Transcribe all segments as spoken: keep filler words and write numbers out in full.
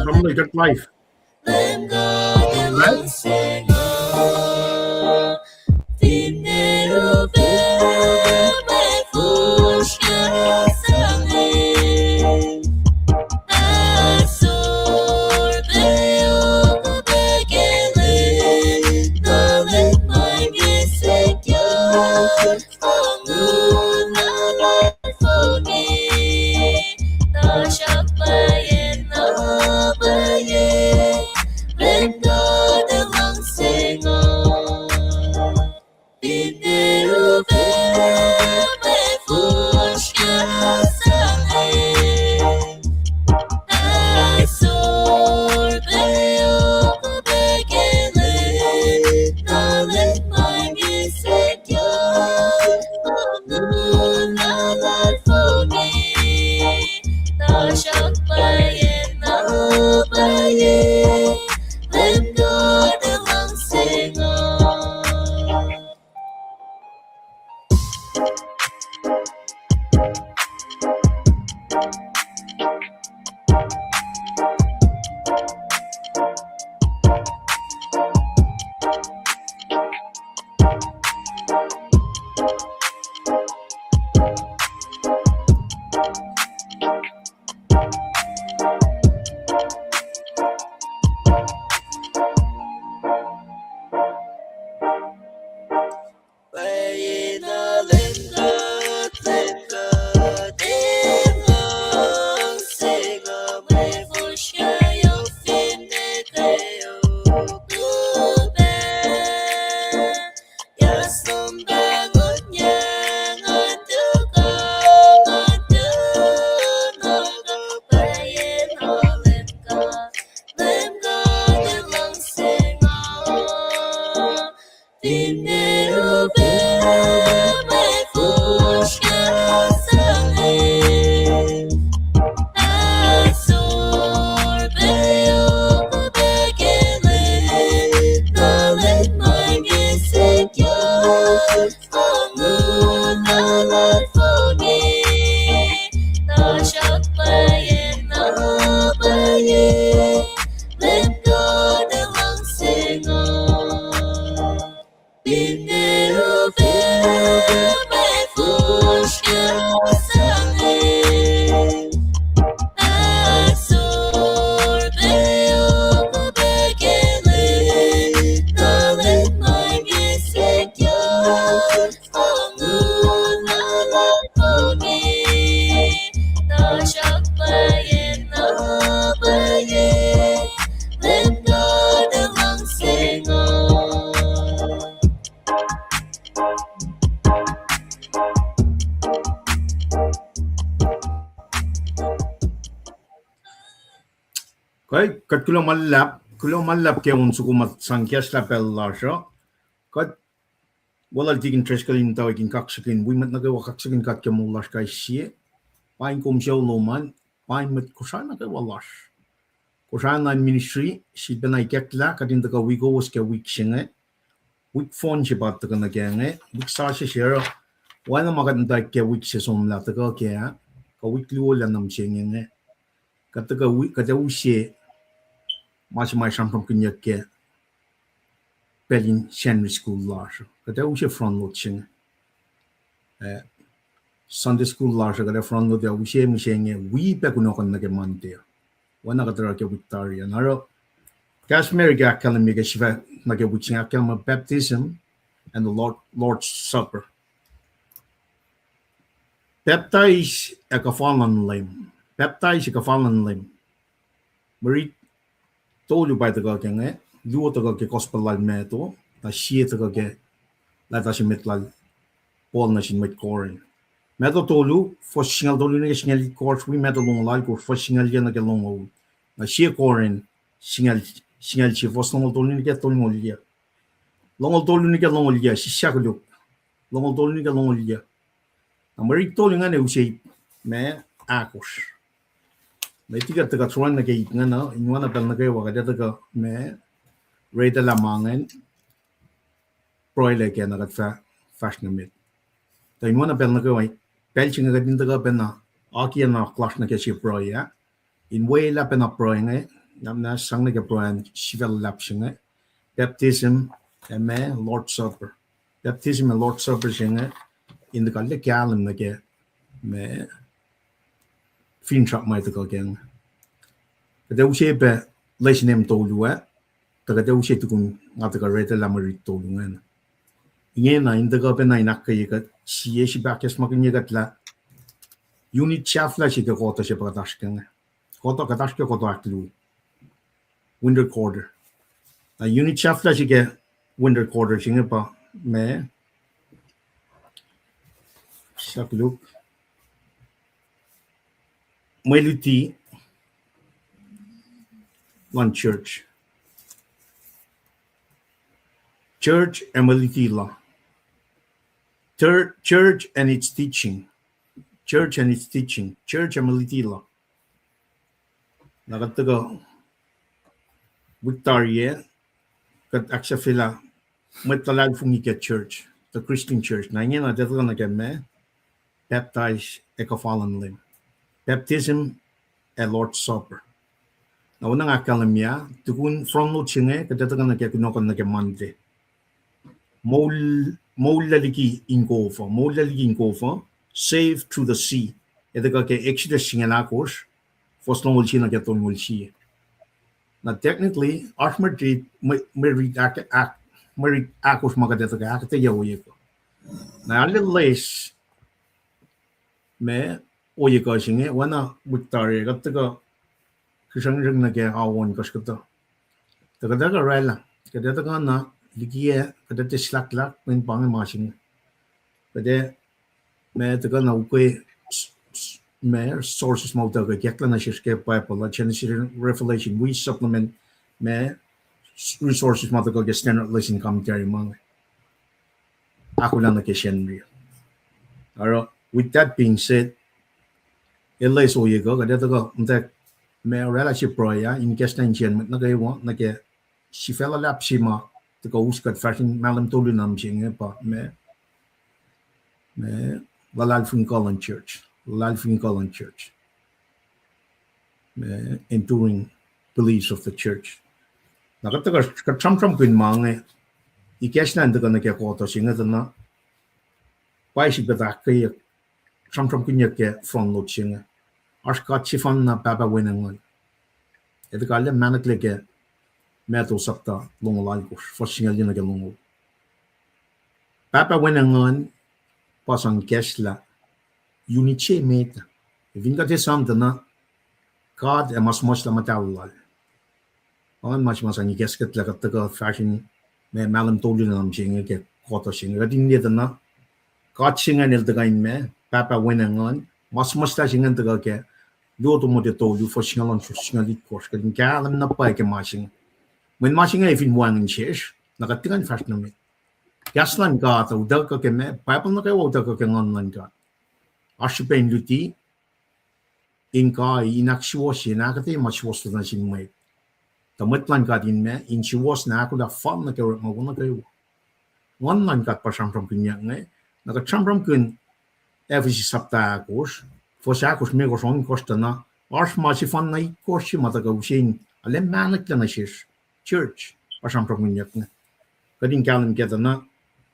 Come on, get live. Leum God luhngse nga, finne upac ma fosrngah sang, ahsor pac yohk pac ke lwen, na lwen ma inge sikyak. Fong un na luhlahlfongi, tuhsruhk pwacyena pwacye, Leum God luhngse nga. Finne upac ma fosrngah sang, ahsor pac yohk pac ke lwen, na lwen ma inge sikyak. Fong un na luhlahlfongi, tuhsruhk pwacyena pwacye, Leum God luhngse nga. Pwacyena Leum God, Leum God, luhngse nga, mwe fosrngah yohk finne kweok upac. Kahs lom pahngonyuck, nga tuhkuh, nga tuhkuh, pwacyena Leum God, Leum God luhngse nga. Finne upac ma fosrngah sang, ahsor pac yohk pac ke lwen, na lwen ma inge sikyak. Fong un na luhlahlfongi, tuhsruhk pwacyena pwacye, Leum God luhngse nga. Finne upac ma fosrngah sang, ahsor pac yohk pac ke lwen, na lwen ma inge sikyak. Fong un na luhlahlfongi, tuhsruhk pwacyena pwacye, Leum God luhngse nga. Kuh, kuht kuloh ma luhlahp, kuloh ma luhlahp ke on soko ma sang kahslah pacl lasr uh. Kuht weluhl Tikin Driscoll in tuh in kaksakihn, wi mwet nuh kwewa kaksakihn God ke moul lasr kais sie. Paing kom sucu lom an, paing mwet Kosrae nuh kwewa lasr. Kosrae na ministry, sifilpacna ikacklah, kuht in tuhkuh wi kowos ke wik se inge. Wik fohn se pa tuhkuh nuh kac inge, wik sasuc se oruh. Oacna ma kuht in tuh ke wik se somlah tuhkuh kac, kuh wik luo lah nuh mihsenge inge. Kuht tuhkuh wi-, kuht ac use ma se ma sramsramkihnyuck ke pacl in Sunday school lasr. Kuht ac use front load se inge. Eh, Sunday school lasr uh kuht ac front load ac use mihsenge wi pac kunohkohn nuh ke Monday. Oacna kuht oruh ke wik tari an. Oruh kahs Mary ke ahkkahlwemye ke sifilpac nuh ke wik se inge ahkkahlwemye baptism and the Lord, Lord's Supper. Pacptais ac kuhfa luhn Leum. Pacptais ac kuhfa luhn Leum. Mwe rit tolu pa tuhkuh ke inge, luo tuhkuh ke Gospel lal Matthew, na sie tuhkuh ke leta se met lal Paul nuh sin mwet Corinth. Matthew tolu, fuhs singucul tolu nuh ke singucul itkohsr, wi Matthew longoul alkosr, fuhs singucul yac nuh ke longoul. Na sie Corinth, singucul, singucul sie, fuhs longoul tolu nuh ke tolngoul yac. Longoul tolu nuh ke longoul yac, sisya koluk. Longoul tolu nuh ke longoul yac. Na mwe rit tolu ingacn use ip ma ahkosr. Met liki kuht tuhkuh sroacng nuh ke ip ingacn uh, in oacna pacl nuh kwewa kuht ac tuhkuh ma retelah ma ingacn, pruhelac ke na kuht fah fahsr nuh met. Tuh in oacna pacl nuh kwewa, pacl se inge kuht in tuhkuh pacna akiyac na lasr nuh ke sie pruhe ah, in welah pacna pruhe inge, Na, na sang nuh ke pruhe in sifacna luhlahp se inge. Baptism, ac ma Lord's Supper. Baptism ac Lord's Supper se inge, in tuhkuh lah kahlwem nuh ke ma finsrak ma tuhkuh ke inge. Kuht ac use pac lesin em tolu ah, tuh kuht ac use tukun nga tuhkuh read lah mwe rit tolu ingena. Ingena in tuhkuh pacna in ahkkweye kuht sie srihpac ahkacsmakihnye kuht lah unit sahflah se ke kohtuh se pa kuht oasr ke inge. Kohtuh, kuht oasr ke kohtuh ahkluo. Winter quarter. Na unit sahflah se ke winter quarter se inge pa ma, sahflah, mwe luti luhn church. Church ac mwe luti lal. Chur-, church and its teaching. Church and its teaching. Church ac mwe luti lal. Na kuht tuhkuh wik tari ah, kuht ahksahfyelah mwet luhlahlfongi ke church, the Christian church. Na ingena kuht etuh nuh ke ma, baptize ac kuhfa luhn Leum. Baptism ac Lord's Supper. Na oacna nga ahkkahlwemye, tukun front load se inge, kuht etuh nuh ke kunohkohn nuh ke Monday. Moul-, moullah liki inkof uh, moullah liki inkof uh, saved through the sea. Etuh ke Exodus singucul ahkosr, fuhs longoul sie nuh ke tolngoul sie. Na technically, oasr mwe rit, mwe, mwe rit ahk-, ahk-, mwe rit ahkosr ma kuht etuh ke ahkuhtweyac ohiyac uh. Na arlac loes ma ohiyac uh se inge, oacna wik tari ah, kuht tuhkuh kihsrangsrang nuh ke ao ohnkohsr kuhtuh. Tuh kuht ac kuh oraclah, kuht ac tuhkuh na liki ah, kuht ac tiac sulaklak mweyen pa inge ma se inge. Kuht ac ma tuhkuh na ukwe s-, s-, ma sources ma utuckuh ikacklah nuh sesr ke Bible uh, Genesis, Revelation, wi supplement ma s-, resources ma tuhkuh ke standard lesson commentary ma inge. Ahkolah nuh ke Sacnri. Oruh, with that being said, elos ohiyac uh, kuht ac tuhkuh muhta ma oraclah se pruhe ah, in kahsruh nuh insiyacn mwet nuh kwewa, nuh ke sifacna luhlahp se ma tuhkuh us kuht fahsrun mahlwem tolu na mihsenge pa ma, ma luhlahlfongi kuh luhn church, luhlahlfongi kuh luhn church. Ma enduring beliefs of the church. Na kuht tuhkuh, kuht sramsramkihn ma inge, ikacslah in tuhkuh nuh ke kohtuh se inge tuh na, pwacye srihpac ahkkweyeyuck, sramsramkihnyuck ke front load se inge. Oasr God sefanna, Pahpah, Wen, ac Nguhn. Etuh kuht lah mahnaklac ke Matthew sapta longoul alkosr, fuhs singucul yuc nuh ke longoul. Pahpah, Wen, ac Nguhn pa sang ikacslah unit se met. Fin kuht esam tuh na God ac ma suhmuhslah muhtahl lal. Pa ingacn ma se ma sang ikacskuhtlac kuht tuhkuh fahsrun ma mahlwem tolu na mihsenge ke kohtuh se inge. Kuht in liye tuh na God se ingacn el tuhkuh in ma, Pahpah, Wen, ac Nguhn, ma suhmuhslah se ingacn tuhkuh ke Luo Timote tolu, fuhs singucul ohnkohsr, singucul itkohsr. Kuht in kahlwem na pwacye ke ma se inge. Mweyen ma se inge fin wacngihn sesr, na kuht tiac kuh in fahsr nuh met. Kahs luhn God uh utuckuh ke ma, Bible nuh kwewa utuckuh ke Nguhn luhn God. Oasr srihpac in luti, in kai, in ahksuwohsye, in ahkuhtweyac ma suwohswohs nuh sin mwet. Tuh mwet luhn God in ma, in suwohs na ahkolah fal nuh ke orekma wo nuh kwewa. Nguhn luhn God pa sramsramkihnyuck inge, na kuht sramsramkihn Ephesus sapta ahkosr, fuhs ahkosr, limekohsr, ohnkohsr tuh na, oasr ma sefanna itkohsr se ma tuhkuh use in arlac mahnaklac nuh sesr, church, pa sramsramkihnyuck inge. Kuht in kahlwem kac tuh na,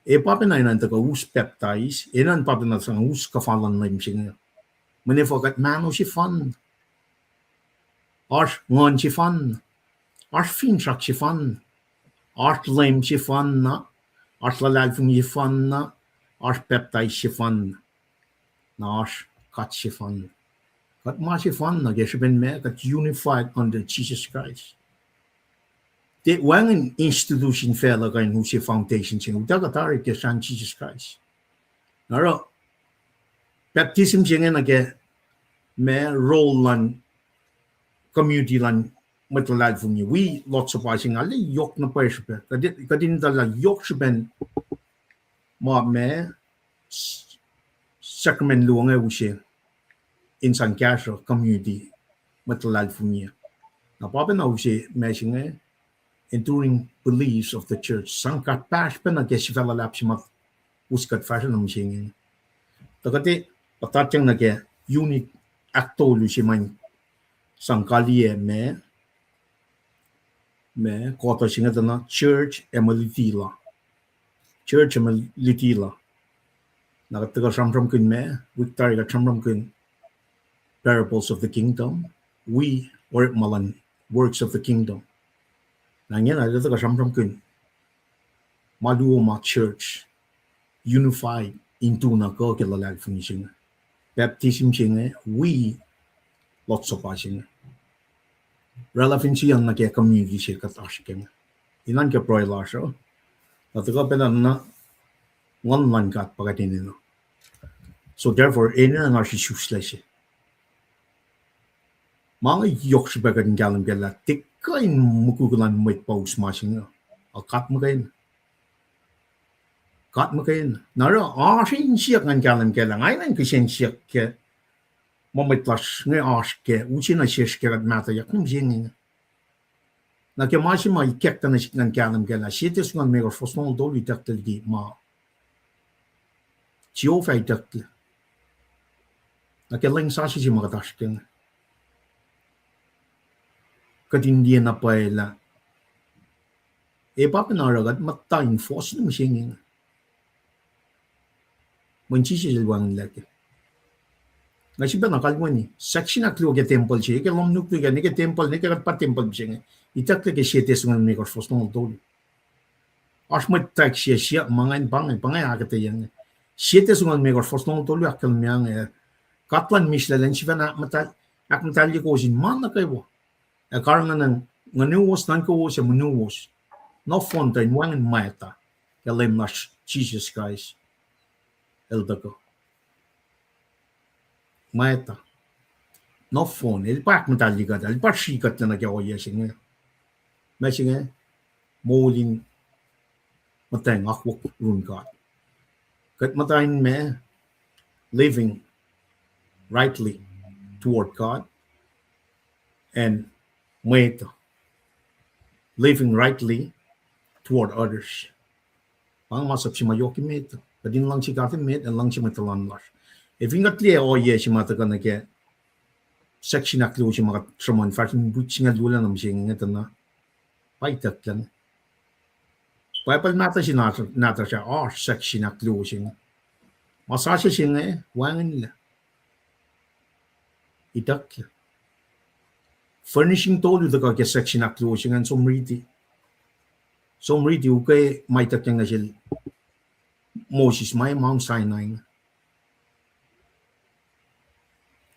e pa pacna enenuh in tuhkuh us pacptais, enenuh pa pacna sang us kuhfa luhn Leum se inge. Mweyen efuh? Kuht mahno sefanna. Oasr Nguhn sefanna. Oasr finsrak sefanna. Oasr Leum sefanna. Oasr luhlahlfongi sefanna. Oasr pacptais sefanna. Na oasr God sefanna. Kuht ma sefanna ke srihpen ma kuht unified under Jesus Christ. Tiac wacngihn institution facluh kuh in use foundation se inge. Utuckuh tari ke srahn Jesus Christ. Na oruh, baptism se inge nuh ke ma role luhn community luhn mwet luhlahlfongi. Wi Lord's Supper se inge arlac yohk na pwacye srihpac. Kuht, kuht in etuh lah yohk srihpen ma ma sacrament luo inge use in sang kahsruh community mwet luhlahlfongi. Na pa pacna use ma se inge enduring beliefs of the church. Sang kuhpahsr pacna ke sifacna luhlahp se ma us kuht fahsruh nuh mihsenge. Tuh kuht ac puhtatyang nuh ke unit ahktolu se ma sang kaliyac ma ma, kuht uh se inge tuh na church ac mwe luti la. Church ac mwe luti la. Na kuht tuhkuh sramsramkihn ma, wik tari kuht sramsramkihn parables of the kingdom, wi orekma luhn works of the kingdom. Na ingena kuht tuhkuh sramsramkihn ma luo ma church, unified into na kuh ke luhlahlfongi se inge. Baptism se inge, wi Lord's Supper se inge. Oraclah fin siyang nuh ke community se kuht oasr ke inge. Inan ke pruhe lasr uh, na tuhkuh pacna na nguhn luhn God pa kuht enenuh. So therefore, enenuh na srihsrihk se. Ma inge yohk srihpac kuht in kahlwem kac lah tiac kuh in mukwikwi luhn mwet pa us ma se inge. A God muhkwena. God muhkwena. Na oruh oasr in siyuck ngan kahlwem kac lah nga enenuh in kihsen siyuck ke ma mwet lasr inge oasr kac, use nuh sesr ke kuht mahtuhyak nuh mihsenge. Na ke ma se ma ikacktuh nuh sihk ngan kahlwem kac lah sie Tessalon limekohsr fuhs longoul tolu itucklac liki ma Jehovah itucklac. Na ke lwen sasuc se ma kuht oasr ke inge, kuht in liye na pwacye lah e pa pacna oruh kuht muhta in fohs nuh mihsenge. Mweyen Jisus el wacngihnlac kac. Nga sifacna kalweni section ahkluo ke tempuhl se, ke lohm nuknuk ah, nuh ke tempuhl, nuh ke kuht pa tempuhl mihsenge. Itucklac ke sie Tessalon limekohsr fuhs longoul tolu. Oasr mwet tag sie siyuck ma ingacn pa inge, pa inge ahkuhtweyac inge. Sie Tessalon limekohsr fuhs longoul tolu ahkkahlwemye inge, God luhn mihslac el in sifacna ahkmuhtahl-, ahkmuhtahlye kowos in ma nuh kwewa, ac karihngihn nguhnuwos, nuhnkowos, ac monuwos nohfohn tuh in wacngihn mwacta ke Leum lasr Jisus Kraist el tuhkuh. Mwacta nohfohn, el pa ahkmuhtahlye kuht, el pa srihk kuhtlac nuh ke ohiyac se inge. Ma se inge, moul in muhtweng akwuck yurin God. Kuht muhta in ma, living rightly toward God, and mwet, living rightly toward others. Pa inge masap se ma yohk emet, kuht in luhngse God emet ac luhngse mwet tuhlan lasr. Ac fin kuht liye ohiyac se ma tuhkuh nuh ke section ahkluo se ma kuht sruhmuhn fahsr in wik singucul luo na mihsenge inge tuh na pa itucklac. Bible mahtuh se nahtuhsr ah oasr section ahkluo se inge. Ma sasuc se inge wacngihnlac. Itucklac. Furnishing tolu tuhkuh ke section ahkluo se ingacn, som riti. Som riti ukwe ma ituckyang nuh sel Moses ma Mount Sinai inge.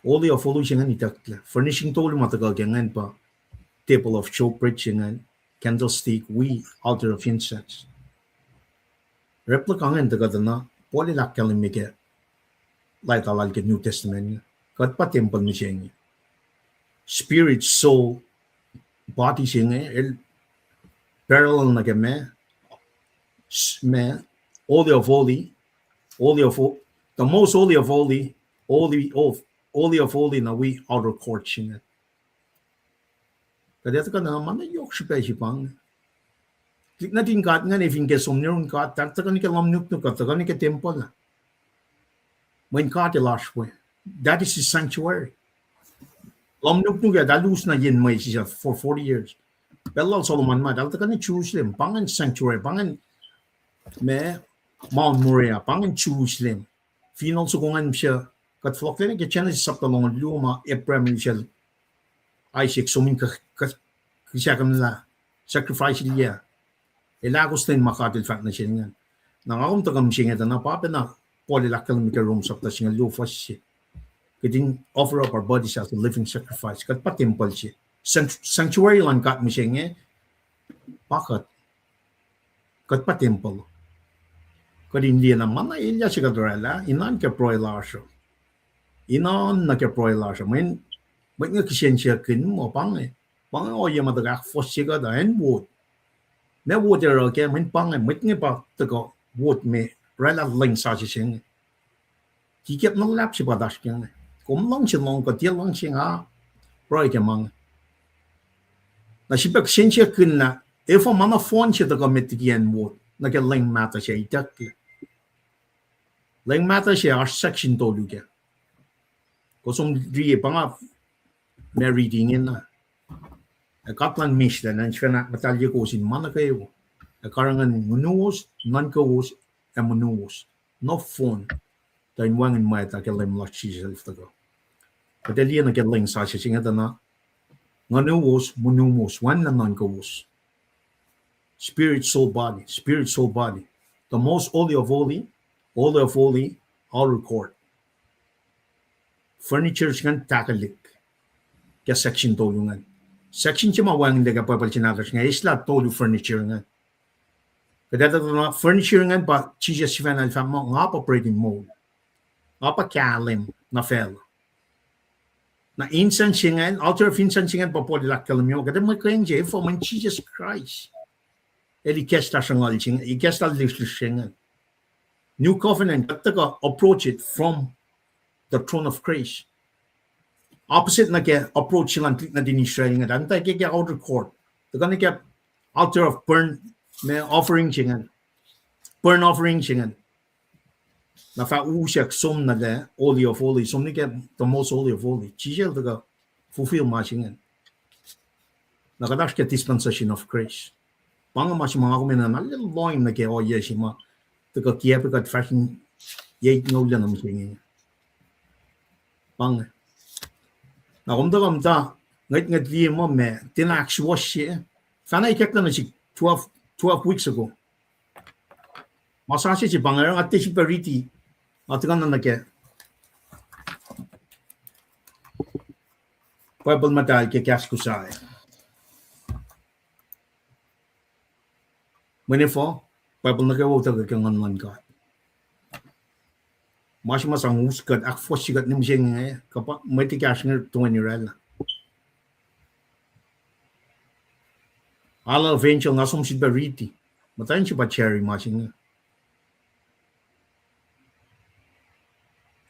Holy of Holies se ingacn itucklac. Furnishing tolu ma tuhkuh ke ingacn pa table of showbread se ingacn, candlestick, wi altar of incense. Replica ingacn tuhkuh tuh na Paul el ahkkahlwemye ke leta lal ke New Testament inge. Kuht pa tempuhl mihsenge. Spirit, soul, body se inge el parallel nuh ke ma, s-, ma, Holy of Holy, Holy of Ho-, the most Holy of Holy, Holy of, Holy of Holy na wi outer court se inge. Kuht ac tuhkuh na ma na yohk srihpac se pa inge. Tuhlihk nuhtin God ingacn, fin ke som nuh yurin God, tuh tuhkuh nuh ke lohm nuknuk, kuh tuhkuh nuh ke tempuhl ah. Mweyen God el oasr we. That is his sanctuary. Lohm nuknuk ah, eltahl us nuh yen mwesis ah for forty years. Pacl lal Solomon ma, eltahl tuhkuh nuh Jerusalem, pa ingacn sanctuary, pa ingacn ma, Mount Moriah, pa ingacn Jerusalem. Fin ol soko ingacn se, kuht fohlohklac nuh ke Genesis sapta longoul luo ma Abraham el sel Isaac som in k-, k-, kihsackuhnlah, sacrifice-ilyac. El ahkos lwen ma God el fahk nuh sel ingacn. Na nga kom tuhkuh mihsenge tuh na pa pacna Paul el ahkkahlwemye ke Rom sapta singucul luo fuhs se. Kuht in offer up our bodies as a living sacrifice. Kuht pa tempuhl se. Sanct-, sanctuary luhn God mihsenge, pa kuht. Kuht pa tempuhl. Kuht in liye na ma na elyah se kuht oraclah, inan ke pruhe lasr uh. Inan nuh ke pruhe lasr uh. Mweyen, mwet inge kihsen siyuck in muh pa inge. Pa inge ohiyac ma tuhkuh ahkfohsye kuht uh, acn wot. Ma wot oruh kac, mweyen pa inge, mwet inge pa tuhkuh wot me oraclah lwen sasuc se inge. Kikep na luhlahp se pa oasr ke inge. Kom luhngse lohng kuh tiac luhngse, nga pruhe ke ma inge. Na srihpac kihsen siyuck in lah, efuh ma na fohn se tuhkuh met liki acn wot nuh ke lwen mahtuh se itucklac. Lwen mahtuh se oasr section tolu kac. Kom som liye pa nga ma riti ingena. Ac God luhn mislac an sifacna muhtahlye kowos in ma nuh kwewa, ac karihngihn ngunuwos, nuhnkowos, ac monuwos nohfohn, tuh in wacngihn mwacta ke Leum lasr Jisus El tuhkuh. Kuht ac liye nuh ke lwen sasuc se inge tuh na, ngunuwos, monuwos, wacngihn nuhnkowos. Spirit, soul, body, spirit, soul, body. The most holy of holy, holy of holy, outer court. Furniture se ingacn tahkelihk ke section tolu ingacn. Section se ma wacngihnlac ke Bible se nahtuhsr inge, eslah tolu furniture ingacn. Kuht etuh na furniture ingacn pa Jisus sifacna El fahk muh, nga pa bread in moul. Nga pa kahlwem nuh facluh. Na incense se ingacn, altar of incense se ingacn pa Paul el ahkkahlwemye, kuht ac mwe keng se efuh, mweyen Jisus Kraist El ikacslah sruhnguhl se inge, ikacslah lihsrlihsr se ingacn. New covenant, kuht tuhkuh approach it from the throne of grace. Opposite nuh ke approach se luhn tuhlihk nuhtin Israel inge, an tuh ke, ke outer court. Tuhkuh nuh ke altar of burnt, ma offering se ingacn. Burnt offering se ingacn. Na fah usack som nuh lac, holy of holy, som nuh ke the most holy of holy. Jisus El tuhkuh fulfill ma se ingacn. Na kuht oasr ke dispensation of grace. Pa inge ma se ma nga kom enenuh na lel lohng nuh ke ohiyac se ma tuhkuh kiacp kuht fahsr in yac itngoul na mihsenge. Pa inge. Na kom tuhkuh muhta ngwetngwet liye muh ma tiacna ahksuwohsye. Fahna ikacklah nuh sihk twelve, twelve weeks ago. Ma sasuc se pa inge, nga tiac sifilpac riti, nga tuhkuh nuh ke Bible muhtahl ke kahs Kosrae. Mweyen efuh, Bible nuh kwewa utuckuh ke Nguhn luhn God. Ma se ma sang us kuht, ahkfohsye kuht nuh mihsenge, kuh pa mwet ekahsr inge toeni oraclah. Hall of Angel, nga som sifilpac riti. Muhtwacn se pa Jerry ma se inge.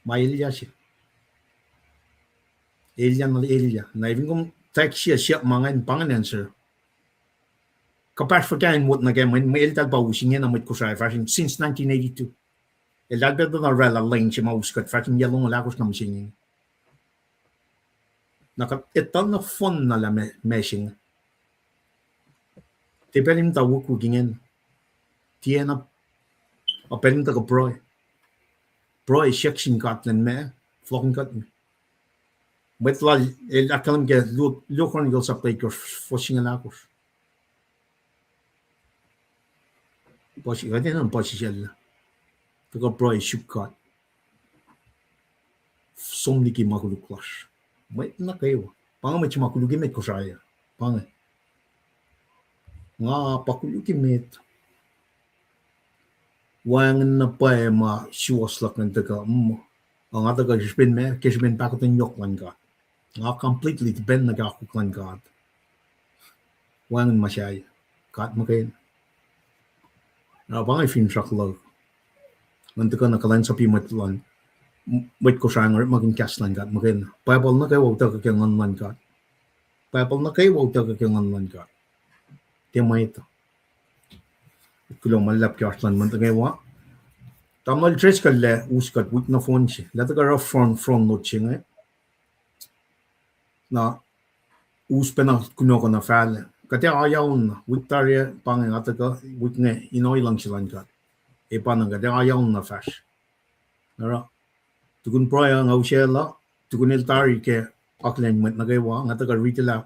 Ma elyah se. Elyah na elyah. Na fin kom text se siyuck ma ingacn, pa ingacn answer. Kuhpahsr fuhkah in wot nuh kac, mweyen eltahl pa us ingena mwet Kosrae fahsr in since nineteen eighty-two. Eltahl pacl tuh na oraclah lwen se ma us kuht fahsr in yac longoul ahkosr na mihsenge. Na kuht etuh nohfohn na lah ma, ma se inge. Tiac pacl in muhta wukwik ingena. Tiacna, a pacl in tuhkuh pruhe. Pruhe siyuck sin God elan ma, fohlohkihn kuht me. Mwet lal el ahkkahlwem ke Luo, Luo Chronicles sapta itkohsr, fuhs singucul ahkosr. Puhs, kuht enenuh puhs sisacl. Tuhkuh pruhe suk God. Som liki ma koluk lasr. Mwet nuh kwewa. Pa inge mwet se ma koluk emet Kosrae. Pa inge. Nga pa koluk emet. Wacngihn na pwacye ma suwohs luhk ngan tuhkuh, mm, nga tuhkuh ke srihpen ma, ke srihpen pahkotwen yohk luhn God. Nga completely depend nuh ke akwuck luhn God. Wacngihn ma sahyac, God muhkwena. Na pa inge finsrak luhk. Ngan tuhkuh na kuhlwacnsapuh mwet luhn, mwet Kosrae in orekmakihn kahs luhn God muhkwena. Bible nuh kwewa utuckuh ke Nguhn luhn God. Bible nuh kwewa utuckuh ke Nguhn luhn God. Tiac mwet uh. Kuloh ma luhlahp ke oasr luhn mwet nuh kwewa. Tamuhlwel Driscoll el us kuht wik nohfohn se. El ac tuhkuh oruh front, front load se inge. Na us pacna kunohkohn uh fahlac. Kuht ac aoyaon na, wik tari ah pa inge nga tuhkuh, wik inge in ohiyac luhngse luhn God. Ac pa na kuht ac aoyaon na fahsr. Oruh, tukun pruhe uh nga usaclah, tukun el tari ke akihlen mwet nuh kwewa, nga tuhkuh riti lah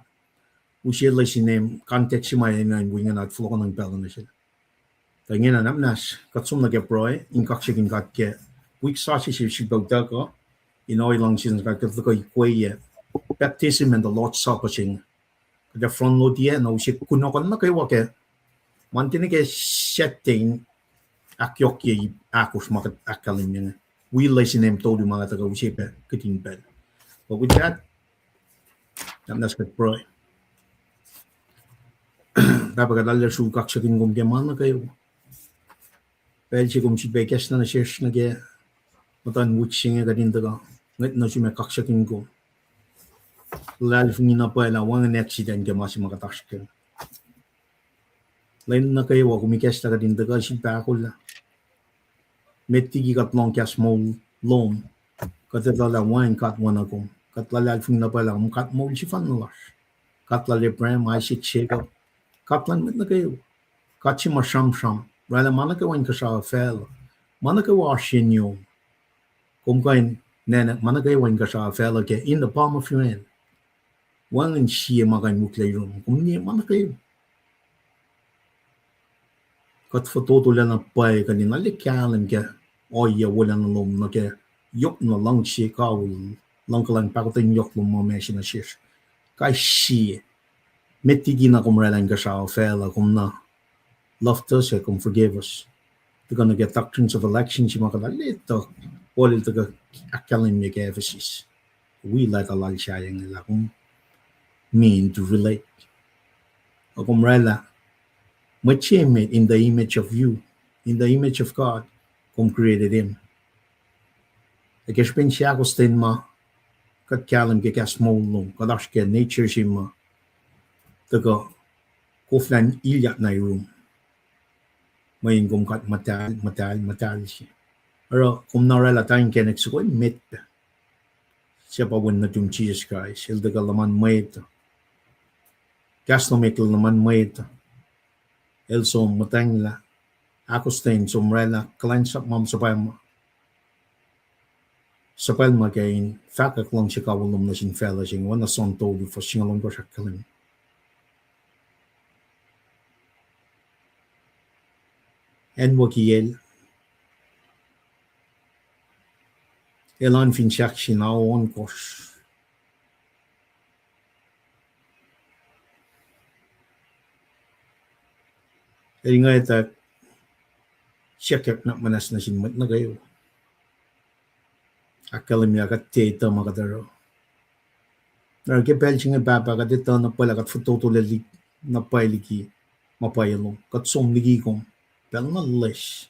use loes in name context se ma enenuh in wi ingena fohlohkohnwacng pacl uh nuh sel. Tuh ingena nahtuhsr, kuht som nuh ke pruhe in kaksakihn God ke wik sasuc se sifilpac utuckuh, in ohiyac luhngse luhn God, kuht tuhkuh ikwe baptism and the Lord's Supper se inge. Kuht ac front load-i na use kunohkohn nuh kwewa ke, ma nuh ke Saturday in ahkyohkye ahkosr ma kuht ahkkahlwemye inge. Wi loes in name tolu ma nga tuhkuh use pac kihtin pacl. But with that, nahtuhsr kuht pruhe. Pahpah, kuht arlac sruok kaksakihn kom ke ma nuh kwewa. Pacl se kom sifilpac kahsruh nuh sesr nuh ke muhtuhn wik se inge kuht in tuhkuh ngwet nuh sum ac kaksakihn kom. Luhlahlfongi na pwacye lah wacngihn accident ke ma se ma kuht oasr kac. Lwen nuh kwewa kom ikacslah kuht in tuhkuh sifilpac ahkolah. Met liki kuht lohng kahs moul lom, kuht etuh lah wacngihn God oacna kom. Kuht luhlahlfongi na pwacye lah kom God moul sefanna lasr. God lal Abraham, Isaac, Jacob. God luhn mwet nuh kwewa. God se ma sramsram, oraclah ma nuh kwewa inkuhsrao facluh. Ma nuh kwewa oasr yen yom. Kom kuh in nacna ma nuh kwewa inkuhsrao facluh ke in the palm of your hand. Wacngihn sie ma kuh in wihklac yurum. Kom liye ma nuh kwewa. Kuht fototolac na pwacye kuht in arlac kahlwem ke ohiyac wolacna lom nuh ke yohk na luhngse kawihl, luhng kuhlwacng pahkotwen yohk lom ma ma se nuh sesr. Kais sie, met liki na kom oraclah inkuhsrao facluh, kom na loved us ac kom forgave us. Tuhkuh nuh ke doctrines of election se ma kuht arlac etuh, Paul el tuhkuh ahkkahlwemye ke Ephesus. Wi leta lal sahyac inge lah kom mean to relate. Ac kom oraclah mwet se met in the image of you, in the image of God, kom created him. Ac ke srihpen seahkostwen ma kuht kahlwem ke kahs moul lom, kuht oasr ke nature se ma tuhkuh koflah ilyak na yurum. Mweyen kom kuht muhtahl, muhtahl, muhtahl se. Oruh kom na oraclah ta inkacnek soko emet pac. Suc pa Wen nuhtum Jisus Kraist, el tuhkuh luhman mwet uh. Kahs lom eklac luhman mwet uh. El som muhtwacnglah, ahkostwen som oraclah kuhlwacnsap ma suhpwacma, suhpwacma ke in fahkwack luhngse kawihl lom nuh sin facluh se inge, oacna John tolu, fuhs singucul ohnkohsr ahkkahlwemye. Acnwucki el, elan fin sahk sin ao ohnkohsr. El ngwetwack siyuckyak nuhnak muhnahs nuh sin mwet nuh kwewa. Ahkkahlwemye kuht tiac etuh ma kuht oruh. Oruh ke pacl se inge Pahpah kuht etuh na pwacye lah kuht fototolac na pwacye liki ma pwacye lom. Kuht som liki kom pacl na loes.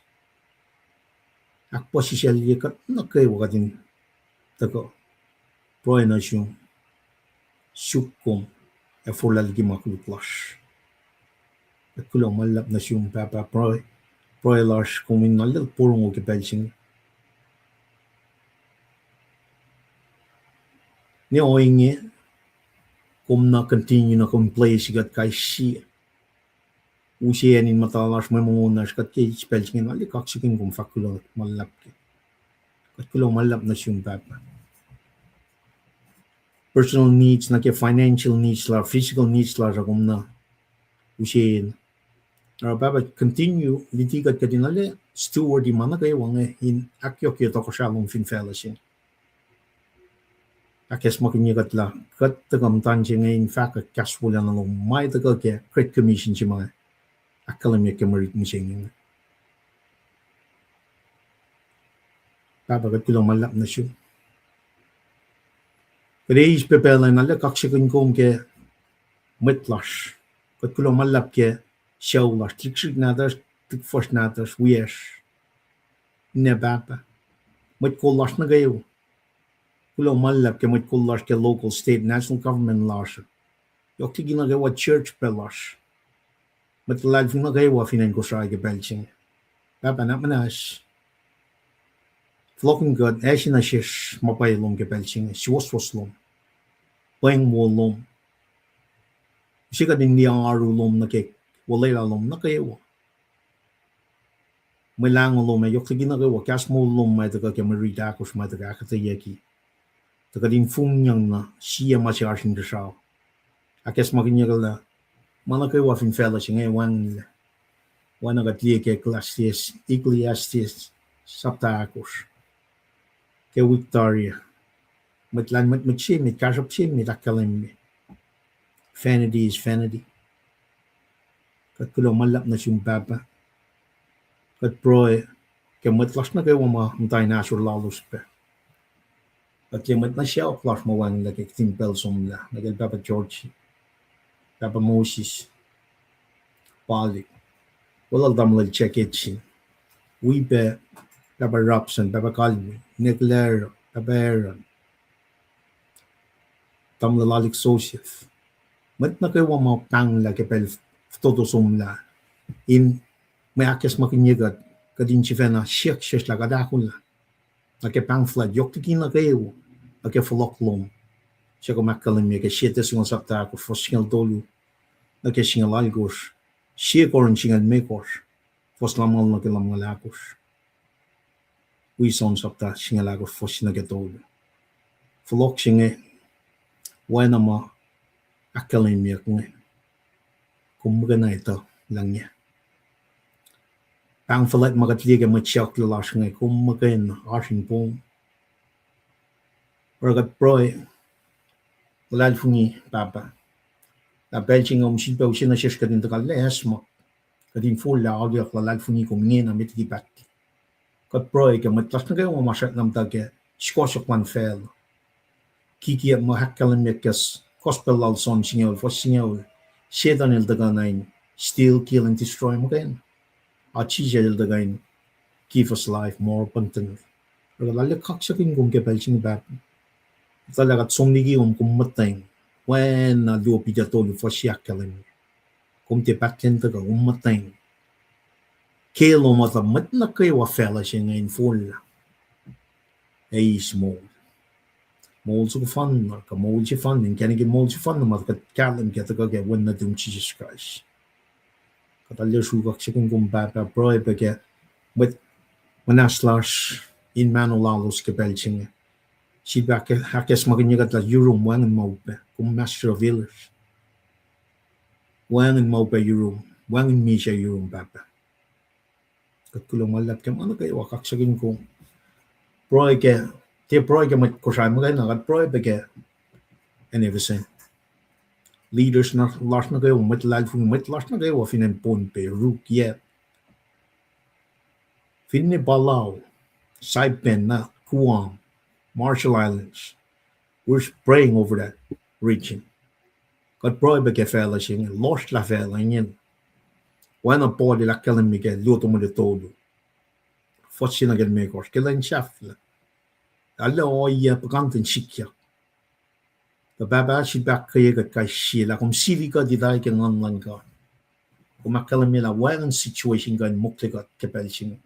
Ahkpuhsisaclye kuht nuh kwewa kuht in tuhkuh pruhe nuh sum, suk kom, ac forlah liki ma koluk lasr. Kuht kuloh ma luhlahp nuh sum Pahpah, pruhe, pruhe lasr kom in na lel porongo ke pacl se inge. Ne ohinge, kom na continue na kom bless kuht kais sie. Use acn in muhta lasr, mwe mongo lasr, kuht ke eis pacl se inge na lel kaksakihn kom, fahk kuloh ma luhlahp kac. Kuht kuloh ma luhlahp nuh sum Pahpah. Personal needs, nuh ke financial needs lasr, physical needs lasr uh kom na use. Oruh Pahpah continue luti kuht kuht in arlac steward ma nuh kwewa inge in ahkyohkye tohkohsrahi lom fin facluh se inge. Ahkacsmakihnye kuht lah kuht tuhkuh muhtuhn se inge in fahkwack kahs wolacna lom ma tuhkuh ke Great Commission se ma ahkkahlwemyeyuck ke mwe rit mihsenge inge. Pahpah kuht kuloh ma luhlahp nuh sum. Kuht eis pac pacl in arlac kaksakihn kom ke mwet lasr. Kuht kuloh ma luhlahp ke sucu lasr, tuhlihk srihk nahtuhsr, tuhlihk fuhsr nahtuhsr, wiyacsr. Ninac Pahpah, mwet kol lasr nuh kwewa. Kuloh ma luhlahp ke mwet kol lasr ke local, state, national government lasr. Yohk liki nuh kwewa church pac lasr. Mwet luhlahlfongi nuh kwewa fin acn Kosrae ke pacl se inge. Pahpah nuhnak muhnahs, fohlohkihn kuht, ase nuh sesr ma pwacye lom ke pacl se inge, suwohswohs lom, pweng wo lom. Use kuht in liye oaru lom nuh ke olwelah lom nuh kwewa. Mwe lahngo lom ac yohk liki nuh kwewa kahs moul lom ma tuhkuh ke mwe rit ahkosr ma tuhkuh ahkuhtweyucki, tuh kuht in fongyang na sie ma se oasr inkuhsrao. Ahkacsmakihnye kuht lah ma nuh kwewa fin facluh se inge wacngihnlac. Oacna kuht liye ke Ecclesiastes, Ecclesiastes sapta ahkosr, ke wik tari ah, mwet lahlmwetmwet se met, kahsruhp se met ahkkahlwemye, vanity is vanity. Kuht kuloh ma luhlahp nuh sum Pahpah. Kuht pruhe ke mwet lasr nuh kwewa ma muhta in ahsor lalos pac. Kuht liye mwet na sacohk lasr ma wacngihnlac ke kihtin pacl somlah, nuh kacl Pahpah George, Pahpah Moses, Palik, welul tamuhlwel Jack Edson, wi pac Pahpah Robson, Pahpah Calvin, Neclero, Pahpah Aaron, tamuhlwel Alik Joseph. Mwet nuh kwewa ma pahnglah ke pacl fototo somlah in mwe ahkacsmakihnye kuht, kuht in sifacna siyuck sesr lah kuht ahkolah nuh ke pahng fuhlwact, yohk liki nuh kwewa, nuh ke fohlohk lom. Siyuck kom ahkkahlwemye ke sie Tessalon sapta ahkosr, fuhs singucul tolu nuh ke singucul alkosr, sie Corinth singucul limekohsr, fuhs lumngaul nuh ke lumngaul ahkosr. Wi John sapta singucul ahkosr, fuhs sie nuh ke tolu. Fohlohk se inge, oacna ma ahkkahlwemyeyuck inge, kom muhkwena etuh lah inge. Pahng fuhlwact ma kuht liye ke mwet siyuck lasr inge, kom muhkwena oasr in pom. Oruh kuht pruhe, luhlahlfongi Pahpah, lah pacl se inge kom sifilpac use nuh sesr kuht in tuhkuh loesma, kuht in forlah auliyak, luhlahlfongi kom ingena met liki pahtlac. Kuht pruhe ke mwet lasr nuh kwewa ma srackna muhta ke sukohsohk luhn facluh. Kikiap ma ahkkahlwemyeyuck ke gospel lal John singucul, fuhs singucul, Setan el tuhkuh na in steal, kill and destroy muhkwena. Ac Jisus el tuhkuh in give us life more abundantly. Oruh kuht arlac kaksakihn kom ke pacl se inge Pahpah. Etuh lah kuht som liki kom, kom muhtweng. Oacna luo Peter tolu fuhs sie ahkkahlwemye, kom tiac pahtlac in tuhkuh, kom muhtweng. Ke lom muhta mwet nuh kwewa facluh se inge in forlah ac eis moul, moul soko fanna, kuh moul sefanna, inkacnek ke moul sefanna ma kuht kahlwem ke tuhkuh ke Wen nuhtum Jisus Kraist. Kuht arlac sruhk kaksakihn kom Pahpah, pruhe pac ke mwet muhnahs lasr in mahno lalos ke pacl se inge. Sifilpac ahkacsmakihnye kuht lah yurum wacngihn ma upac, kom master of healers. Wacngihn ma upac yurum, wacngihn misac yurum Pahpah. Kuht kuloh ma luhlahp ke ma nuh kwewa, kaksakihn kom. Pruhe ke, tiac pruhe ke mwet Kosrae muhkwena, kuht pruhe pac ke N F S M leaders na lasr nuh kwewa, mwet luhlahlfongi, mwet lasr nuh kwewa fin acn Pohnpei, Ruk, Yap, finne Palau, Saipan, na Guam, Marshall Islands. We're praying over that region. Kuht pruhe pac ke facluh se inge, lohsrlah facluh ingacn. Oacna Paul el ahkkahlwemye ke luo Timothy tolu, fuhs sie nuh ke limekohsr, ke lwen sahflah, arlac ohiyac puhkantwen sikyak. Tuh Pahpah, sifilpac ahkkweye kuht kais sie lah kom sili kuht etuh ke Nguhn luhn God. Kom ahkkahlwemye lah wacngihn situation kuh in mokle kuht ke pacl se inge.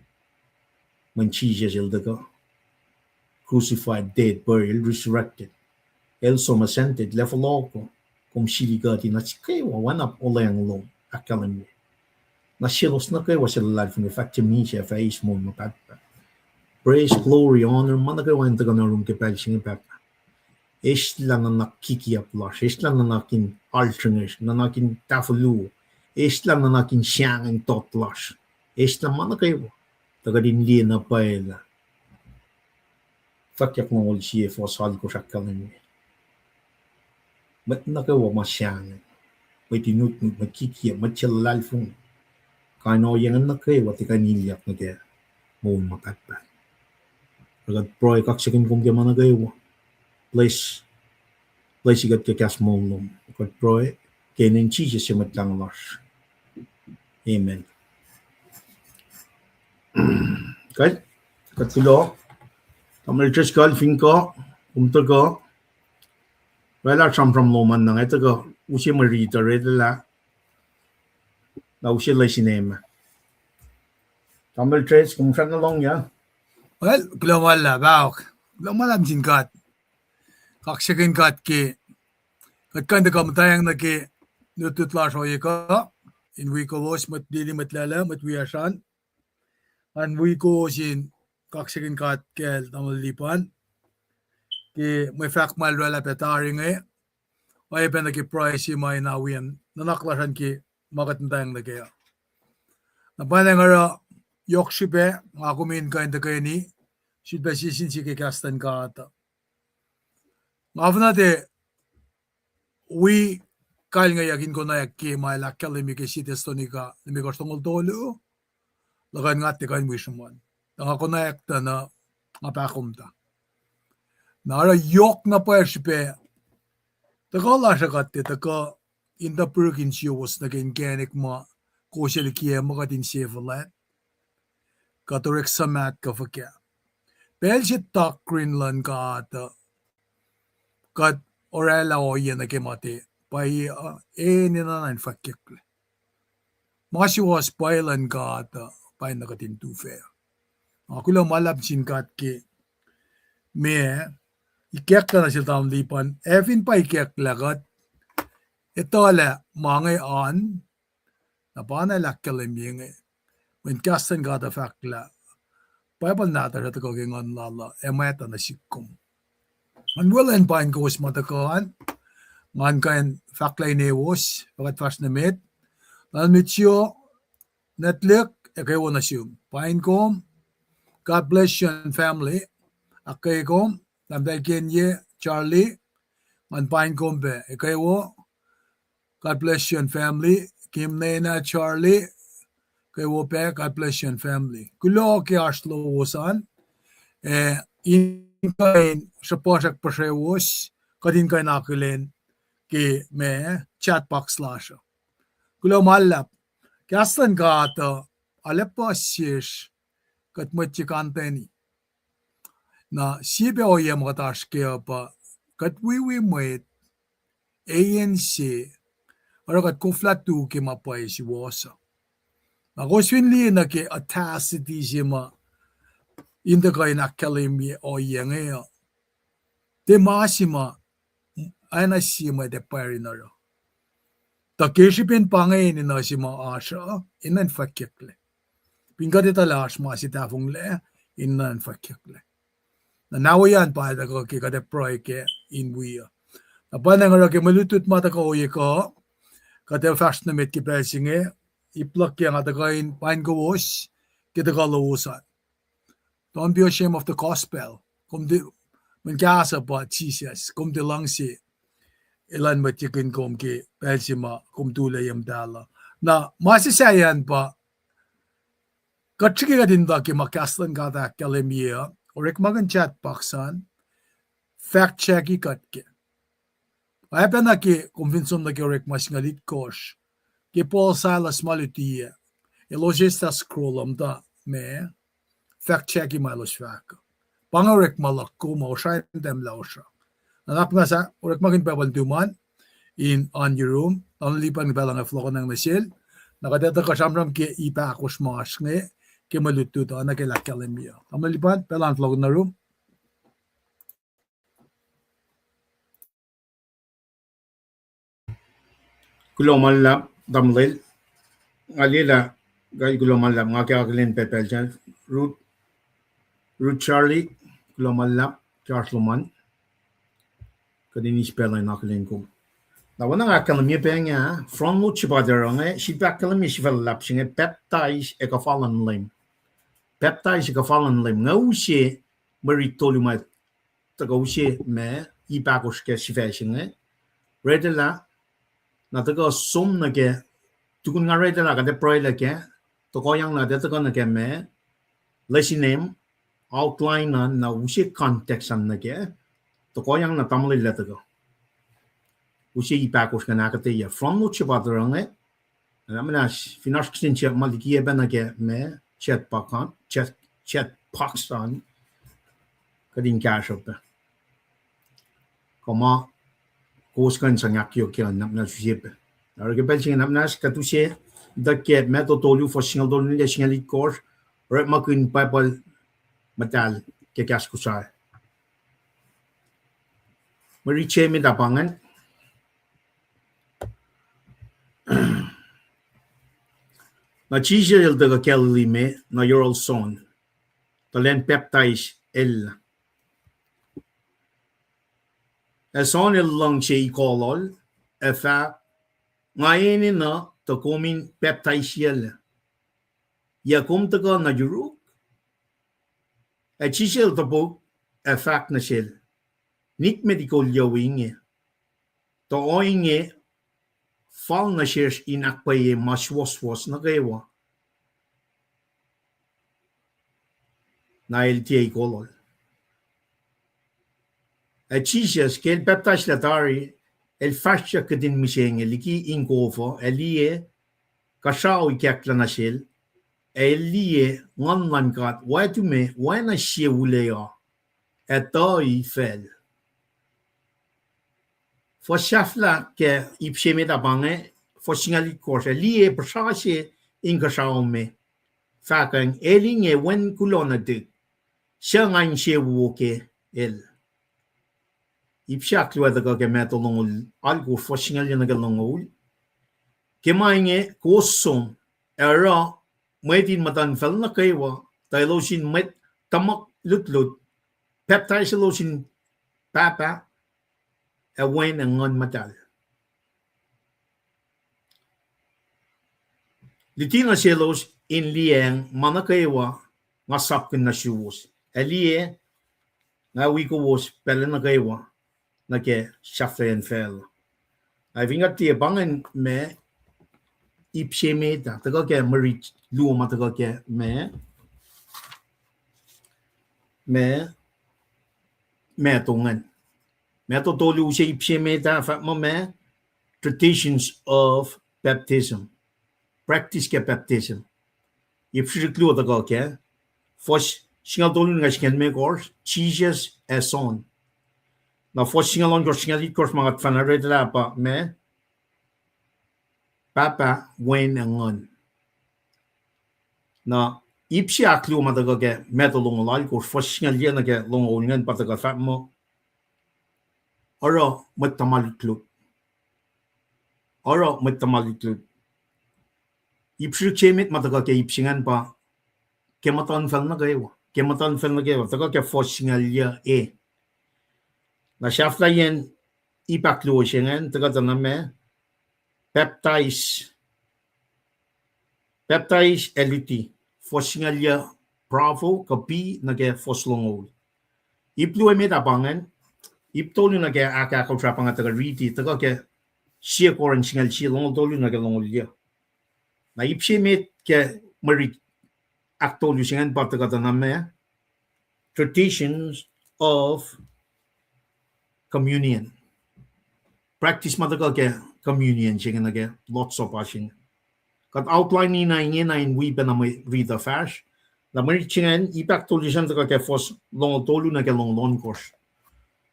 Mweyen Jisus el tuhkuh, crucified, dead, buried, el resurrected, el som ascended, el fohlohkoh. Kom sili kuht in nuh sesr kwewa, oacna olweacng lom ahkkahlwemye, nuh selos nuh kwewa suc luhlahlfongi, fah tiac misac, fah eis moul ma pahtpaht. Praise, glory, honor, ma nuh kwewa in tuhkuh nuh yurum ke pacl se inge Pahpah. Eslah nuhnak kikiap lasr, eslah nuhnak in alsrihngesr, nuhnak in tahfuhluo, eslah nuhnak in sahngweng tot lasr, eslah ma nuh kwewa, tuh kuht in liye na pwacye lah Fwackyuck longoul sie fuhs alkosr ahkkahlwemye, mwet nuh kwewa ma sahngweng, mwet in utnut, mwet kikiap, mwet se luhlahlfongi, kain ohiyac inge nuh kwewa tiac kuh in ilyak nuh ke moul ma pahtpaht. Kuht pruhe kaksakihn kom ke ma nuh kwewa. Bless, bless kuht ke kahs moul lom. Kuht pruhe ke inen Jisus se Mwet Lahngo lasr. Amen. Kuht, kuht kuloh. Tamuhlwel Driscoll, fin kuh, kom tuhkuh, oraclah sramsram lom an, na nga tuhkuh use mwe riti uh, oraclah, na use lesin ma. Tamuhlwel Driscoll, kom srackna lohng ya? Well, kuloh ma luhlahp, ahok. Kuloh ma luhlahp sin God. Kaksakihn God ke kuht kuh in tuhkuh muhtwacng nuh ke lutlut lasr ohiyac kuh, in wi kowos mwet lili, mwet lwelah, mwet wiasran. Ngan wi kowos in kaksakihn God kacl tamuhlwel Lipan ke mwe fahk ma el oraclah pac tari inge, oacyacpac nuh ke pruhe se ma in awiyacn nuhnak lasr an ke ma kuht muhtwacng nuh kac. Na pa nga oruh yohk srihpac, nga kom in kuh in tuhkweni sifilpac sie sin sie ke kahs luhn God. Nga fuhnuh tuh wi kalngeyuck in konwacack ke ma el ahkkahlwemye ke sie Thessalonica limekohsr, longoul tolu, luhkuhn nga tiac kuh in wi sruhmuhn. Tuh nga konwacack tuh na nga pahkomtac. Na oruh yohk na pwacye srihpac, tuhkuh lasr uh kuht tiac tuhkuh in tuh puruk insiyowos nuh ke inkacnek ma kowos ac likiyac muh kuht in sefuhlwact kuht orek suhmaht kuh fuhkah. Pacl se doctrine luhn God uh kuht oraclah ohiyac nuh ke ma tiac pwacye uh, enenuh na in fwackyucklac. Ma suwohs pwacye luhn God uh pa na kuht in tufah. Nga kuloh ma luhlahp sin God ke ma ikacklah nuh sel tamuhlwel Lipan, ac fin pa ikacklah kuht, etuh lah ma inge an, na pa na el ahkkahlwemye inge. Mweyen kahs luhn God uh fahk lah Bible nahtuhsr uh tuhkuh ke nguhn lal uh ac mwacta nuh sihk kom. Ngan weluhl in paing kowos ma tuhkuh an, ngan kuh in fahklah inewos, fah kuht fahsr nuh met. Tamuhlwel Mitchio, Netlik, ekuh wo nuh sum. Paing kom, God bless you and family. Ahkkweye kom, Tahmtahel Kenye, Charlie, ngan paing kom pac, ekuh wo. God bless you and family. Kim Nena, Charlie, ekuh wo pac, God bless you and family. Kuloh ke oasr lowos an, ac in kuh in sruhpuhsrak puhsrewos, kuht in kuh in akihlen ke ma chat box lasr uh. Kuloh ma luhlahp. Kahs luhn God uh, alepah sesr, kuht mwet se kanteni. Na sie pac ohiyac ma kuht oasr kac uh pa, kuht wiwi mwet, eyan se, oruh kuht koflah tu ke ma pwacye suwohs uh. Na kowos fin liye nuh ke audacity se ma in tuhkuh in ahkkahlwemye ohiyac inge uh, tiac ma se ma, oacna sie mwet ac pwacr in oruh. Tuh ke srihpen pa inge enenuh se ma oasr uh, enenuh in fwackyucklac. Fin kuht etuh lah oasr ma se tahfonglac, enenuh in fwackyucklac. Na naweyan pa tuhkuh ke kuht ac pruhe kac in wi uh. Na pa na nga oruh ke mwe lutlut ma tuhkuh ohiyac kuh, kuht ac fahsr nuh met ke pacl se inge, ip luhk ke nga tuhkuh in paing kowos ke tuhkuh lowos an. Don't be ashamed of the gospel. Kom tiac, mweyen kahs uh pa Jisus, kom tiac luhngse elan mwet yekihn kom ke pacl se ma kom tulac ye muhtahl uh. Na ma se sahyacn pa, kuht srihke kuht in tuh ke ma kahs luhn God ahkkahlwemye uh, orekmakihn chat box an, fact check-i kuht kac. Oacpacna ke kom fin som nuh ke orekma singucul itkohsr, ke Paul Silas ma luti ah, elos eis lah scroll uh muhta ma, fact check-i ma elos fahk. Pa inge orekma luhk kom, osra in tahmlah osra. Nuhnak muhnahs, orekmakihn Bible nuhtum an, in oan yurum, Tamuhlwel Lipan, pacl inge fohlohkohnacng nuh sel, na kuht ac tuhkuh sramsram ke ip ahkosr ma oasr inge, ke mwe lutlut uh, nuh ke ahkkahlwemye uh. Tamuhlwel Lipan, pacl an fohlohkohn nuh yurum. Kuloh ma luhlahp, tamuhlwel. Nga liyelah, kuloh ma luhlahp, nga ke akihlen pac pacl sacn. Ruth, Ruth Charlie, kuloh ma luhlahp, ke oasr lom an. Kuht in eis pacl in akihlen kom. Na oacna nga ahkkahlwemye pac inge, front load se pa oruh inge, sifilpac ahkkahlwemye sifac luhlahp se inge, pacptais ac kuhfa luhn Leum. Pacptais ac kuhfa luhn Leum. Nga use mwe rit tolu ma tuhkuh use ma ip ahkosr ke sifac se inge. Read-lah, na tuhkuh som nuh ke, tukun nga read-lah kuht ac pruhelah kac, tohkohyang na kuht ac tuhkuh nuh ke ma, lesson an, outline an, na use context an nuh kac, tohkohyang na tamuhlwel lah tuhkuh use ip ahkosr ingacn ahkuhtweyac. Front load se pa oruh inge, na muhnahs, fin oasr kihsen siyuck ma likiyac pac nuh ke ma, chat box an, chat, chat box an, kuht in kahsruhp pac. Kuh ma, kowos kuh in sang ahkyohkye nuhnak muhnahs use pac. Oruh ke pacl se inge nuhnak muhnahs kuht use, ituckyang ke Matthew tolu, fuhs singucul tolu nuh ke singucul itkohsr, orekmakihn Bible muhtahl ke kahs Kosrae. Mwe rit se met ah pa ingacn. Na Jisus el tuhkuh Galilee me, na yohrohl John, tuh elan pacptais el. Ac John el luhngse ikolol, ac fahk, Nga enenuh tuh kom in pacptaisyelah, yac kom tuhkuh nuh yuruk? Ac Jisus el topuk, ac fahk nuh sel, Nikmet ikolyucwi inge, tuh ohinge fal nuh sesr in ahkpwacye ma suwohswohs nuh kwewa. Na el tiac ikolol. Ac Jisus, ke el pacptaislac tari, el fahsryuck kihtin mihsenge liki inkof uh, ac liye, kuhsrao ikacklah nuh sel, ac el liye, Nguhn luhn God oactume oacna sie wuleya, ac tuh facl. Fuhs sahflah ke ip se met ah pa inge, fuhs singucul itkohsr, ac liye, puhsra se inkuhsrao me, fahkwacng, El inge Wen kuloh nuhtihk, suc nga insewowo ke El. Ip se ahkluo tuhkuh ke Matthew longoul alkosr, fuhs singucul yuc nuh ke longoul. Ke ma inge kowos som, ac oruh mwet in muhtuhnfacl nuh kwewa, tuh elos in mwet tuhmuhk lutlut, pacptais elos in Pahpah, ac Wen, ac Nguhn Muhtahl. Luti nuh selos in liyacacng ma nuh kwewa nga sapkihn nuh suwos. Ac liye, nga wi kowos pacl nuh kwewa nuh ke sahflahiyacn facluh. Ac fin kuht tiac, pa ingacn ma ip se met ah, tuhkuh ke mwe rit luo ma tuhkuh ke ma, ma, Matthew ingacn. Matthew tolu, use ip se met ah, fahk muh ma, traditions of baptism. Practice ke baptism. Ip srihsrihk luo tuhkuh kac. Fuhs singucul tolu nuh ke singucul limekohsr, Jesus ac John. Na fuhs singucul ohnkohsr, singucul itkohsr ma kuht fahna read lah pa ma, Pahpah, Wen, ac Nguhn. Na ip se ahkluo ma tuhkuh ke Matthew longoul alkosr, fuhs singucul yuc nuh ke longoul ingacn pa tuhkuh fahk muh, oruh mwet tuhma lutlut. Oruh mwet tuhma lutlut. Ip srihsrihk se met ma tuhkuh ke ip se ingacn pa ke muhtuhnfacl nuh kwewa. Ke muhtuhnfacl nuh kwewa. Tuhkuh ke fuhs singucul yuc e. Na sahflahiyacn ip ahkluo se ingacn, tuhkuh tuh na ma, pacptais. Pacptais ac luti. Fuhs singucul yuc Bravo kuh B nuh ke fuhs longoul. Ip luo emet ah pa ingacn, ip tolu nuh ke ahkahkosr ah pa nga tuhkuh riti, tuhkuh ke Sie Korin singucul sie, longoul tolu nuh ke longoul yuc. Na ip se met ke mwe rit ahktolu se ingacn pa tuhkuh tuh na ma, traditions of communion. Practice ma tuhkuh ke communion se inge nuh ke Lord's Supper se inge. Kuht outline-i na ingena in wi pacna mwe riti fahsr. Na mwe rit se ingacn, ip ahktolu se ingacn tuhkuh ke fuhs longoul tolu nuh ke longoul ohnkohsr.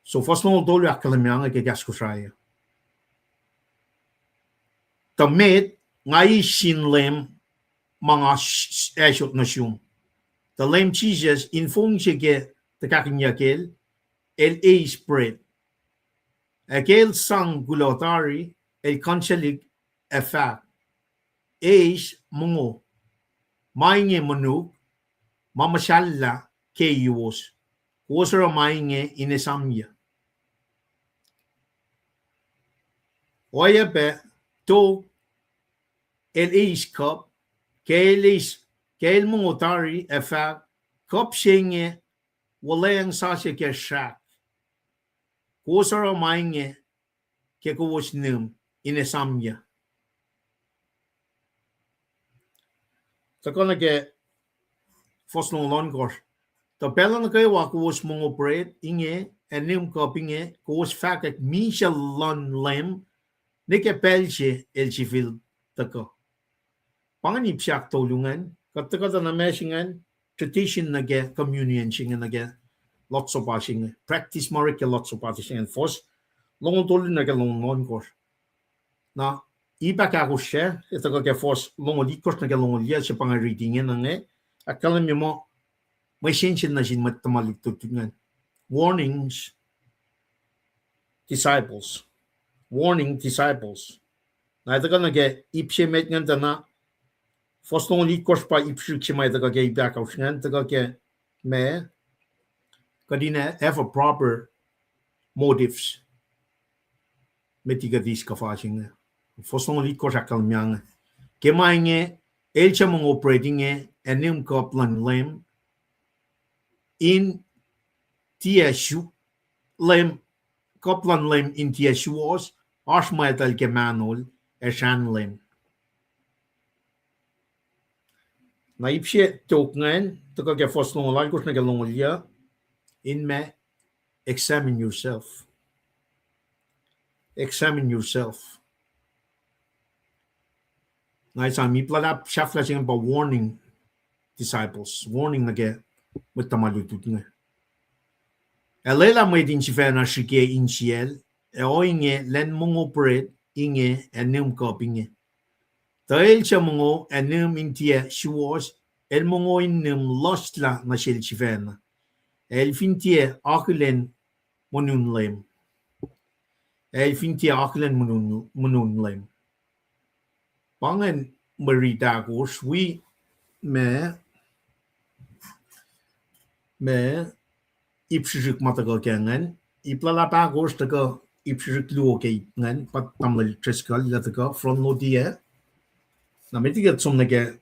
So fuhs longoul tolu ahkkahlwemye inge ke kahs Kosrae uh, tuh met, nga eis sin Leum ma nga s-, s-, ac sot nuh sum. Tuh Leum Jisus in fong se ke tuhkahkihnyuck el, el eis bread. Ac ke el sang kuloh tari, el kanselihk ac fahk, eis mongo. Ma inge monuk, ma muhsahllah keiwos. Kowos oruh ma inge in esamyuc. Oacyacpac, tok, el eis kuhp, ke el eis, ke el mongo tari ac fahk, kuhp se inge wuhlweacng sasuc ke srahk. Kowos oruh ma inge ke kowos nihm in esamyuc. Tuhkuh nuh ke fuhs longoul ohnkohsr. Tuh pacl nuh kwewa kowos mongo bread inge ac nihm kuhp inge, kowos fahkwack misac luhn Leum, ne ke pacl se el sifil tuhkuh. Pa ingacn ip se ahktolu ingacn, kuht tuhkuh tuh na ma se ingacn, tradition nuh ke communion se inge nuh ke Lord's Supper se inge, practice ma orek ke Lord's Supper se inge, fuhs longoul tolu nuh ke longoul ohnkohsr. Na ip ahkahkosr se, e tuhkuh ke fuhs longoul itkohsr nuh ke longoul yuc, se pa nga riti ingena inge, ahkkahlwemye muh mwe sensen nuh sin mwet tuhma lutlut ingacn. Warnings, disciples. Warning disciples. Na e tuhkuh nuh ke ip se met ingacn tuh na, fuhs longoul itkohsr pa ip srihsrihk se ma e tuhkuh ke ip ahkosr ingacn, tuhkuh ke ma, kuht in have a proper motives. Met liki kuht eis kuhfa se inge. Fuhs longoul itkohsr ahkkahlwemye inge. Ke ma inge, el suc mongo bread inge ac nihm kuhp luhn Leum in tiac su-, Leum, kuhp luhn Leum in tiac suwohs, oasr mwactal ke mahnol ac srahn Leum. Na ip se tok ingacn, tuhkuh ke fuhs longoul alkosr nuh ke longoul yuc, in ma, examine yourself. Examine yourself. Na esam ip luhlahp sahflah se inge pa warning disciples, warning nuh ke mwet tuhma lutlut inge. Ac lwelah mwet in sifacna srihke insiyacl, ac ohinge lwen mongo bread inge ac nihm kuhp inge. Tuh el suc mongo ac nihm in tiac suwohs, el mongo in nihm luslah nuh sel sifacna, ac el fin tiac akihlen monun Leum. Ac fin tiac akihlen monon, monon Leum. Pa ingacn mwe riti ahkosr, wi ma, ma ip srihsrihk ma tuhkuh ke ingacn, ip luhlahp ahkosr tuhkuh ip srihsrihk luo ke ip ingacn, pa tamuhlwel Driscoll lah tuhkuh front load ah. Na met liki kuht som nuh ke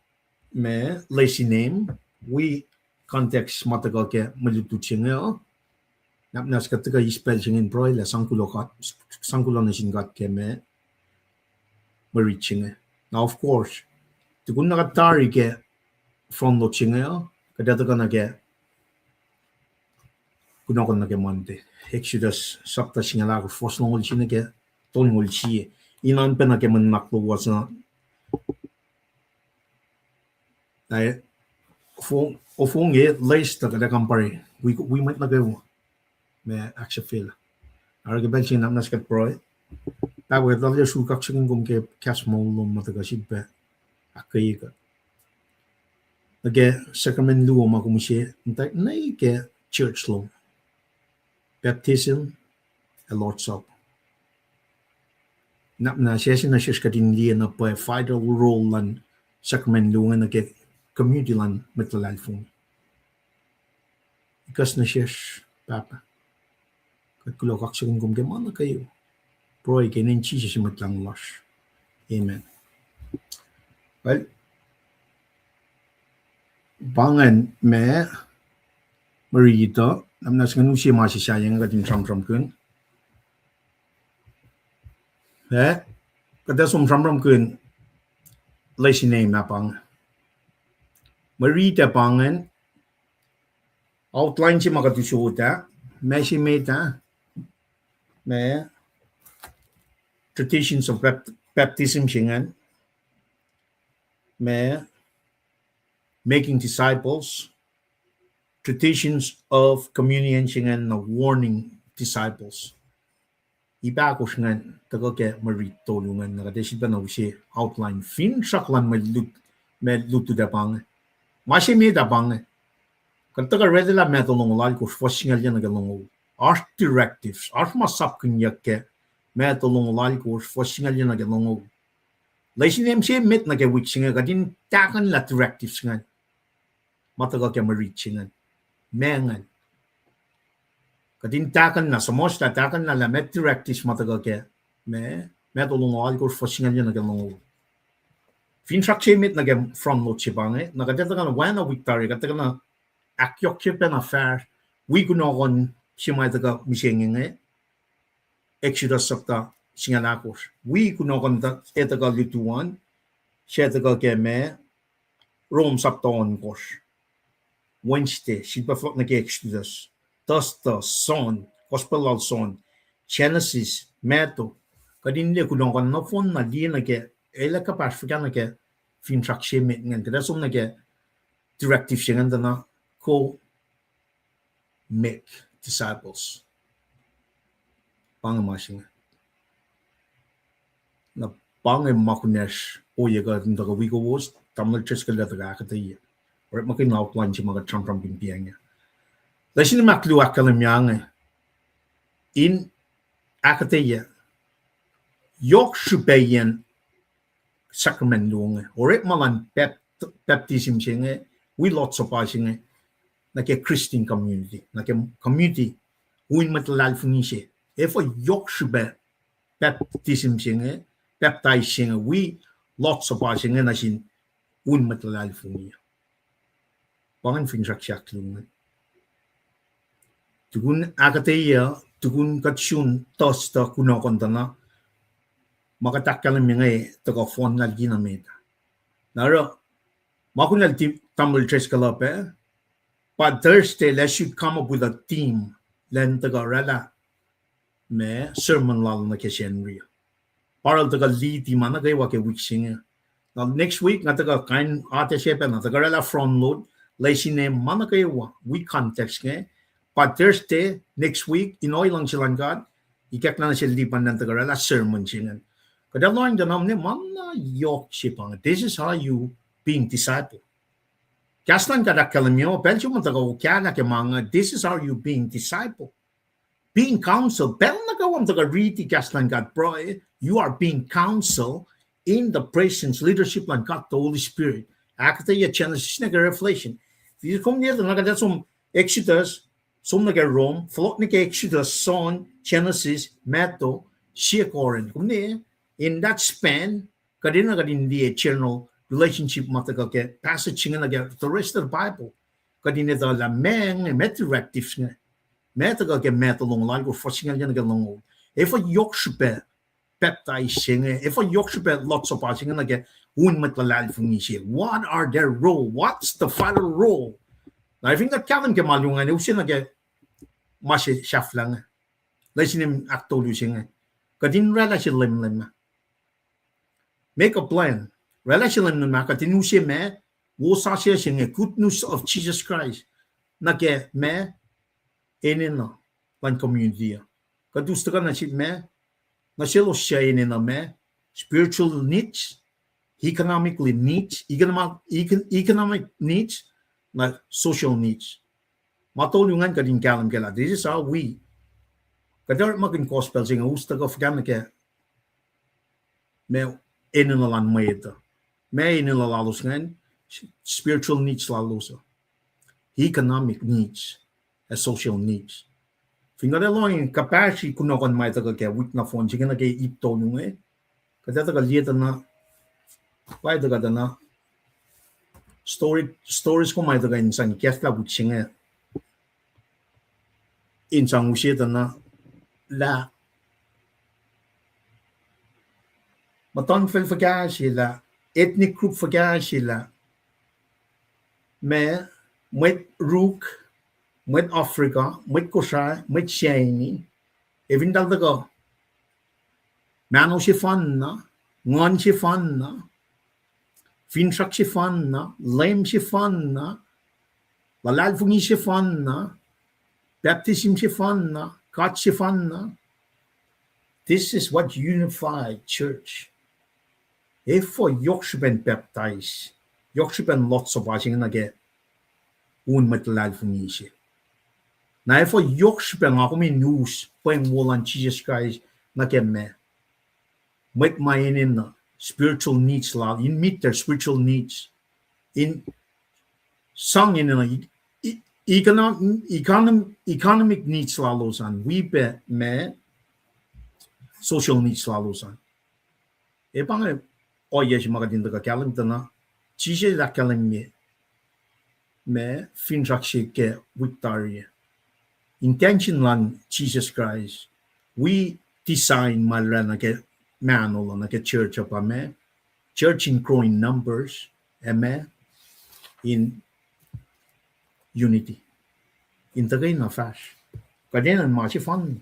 ma laced name, wi context ma tuhkuh ke mwe lutlut se inge uh. Nap muhnahs kuht tuhkuh eis pacl se inge in pruhe lah sang kuloh, sang kuloh nuh sin God ke ma mwe riti se inge. Na of course, tukun na kuht tari ke front load se inge uh, kuht ac tuhkuh nuh ke kunohkohn nuh ke Monday. Exodus sapta singucul ahkosr, fuhs longoul sie nuh ke tolngoul sie. Inen pacna ke mwe nuhnak lowos an. Na, ofong, ofong e laced tuh kuht ac kampare wi, wi mwet nuh kwewa ma ahksahfyelah. Oruh ke pacl se inge nap muhnahs kuht pruhe. Pahpah, kuht arlac sruhk kaksakihn kom ke kahs moul lom ma tuhkuh sifilpac ahkkweye kuht nuh ke sackracmacn luo ma kom use muhta nuh ke church lom: baptism ac Lord's Supper. Nap muhnahs ase nuh sesr kuht in liye na pwacye vital role luhn sackracmacn luo inge nuh ke community luhn mwet luhlahlfongi. Ikacs nuh sesr, Pahpah. Kuht kuloh kaksakihn kom ke ma nuh kwewa. Pruhe ke inen Jisus Mwet Lahngo lasr. Amen. Well, pa ingacn ma mwe riti uh, nap muhnahs ngan use ma se sahyacn kuht in sramsramkihn. Eh, kuht ac som sramsramkihn laced name ah pa inge. Mwe riti ah pa ingacn, outline se ma kuht usot ah, ma se met ah, ma traditions of bap-, baptism se ingacn, ma making disciples, traditions of communion se ingacn, na warning disciples. Ip ahkosr ingacn tuhkuh ke mwe riti tolu ingacn, na kuht ac sifilpacna use outline, finsrak luhn mwe lut, ma lutlut ah pa inge. Ma se met ah pa inge. Kuht tuhkuh orwaclah Matthew longoul alkosr, fuhs singucul yac nuh ke longoul. Oasr directives, oasr ma sapkihnyuck ke Matthew longoul alkosr, fuhs singucul yac nuh ke longoul. Laced name se met nuh ke wik se inge, kuht in tahkuhnlah directives ingacn ma tuhkuh ke mwe riti se ingacn. Ma ingacn kuht in tahkuhnlah, suhmuhslah tahkuhnlah lah ma directives ma tuhkuh ke ma, Matthew longoul alkosr, fuhs singucul yac nuh ke longoul. Finsrak se met nuh ke front load se pa inge, na kuht ac tuhkuh na oacna wik tari, kuht tuhkuh na ahkyohkye pacna fahsr wi kunohkohn se ma tuhkuh mihsenge inge, Exodus sapta singucul ahkosr. Wi kunohkohn ac tuhkuh lutu an, se tuhkuh ke ma, Rom sapta ohnkohsr. Wednesday, sifilpac fohlohk nuh ke Exodus, Thursday, John, Gospel lal John, Genesis, Matthew. Kuht in liye kunohkohn nohfohn na liye nuh ke, el ac kuhpahsr fuhkah nuh ke finsrak se met ingacn. Kuht ac som nuh ke directive se ingacn tuh na, go make disciples. Pa inge ma se inge. Na pa inge ma kunacsr ohiyac kuht in tuhkuh wi kowos, tamuhlwel Driscoll el tuhkuh ahkuhtweyac. Orekmakihn outline se ma kuht sramsramkihn piacng ah. Lesin ahkluo ahkkahlwemye inge in ahkuhtweyac yohk srihpaciyacn sackracmacn luo inge. Orekma luhn pap-, baptism se inge, wi Lord's Supper se inge, nuh ke Christian community, nuh ke community, un mwet luhlahlfongi se. Efuh yohk srihpac baptism se inge, baptize se inge, wi Lord's Supper se inge nuh sin un mwet luhlahlfongi. Pa ingacn finsrak se ahkluo inge. Tukun ahkuhtweyac, tukun kuht sun Thursday kunohkohn tuh na, ma kuht ahkkahlwemye inge tuhkuh fohnlah liki na met. Na oruh, ma kunacl ti-, tamuhlwel Driscoll uh pac, pa Thursday lah should come up with a theme, lah in tuhkuh oraclah ma sermon lal nuh ke Sacnri. Pa el tuhkuh lead-i ma nuh kwewa ke wik se inge. Na next week nga tuhkuh kain atac se pacna, tuhkuh oraclah front load, lesin ma nuh kwewa, wi context inge. Pa Thursday next week, in ohiyac luhngse luhn God, ikacklah nuh sel Lipan lah in tuhkuh oraclah sermon se ingacn. Kuht ac lohacng tuh na mwe ma na yohk se pa inge. This is how you being disciple. Kahs luhn God ahkkahlwemye, pacl se ma tuhkuh okahlah ke ma inge, this is how you being disciple. Being counsel, pacl nuh kwewa ma tuhkuh riti kahs luhn God pruhe, you are being counsel in the presence, leadership luhn God the Holy Spirit. Ahkuhtweyac Genesis nuh ke Revelation. Fin kom liye tuh na kuht ac som Exodus, som nuh ke Rom, fohlohk nuh ke Exodus, John, Genesis, Matthew, sie Corinth. Kom liye, in that span, kuht enenuh kuht in liye general relationship ma tuhkuh ke passage se inge nuh ke the rest of the Bible. Kuht in etuh lah meac inge, meac directives inge. Meac tuhkuh ke Matthew longoul alkosr, fuhs singucul nuh ke longoul. Efuh yohk srihpac pacptais se inge, efuh yohk srihpac Lord's Supper se inge nuh ke un mwet luhlahlfongi se. What are their role? What's the final role? Na fin kuht kahlwem ke ma luhn inge, use nuh ke ma se sahflah inge. Lesin ahktolu se inge. Kuht in oraclah se lemlem ah. Make a plan. Oraclah se lemlem ah, kuht in use ma, wosasuc se inge, good news of Jesus Christ. Nuh ke ma, enenuh luhn community uh. Kuht us tuhkuh nuh sihk ma, nuh selos suc enenuh ma, spiritual needs, economically needs, economic, econ-, economic needs, na social needs. Ma tolu ingacn kuht in kahlwem kac lah this is how we, kuht orekmakihn gospel se inge us tuhkuh fuhkah nuh ke ma enenuh luhn mwet uh. Ma enenuh lalos ingacn, spiritual needs lalos uh, economic needs, ac social needs. Fin kuht ac lohng kuhpahsri kunohkohn ma tuhkuh ke wik nohfohn se inge nuh ke ip tolu inge, kuht ac tuhkuh liye tuh na, pa tuhkuh tuh na, story, stories kom ma tuhkuh in sang kahslah wik se inge, in sang use tuh na, lah muhtuhnfacl fuhkah se lah, ethnic group fuhkah se lah, ma, mwet Ruk, mwet Africa, mwet Kosrae, mwet Siaini, ac fin eltahl tuhkuh, mahno sefanna, nguhn sefanna, finsrak sefanna, Leum sefanna, luhlahlfongi sefanna, baptism sefanna, God sefanna. This is what unified church. Efuh yohk srihpen pacptais, yohk srihpen Lord's Supper se inge nuh ke un mwet luhlahlfongi se. Na efuh yohk srihpen nga kom in us pweng wo luhn Jisus Kraist nuh ke ma, mwet ma enenuh spiritual needs lal, in meet their spiritual needs, in sang enenuh e-, e-, econo-, econom-, economic needs lalos an, wi pac ma social needs lalos an. Ac pa inge ohiyac se ma kuht in tuhkuh kahlwem tuh na, Jisus El ahkkahlwemye ma finsrak se ke wik tari. Intention luhn Jisus Kraist, wi design ma El oraclah nuh ke mahno lal, nuh ke church uh pa ma, church in growing numbers, ac ma, in unity. In tuhkuh na fahsr. Kuht enenuh ma sefanna.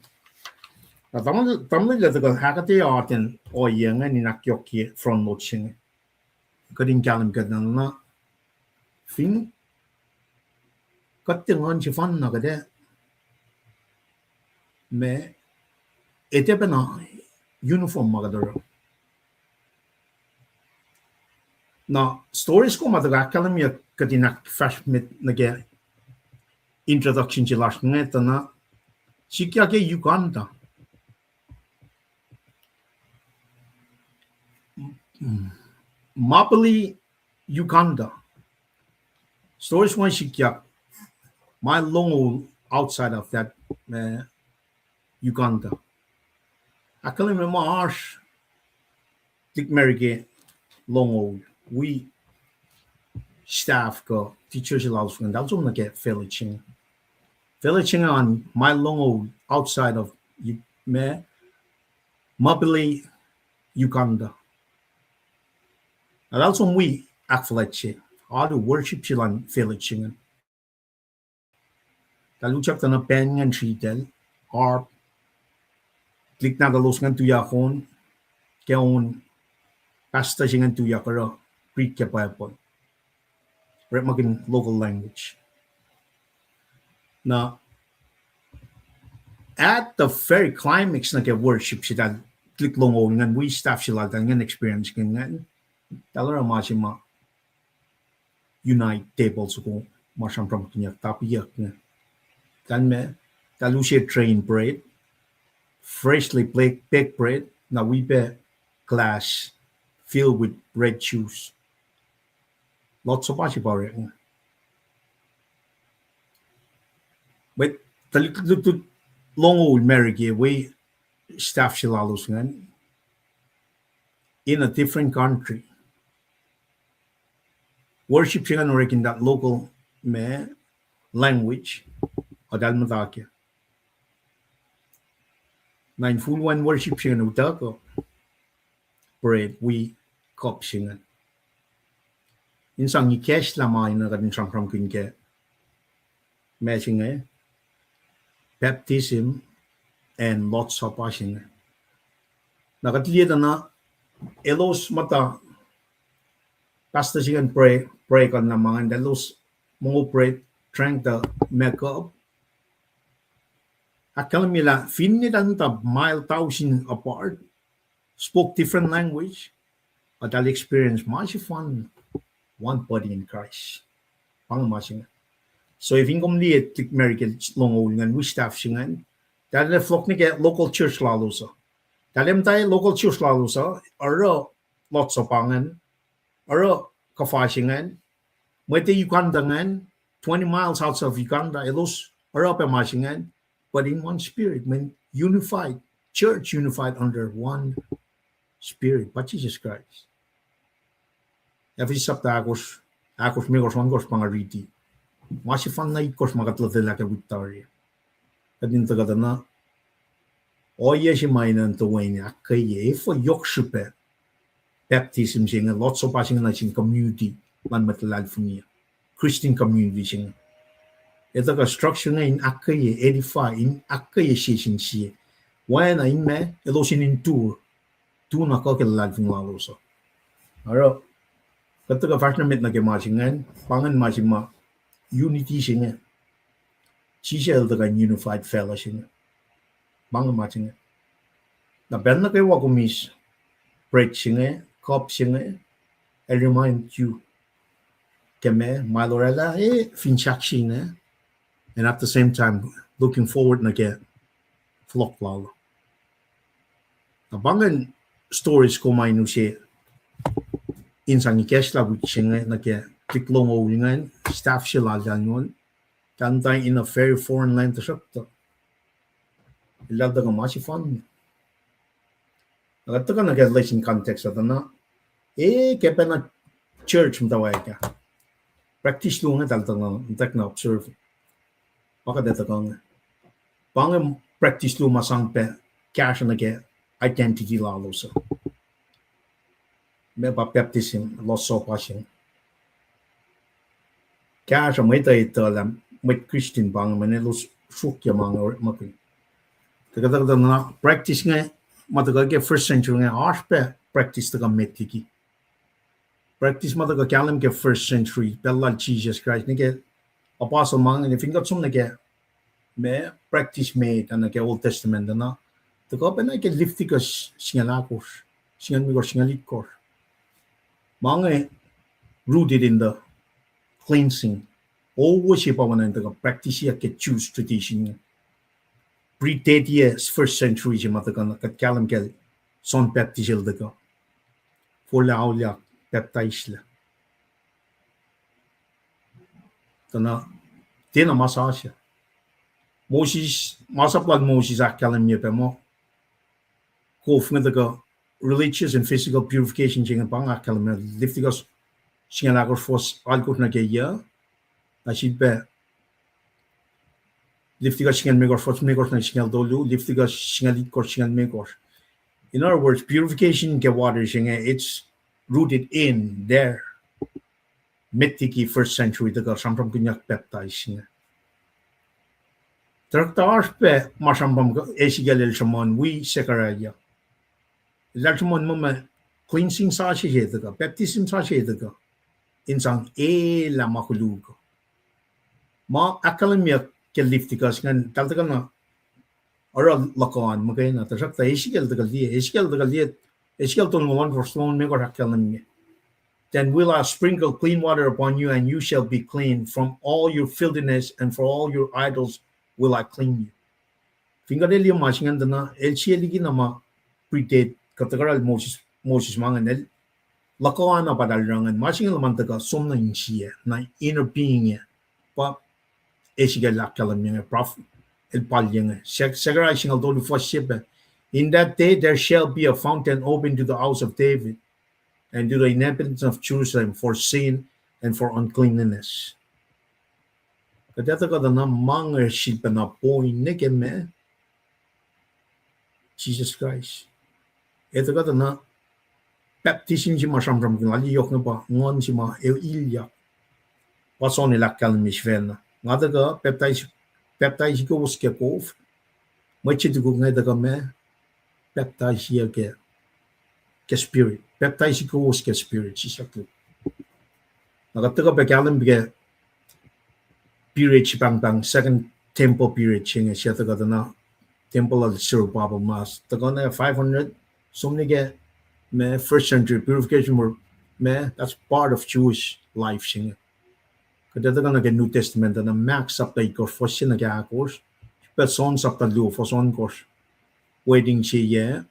Na tamuhlwel, tamuhlwel, tuhkuh ahkuhtweyac atacn ohiyac ingacn in ahkyohkye front load se inge. Kuht in kahlwem kuht na, na, fin kuht tiac nguhn sefanna kuht ac, ma, etuh pacna uniform ma kuht oruh. Na stories kom ma tuhkuh ahkkahlwemye kuht in ahkfahsr met nuh ke introduction se lasr inge tuh na, sikyak ke Uganda. Mapili, Uganda. Stories ma sikyak, ma longoul outside of that, uh, Uganda. Ahkkahlwemye ma oasr tuhlihk America longoul, wi staff kuh teachers lalos ingacn, eltahl som nuh ke village inge. Village inge an ma longoul outside of, ma, Mapili, Uganda. Eltahl som wi ahkfuhlwact se, alu worship se luhn village inge. Eltahl utyak tuh na band ingacn sritacl, harp, tuhlihk nahtuhlos ingacn tuyak on, ke on, pastor se ingacn tuyak oruh, read ke Bible. Orekmakihn local language. Na, at the very climax nuh ke worship se eltahl tuhlihk longoul ingacn wi staff se laltahl ingacn experience ingacn, eltahl oruh ma se ma unite table soko ma sramsramkihnyuck, tapiyuck inge. Eltahl ma, Eltahl use train bread, freshly baked, baked bread, na wi pac glass filled with red juice. Lord Supper se pa orek inge. Mwet tuhlihk lutlut longoul America wi staff se lalos ingacn, in a different country. Worship se ingacn orek in that local, ma, language, eltahl muhta kac. Na in full wen worship se ingacn utuckuh bread wi cup se ingacn, in sang ikacslah ma na kuht in sramsramkihn ke ma se inge, baptism and Lord's Supper se inge. Na kuht liye tuh na elos muhta, pastor se ingacn pray, pray kuh na ma ingacn, elos mongo bread, drank the ma cup. Ahkkahlwemye lah finne eltahl muhta mile thousand apart, spoke different language, eltahl experience ma sefanna, one body in Christ. Pa inge ma se inge. So fin kom liye tuhlihk America longoul ingacn wi staff se ingacn, eltahl fohlohk nuh ke local church lalos uh. Eltahl muhta local church lalos uh, oruh Lord's Supper ingacn, oruh kuhfa se ingacn, mwet Uganda ingacn, twenty miles outside of Uganda, elos oruh pac ma se ingacn, but in one spirit, mweyen unified, church unified under one spirit, pa Jisus Kraist. Ephesus sapta ahkosr, ahkosr limekohsr ohnkohsr pa nga riti. Ma sefanna itkohsr ma kuht lotwelah ke wik tari. Kuht in tuhkuh tuh na ohiyac se ma enenuh in toeni ahkkweye, efuh yohk srihpac baptism se inge, Lord's Supper se inge nuh sin community luhn mwet luhlahlfongi, Christian community se inge. Etuh kuh structure inge in ahkkweye, edify, in ahkkweye sie sin sie. Oacna in ma elos in endure, tu na kuh ke luhlahlfongi lalos uh. Oruh, kuht tuhkuh fahsr nuh met nuh ke ma se ingacn, pa ingacn ma se ma unity se inge. Jisus el tuhkuh in unified fellowship inge. Pa inge ma se inge. Na pacl nuh kwewa kom eis bread se inge, cup se inge, el remind you ke ma ma el orwaclah, e, fin sahk se inge, and at the same time looking forward nuh ke fohlohk lal. Na pa ingacn stories kom ma in use in sang ikacslah wik se inge nuh ke tuhlihk longoul ingacn, staff se lal ingacn, eltahl muhta in a very foreign land, tuhsruhktuh eltahl tuhkuh ma sefanna. Na kuht tuhkuh nuh ke lesson context uh tuh na, e, ke pacna church muhtwacwacack ah, practice luo inge eltahl tuhkuh, eltahl tuhkuh na observe. Pa kuht ac tuhkuh inge. Pa inge practice luo ma sang pac kahsruh nuh ke identity lalos uh. Ma pa baptism, Lord's Supper se inge. Kahsruh mwet uh etuh lah mwet Christian pa inge, mweyen elos sruokyac ma inge orekmakihn. Tuhkuh, tuhkuh, tuhkuh na practice inge, ma tuhkuh ke first century inge, oasr pac practice tuhkuh met liki practice ma tuhkuh kahlwem ke first century, pacl lal Jisus Kraist, nuh ke apostle ma inge, fin kuht som nuh ke ma practice met nuh ke Old Testament uh na, tuhkuh pacna ke Leviticus singucul ahkosr, singucul limekohsr, singucul itkohsr. Ma inge rooted in the cleansing. Ohiyac se pa oacna in tuhkuh practice-iyuck ke Jewish tradition. Predate-iyac first century se ma tuhkuh na kuht kahlwem ke John Baptist el tuhkuh forlah auliyak, pacptaislac. Tuh na, tiacna ma sasuc. Moses, masap lal Moses ahkkahlwemye pac muh kof inge tuhkuh religious and physical purification se inge pa inge ahkkahlwemye Leviticus singucul ahkosr fuhs alkosr nuh ke yuh, na sifilpac Leviticus singucul limekohsr fuhs limekohsr nuh ke singucul tolu, Leviticus singucul itkohsr, singucul limekohsr. In other words, purification ke water se inge, it's rooted in there. Met liki first century tuhkuh sramsramkihnyuck pacptais inge. Tuhsruhktuh oasr pac ma sramsram Ezekiel el sruhmuhn wi Zechariah. Eltahl sruhmuhn muh ma cleansing sasuc se tuhkuh, baptism sasuc se tuhkuh in sang elah ma koluk uh. Ma ahkkahlwemyeyuck ke Leviticus ingacn, eltahl tuhkuh na oruh luhkuhn muhkwena, tuhsruhktuh Ezekiel tuhkuh liye, Ezekiel tuhkuh liye, Ezekiel tolngoul ohnkohsr, tolngoul limekohsr ahkkahlwemye, Then will I sprinkle clean water upon you, and you shall be clean. From all your filthiness and for all your idols will I clean you. Fin kuht liye ma se ingacn tuh na, el sie liki na ma predate kuht tuhkuh oruh Moses, Moses ma ingacn el luhkuhna pa eltahl oruh ingacn. Ma se inge luhman tuhkuh som nuh insiyac, na inner being ah, pa el srihke ahkkahlwemye inge, prophet, el palye inge. Zechariah singucul tolu fuhs sie pac. In that day there shall be a fountain open to the house of David and to the inhabitants of Jerusalem for sin and for uncleanliness. Kuht etuh kuh tuh na ma inge sifilpacna point nuh ke ma Jisus Kraist. Etuh kuht tuh na baptism se ma sramsramkihn lal yohk inge pa nguhn se ma e ilyak. Pa John el ahkkahlwemye sifacna. Nga tuhkuh baptize, baptize kowos ke kof. Mwet se tukuk inge tuhkuh ma baptize ke, ke Spirit. Baptize kowos ke Spirit, sisaklu. Na kuht tuhkuh pac kahlwem ke period se pahngpahng Second Temple period se inge, se tuhkuh tuh na temple lal Zerubbabel mas tuhkuh na five hundred, som nuh ke ma first century purification were ma, that's part of Jewish life se inge. Kuht etuh kuh nuh ke New Testament uh na Mark sapta itkohsr fuhs se nuh ke ahkosr, pa John sapta luo fuhs ohnkohsr. Wedding se yac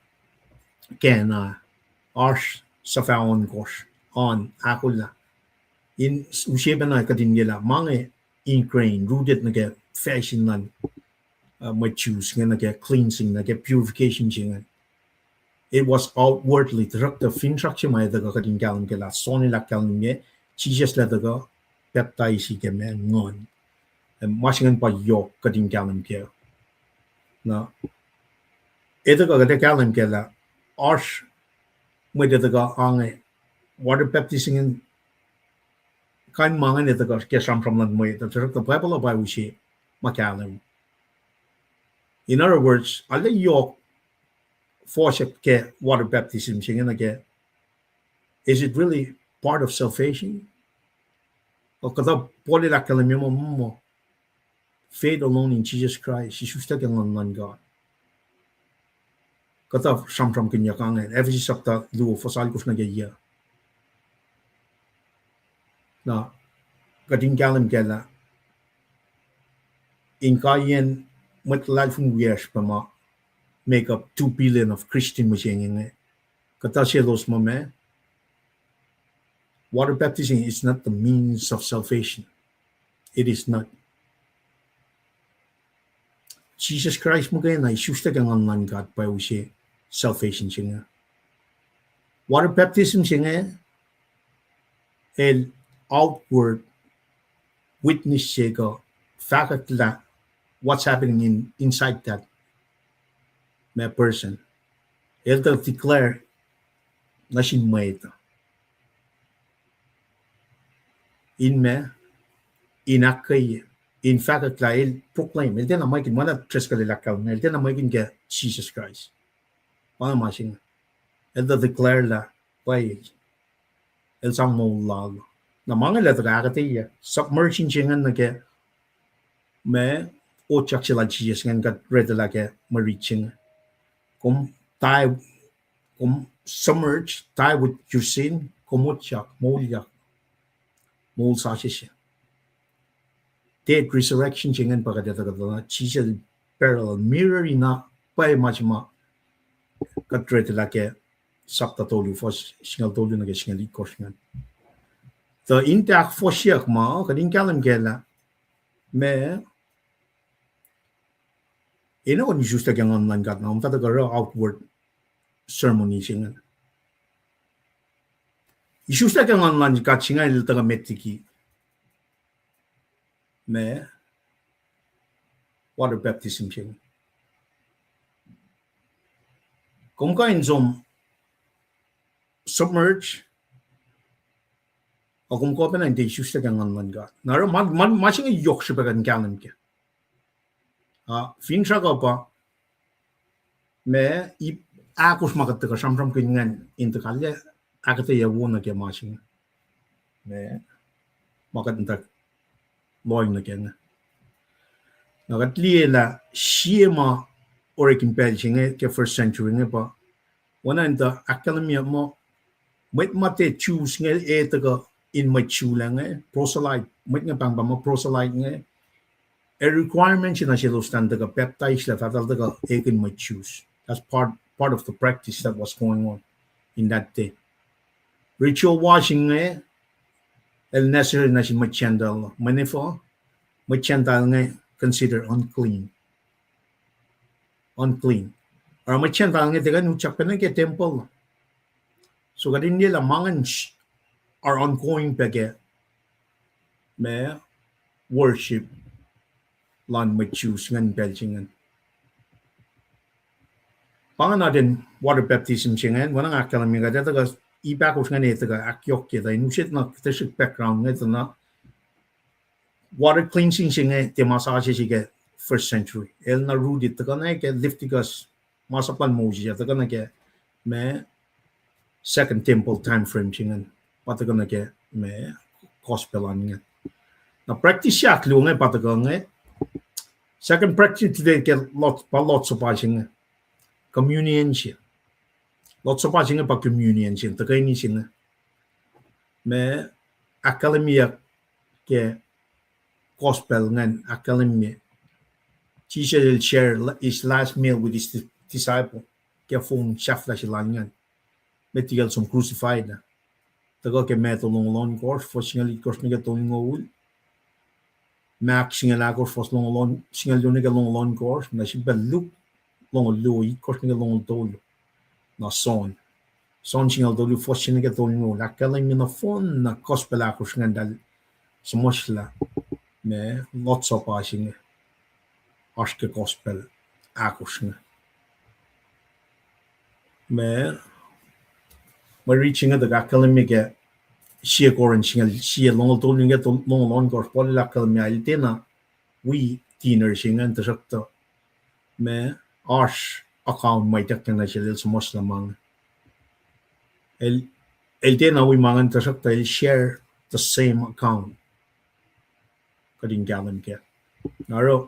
Cana, oasr suhfah ohnkohsr, oan ahkolah. In use pacna kuht in liyelah ma inge ingrained, rooted nuh ke fashion luhn uh, mwet Jews inge nuh ke cleansing, nuh ke purification se inge. It was outwardly, tuhsruhktuh finsrak se ma etuh kuh kuht in kahlwem ke lah John el ahkkahlwemye, Jisus el tuhkuh baptize ke ma nguhn. Ma se ingacn pa yohk kuht in kahlwem kac. Na etuh kuh kuht ac kahlwem kac lah oasr mwet etuh kuh ange water baptism ingacn, kain ma ingacn etuh kuh ke sramsram luhn mwet, tuhsruhktuh Bible uh pa use ma kahlwem. In other words, arlac yohk fohsack ke water baptism se inge nuh ke, is it really part of salvation? O kuhtuh Paul el ahkkahlwemye muh, muh faith alone in Jesus Christ, isuslac ke Nguhn luhn God. Kuhtuh sramsramkihnyuck ange, Ephesus sapta luo fuhs alkosr nuh ke yac. Na kuht in kahlwem kac lah inkaiyacn mwet luhlahlfongi wiyacsr pac ma make up two billion of Christian mihsenge inge, kuhtuh selos muh ma, water baptism is not the means of salvation. It is not. Jisus Kraist muhkwena isuslac ke Nguhn luhn God pa use salvation se inge. Water baptism se inge el outward witness se kuh fahkwack lah what's happening in, inside that ma person. El tuh declare nuh sin mwet uh in ma, in ahkkweye, in fahkwack lah el proclaim, el tiacna mwekihn, ma na Driscoll el ahkkahlwemye, el tiacna mwekihn ke Jisus Kraist. Pa inge ma se inge. El tuh declare lah pwacye el sang moul lal. Na ma inge el tuhkuh ahkuhtweyac submersion se ingacn nuh ke ma otyak se lal Jisus ingacn kuht retuh lah ke mwe rit se inge. Kom die, kom submerge, die with your sin, kom otyak, moulyak, moul sasuc se. Death resurrection se ingacn pa kuht etuh kuh tuh na Jisus parallel, mirror na pwacye ma se ma kuht retuh lah ke sapta tolu fuhs singucul tolu nuh ke singucul itkohsr ingacn. Tuh in tiac ahkfohsyeyuck ma kuht in kahlwem kac lah ma enenuh in isuslac ke Nguhn luhn God na, kom fah tuhkuh oruh outward ceremony se ingacn. Isuslac ke Nguhn luhn God se inge el tuhkuh met liki ma water baptism se inge. Kom kuh in som submerge, a kom kuh pacna in tiac isuslac ke Nguhn luhn God. Na oruh ma, ma, ma se inge yohk srihpac kuht in kahlwem kac. A finsrak uh pa ma ip ahkosr ma kuht tuhkuh sramsramkihn ingacn in tuhkuh ahkuhtweyac wo nuh ke ma se inge, ma, ma kuht in tuh lohng nuh ke inge. Na kuht liye lah sie ma orek in pacl se inge ke first century inge pa oacna in tuh ahkkahlwemye muh mwet ma tiac Jews inge, e tuhkuh in mwet Jew lac inge, proselyte, mwet inge pahngpahng muh proselyte inge, a requirement se nuh selos an tuhkuh baptize lah fah eltahl tuhkuh ekihn mwet Jews. That's part, part of the practice that was going on in that day. Ritual washing inge, el necessary nuh sin mwet Gentile, mweyen efuh, mwet Gentile inge consider unclean. Unclean. Oruh mwet Gentile inge tiac kuh in utyak pacna ke tempuhl. So kuht in liye lah ma ingacn are ongoing pac ke ma worship luhn mwet Jews ingacn pacl se ingacn. Pa ingacn atacn water baptism se ingacn, oacna nga ahkkahlwemye kuht, ac tuhkuh ip ahkosr ingacn ac tuhkuh ahkyohkye tuh in use na tuhsruhk background inge tuh na water cleansing se inge tiac ma sasuc se ke first century. El na rooted tuhkuh na ke Leviticus, ma sap luhn Moses, ac tuhkuh nuh ke ma Second Temple time frame se ingacn, pa tuhkuh nuh ke ma gospel an ingacn. Na practice se ahkluo inge pa tuhkuh inge, second practice today ke Lord, pa Lord's Supper se inge, communion se. Lord's Supper se inge pa communion se, tuhkweni se inge. Ma ahkkahlwemyeyuck ke gospel ingacn ahkkahlwemye, Jesus el share his last meal with his di-, disciple ke fong sahflah se lal ingacn, met liki el som crucified ah. Tuhkuh ke Matthew longoul ohnkohsr, fuhs singucul itkohsr nuh ke tolngoul, Mark singucul ahkosr, fuhs longoul on-, singucul luo nuh ke longoul ohnkohsr, na sifilpac Luke longoul luo, itkohsr nuh ke longoul tolu. Na John. John singucul tolu, fuhs se nuh ke tolngoul. Ahkkahlwemye nohfohn na gospel ahkosr ingacn eltahl suhmuhslah ma Lord's Supper se inge. Oasr ke gospel ahkosr inge. Ma, mwe rit se inge tuhkuh ahkkahlwemye ke Sie Corinth singucul sie, longoul tolu nuh ke tol-, longoul ohnkohsr, Paul el ahkkahlwemye el tiacna wi dinner se ingacn tuhsruhktuh ma oasr account ma ituckyang nuh sel el suhmuhslah ma inge. El, el tiacna wi ma ingacn tuhsruhktuh el share the same account. Kuht in kahlwem kac. Na oruh,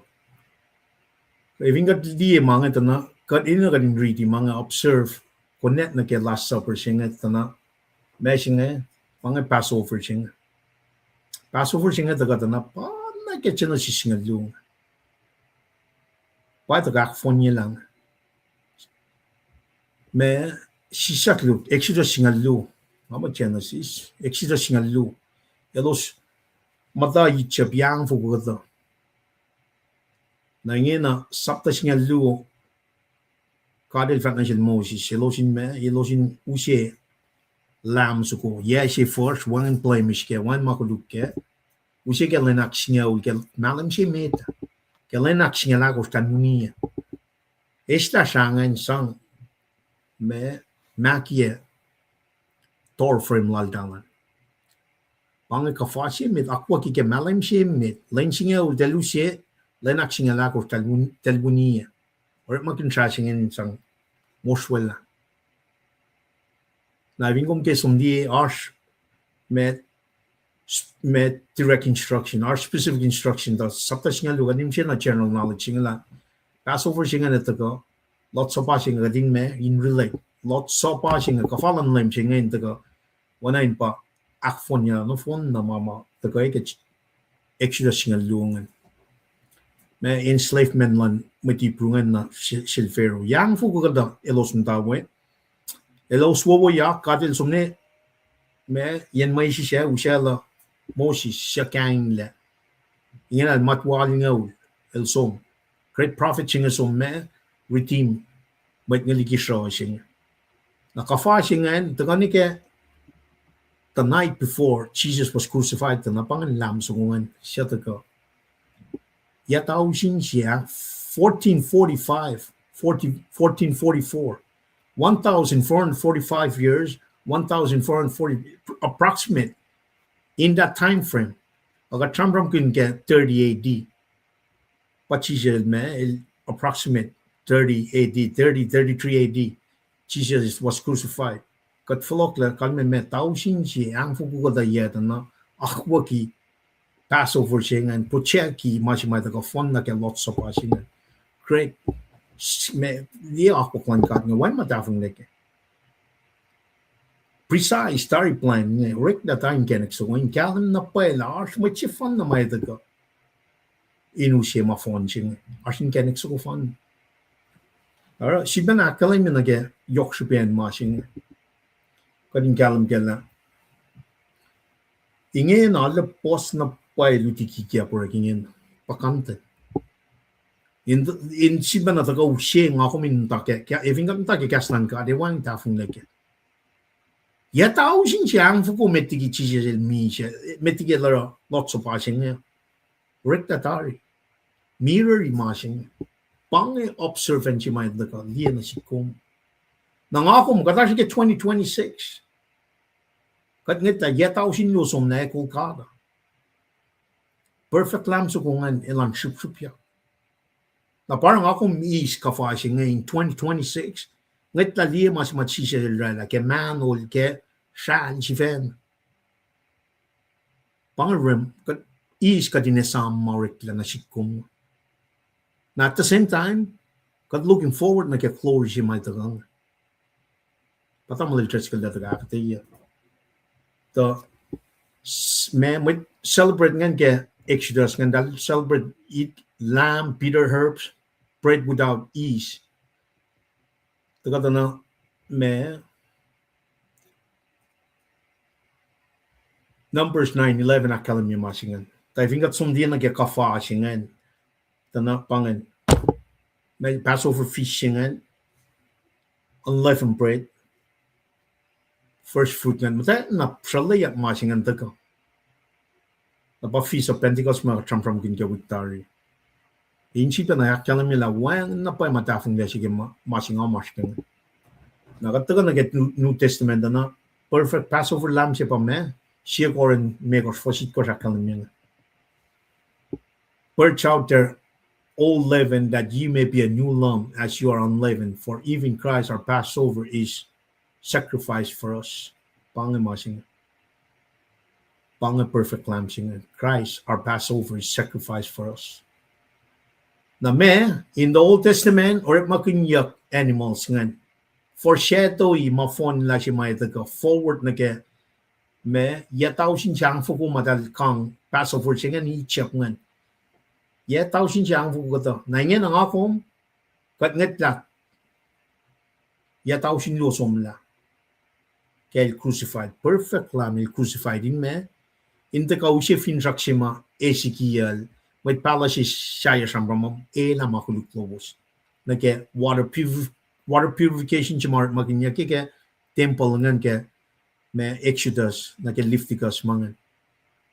fin kuht liye ma inge tuh na, kuht enenuh kuht in riti ma inge, observe, connect nuh ke Last Supper se inge tuh na, ma se inge, ma inge Passover se inge. Passover se inge tuhkuh tuh na pa na ke Genesis singucul luo inge. Pa tuhkuh ahkfohnyelah inge. Ma sislah lut, Exodus singucul luo, ma ma Genesis, Exodus singucul luo. Elos muhta Egypt, yac angfoko kuhtuh. Na ingena sapta singucul luo, God el fahk nuh sel Moses, elos in ma, elos in use lamb soko, yac se fuhsr, wacngihn blemish kac, wacngihn ma koluk kac, use ke lwen ahksingucul ke mahlwem se met, ke lwen ahksingucul ahkosr, tuhlihk ninac. Eslah srangacn sang ma, ma kiyac door frame laltahl an. Pa inge kuhfa se met, akwucki ke mahlwem se met, lwen singucul eltahl use, lwen ahksingucul ahkosr eltahl win-, eltahl winiyac. Orekmakihn srah se ingacn in sang mosrwaclah. Na fin kom ke som liye oasr ma, ma direct instruction, oasr specific instruction tuh sapta singucul luo, kuht in use na general knowledge se inge lah Passover se inge na tuhkuh, Lord's Supper se inge kuht in ma, in relate. Lord's Supper se inge, kuhfa luhn Leum se inge in tuhkuh, oacna in pa ahkfohnyelah nohfohn na ma ma tuhkuh ke Exodus singucul luo ingacn. Ma enslavement luhn mwet Hebrew ingacn nuh se-, sel Pharaoh. Yac angfoko kuhtuh elos muhta we. Elos wowoyak, God el som ne, ma, yen mwesis ah, usaclah Moses, suc kainglac. Ingena el matwal inge ul, el som. Great prophet se inge som ma, redeem mwet inge liki sruh se inge. Na kuhfa se ingacn, tuhkuh nuh ke the night before Jesus was crucified, tuh na pa ingacn lamb soko ingacn, suc tuhkuh. Yac tausin se, fourteen forty-five, forty, fourteen forty-four, one thousand four hundred forty-five years, one thousand four hundred forty, approximate, in that time frame. Ac kuht sramsramkihn ke thirty A D. Pa Jisus el ma, el approximate thirty A D, thirty, thirty-three A D, Jesus was crucified. Kuht fohlohklac, kalmac ma tausin se angfoko kuhtuh yac tuh na, akwucki Passover se ingacn, pochaki ma se ma tuhkuh fohn nuh ke Lord's Supper se ingacn. Great, s-, ma, liye akwuck luhn God inge, wacngihn ma tahfonglac kac. Precise tari plan inge, oreklah tuh inkacnek soko in kahlwem na pwacye lah oasr mwet sefanna ma etuh kuh. in use ma fohn se inge. Oasr inkacnek soko fan. Oruh sifilpacna ahkkahlwemye nuh ke yohk srihpen ma se inge. Kuht in kahlwem kac lah ingena lah puhs na pwacye luti kikiacp orek ingena. Puhkantwen. In, in sifilpacna tuhkuh use nga kom in muhta ke, ke, efin kuht muhta ke kahs luhn God, ac wacngihn tahfonglac kac. Yac tausin se ahngfoko met liki Jisus el misac, met liki el oruh Lord's Supper se inge. Oreklac tari. Mirror-i ma se inge. Pa inge observance se ma el tuhkuh liye nuh sihk kom. Na nga kom, kuht oasr ke twenty twenty-six. Kuht ngwetlah yac tausin luo somlah ac Golgotha. Perfect Lamb soko ingacn elan srihpsrihpyak. Na pa nga kom eis kuhfa se inge in twenty twenty-six, ngwetlah liye ma se ma Jisus el oraclah ke mahnol, ke sral sifacna. Pa inge rim, kuht eis kuht in esam ma oreklac nuh sihk kom. Na at the same time, kuht looking forward nuh ke glory se ma tuhkuh inge. Pa tamuhlwel Driscoll el tuh ahkuhtweyac. Tuh s-, ma, mwet celebrate ingacn ke Exodus ingacn, eltahl celebrate eat lamb, bitter herbs, bread without yeast. Tuh kuhtuh na, ma, Numbers nine eleven ahkkahlwemye ma se ingacn. Tuh fin kuht som liye nuh ke kuhfa se ingacn, tuh na pa ingacn, ma Passover feast se ingacn, unleavened bread, first fruit ingacn. Muhtwacta na sruhleyak ma se ingacn tuhkuh. Na pa Feast of Pentecost ma sramsramkihn ke wik tari. In sifilpacna ahkkahlwemye lah wacngihn na pwacye ma tahfonglac se ke ma, ma se inge oasr ke inge. Na kuht tuhkuh nuh ke New, New Testament uh na perfect Passover lamb se pa ma, Sie Korint limekohsr fuhs itkohsr ahkkahlwemye inge. Purge out their old leaven, that ye may be a new lump, as you are unleavened. For even Christ our Passover is sacrificed for us. Pa inge ma se inge. Pa inge perfect lamb se inge. Christ our Passover is sacrificed for us. Na ma, in the Old Testament, orekmakihnyuck animals ingacn. Foreshadow-i ma fohnlah se ma etuh kuh forward nuh ke ma, yac tausin se ahngfoko ma eltahl kang Passover se ingacn Egypt ingacn. Yac tausin se ahngfoko kuhtuh. Na ingena nga kom, kuht ngwetlah yac tausin luo somlah ke el crucified, perfect lamb el crucified in ma, in tuhkuh use finsrak se ma Ezekiel, mwet pahluh se sahyac sramsram, elah ma koluk lowos nuh ke water purifi-, water purification se ma orekmakihnyuck ke tempuhl ingacn ke ma Exodus nuh ke Leviticus ma ingacn.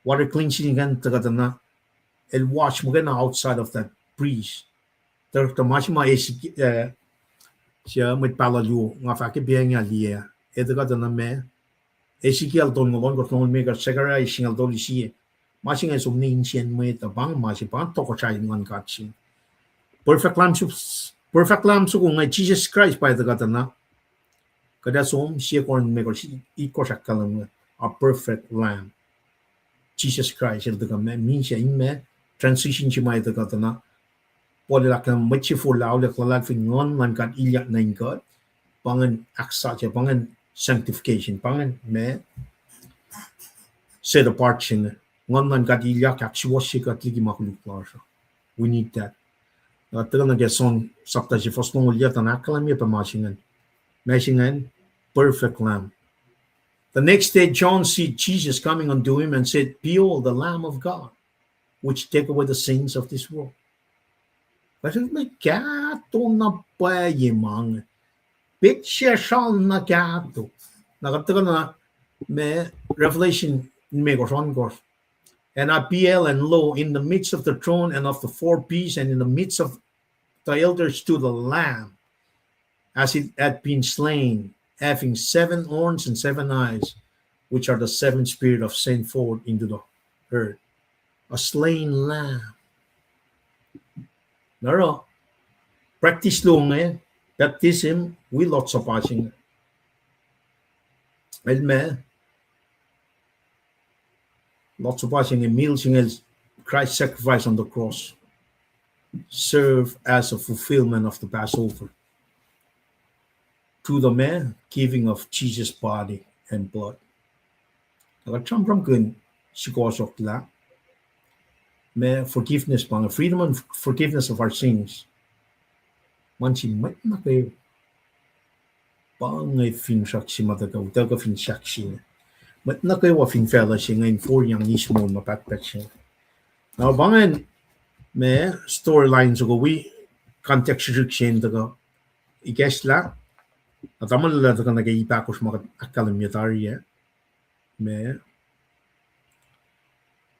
Water cleansing ingacn tuhkuhtuh na el wash muhkwena outside of that priest. Tuhkuhtuh ma se ma Ezekiel, eh, se mwet pahluh luo, nga fahk ke pacng ah liye, e tuhkuhtuh na ma Ezekiel tolngoul ohnkohsr, longoul limekohsr, Zechariah singucul tolu sie. Ma se inge som nuh insiyacn mwet uh, pa inge ma se, pa inge tohkohsrahi luhn God se. Perfect lamb suk-, perfect lamb soko inge Jisus Kraist pa etuh kuhtuh na. Kuht ac som Sie Korint limekohsr itkohsr ahkkahlwemye, a perfect lamb. Jisus Kraist el tuhkuh ma, misac in ma, transition se ma etuh kuhtuh na. Paul el ahkkahlwemye mwet se forlah aolyuck luhlahlfongi, Nguhn luhn God ilyak nuh in kuht, pa ingacn ahksasuc, pa ingacn sanctification, pa ingacn ma set apart se inge. Nguhn luhn God ilyak ahksuwohsye kuht liki ma koluk lasr uh. We need that. Na tuhkuh nuh ke John chapter se fuhs longoul yac, tuh na ahkkahlwemye pac ma se ingacn. Ma se ingacn, perfect lamb. The next day John seeth Jesus coming unto him and said, Behold, the Lamb of God, which take away the sins of this world. Kuht fin kahto na pwacye ma inge, petsac sral na kahto. Na kuht tuhkuh na ma Revelation limekohsr ohnkohsr. And I beheld, and lo, in the midst of the throne and of the four beasts, and in the midst of the elders stood a lamb, as it had been slain, having seven horns and seven eyes, which are the seven spirits of sent forth into the earth. A slain lamb. Na oruh, practice luo inge, baptism, wi Lord's Supper se inge. El ma, Lord's Supper se inge, meal se inge, Christ's sacrifice on the cross serve as a fulfillment of the Passover through the ma, giving of Jesus' body and blood. Na kuht sramsramkihn sukohsohk lah ma forgiveness pa inge, freedom and forgiveness of our sins. Ma sin mwet nuh kwewa. Pa inge finsrak se ma tuhkuh, tuhkuh fin sahk se inge. Mwet nuh kwewa fin facluh se inge in foriyang eis moul ma pahtpaht se inge. Na pa ingacn ma storyline soko wi context srihsrihk se in tuhkuh ikacslah, na tamuhlwel ah tuhkuh nuh ke ip ahkosr ma kuht ahkkahlwemye tari ah. Ma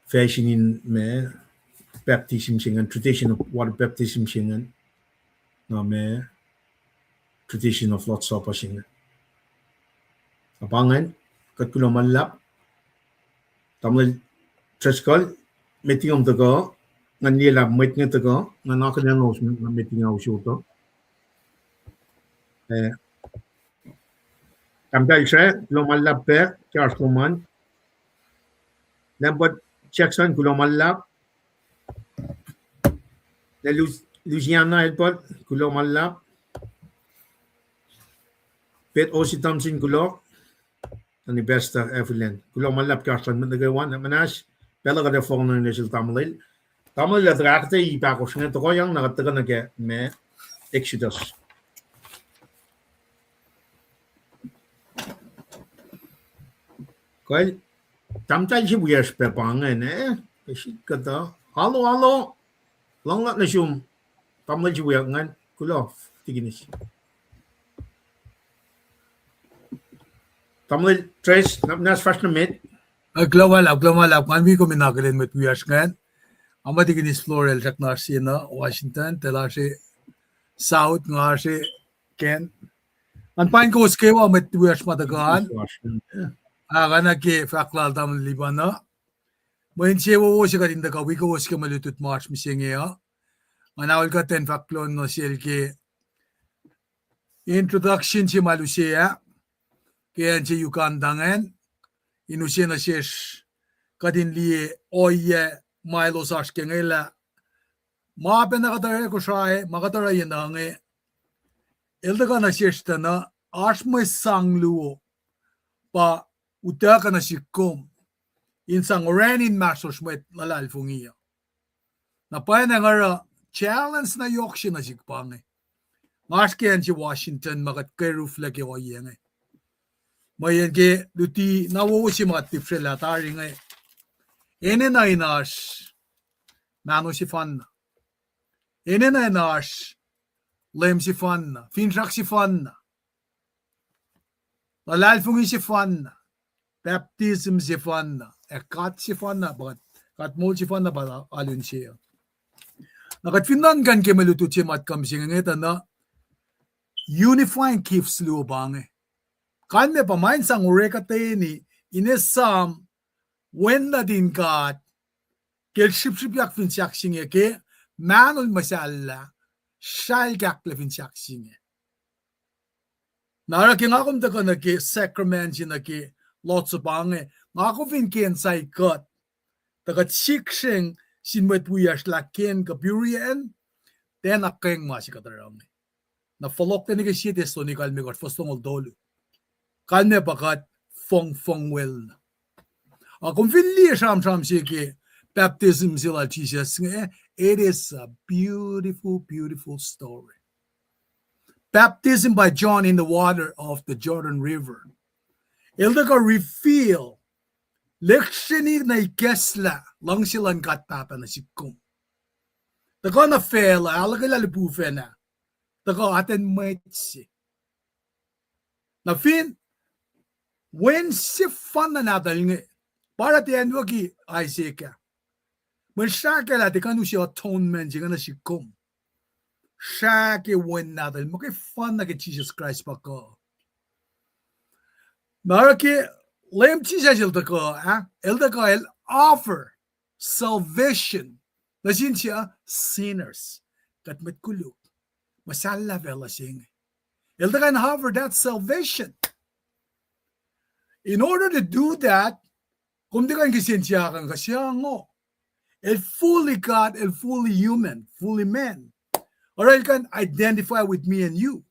fashion in ma baptism se ingacn, tradition of water baptism se ingacn, na ma tradition of Lord's Supper se ingacn. Na pa ingacn, kuht kuloh ma luhlahp. Tamuhlwel Driscoll, met liki kom tuhkuh, ngan liye lah mwet inge tuhkuh, ngan akihlen lalos met liki nga usot uh. Eh, Tahmtahel Sra, kuloh ma luhlahp pac ke oasr lom an. Lambert Jackson, kuloh ma luhlahp. Na Lu-, Louisiana Edward, kuloh ma luhlahp. Pet Osi Thompson, kuloh. Ani Pastor Evelyn, kuloh ma luhlahp ke oasr luhn mwet nuh kwewa, na muhnahs, pacl uh kuht ac fohlohk nuh sel tamuhlwel. Tamuhlwel uh tuhkuh ahkuhtweyac ip ahkosr inge, tohkohyang na kuht tuhkuh nuh ke ma Exodus. Kuh, tahmtahel se wiyacsr pac pa ingacn, eh? Ke srihk kuhtuh. Alo, alo. Luhngluhk nuh sum. Tamuhlwel se wiyuck ingacn. Kuloh, tikinis. Tamuhlwel Tres, na muhnahs fahsr nuh met. Eh, kuloh ma luhlahp, kuloh ma luhlahp. Ngan wi kom in akihlen mwet wiyacsr ingacn. Nga ma tikinis Floral, srackna oasr sie nuh Washington, tuh el oasr South, nga oasr Kent. Ngan paing kowos kwewa mwet wiyacsr ma tuhkuh an. Ah, oacna ke fahk lal tamuhlwel Liban uh, mwe insewowo se kuht in tuhkuh wi kowos ke mwe lutlut ma oasr mihsenge uh. Nga na ol kuht in fahk kuloh nuh sel ke introduction se ma el use ah ke acn se Uganda ingacn, in use nuh sesr kuht in liye ohiyac ma elos oasr ke inge lah ma pacna kuht oruh Kosrae, ma kuht oruh ye nuh inge, el tuhkuh nuh sesr tuh na oasr mwe sang luo pa utuckuh nuh sihk kom in sang orani inmahsrlosr mwet luhlahlfongi uh. Na pwacnwacng oruh challenge na yohk se nuh sihk pa inge. Nga oasr ke acn se Washington ma kuht keruflac ke ohiyac inge. Mweyen ke luti na wowo se ma kuht lihpsrwaclah tari inge, enenuh in oasr mahno sefanna. Enenuh in oasr leum sefanna, finsrak sefanna, luhlahlfongi sefanna, baptism sefanna, ac God sefanna, pa God moul sefanna pa alu inse uh. Na kuht fin nuhnkuh ke mwe lutlut se ma tuhkuh mihsenge inge tuh na unifying gifts luo pa inge. Kalmac pa ma in sang orekuhtweni in esam wen nuhtin God ke el srihpsrihpyak fin sahk se inge, ke mahnol muhsahllah srahlkahklac fin sahk se inge. Na oruh ke nga kom tuhkuh nuh ke sacrament se nuh ke Lord's Supper inge, nga kom fin ke insight kuht, tuh kuht srihksrihk sin mwet wiyacsr lah ke kuh purian, tiacna keng ma se kuht oruh inge. Na fohlohk nuh ke sie Thessalonica limekohsr fuhs longoul tolu. Kalmac pa kuht fongfong wel na. Ac kom fin liye sramsram se ke baptism se lal Jisus inge, it is a beautiful, beautiful story. Baptism by John in the water of the Jordan River. El tuhkuh reveal, lihksreni na ikacslah luhngse luhn God Pahpah nuh sihk kom. Tuhkuh nuh facluh, ahluhkwelah lihpufacn ah, tuhkuh atacn mwet se. Na fin wen sefanna nahtuhl inge, pa oruh tiac acnwucki Isaac ah, mwe srahkaclah tiac kuh in use atonement se inge nuh sihk kom. Srah ke wen nahtuhl muhkwefanna ke Jisus Kraist pa kuh. Na oruh ke Leum Jisus el tuhkuh, ah, el tuhkuh el offer salvation nuh sin sinners, kuht mwet koluk, muhsahllah facluh se inge. El tuhkuh in offer that salvation. In order to do that, kom tiac kuh in kihsen siyuck in kuh siyuck ngo. El fully God, el fully human, fully man. Oruh el kuh in identify with me and you.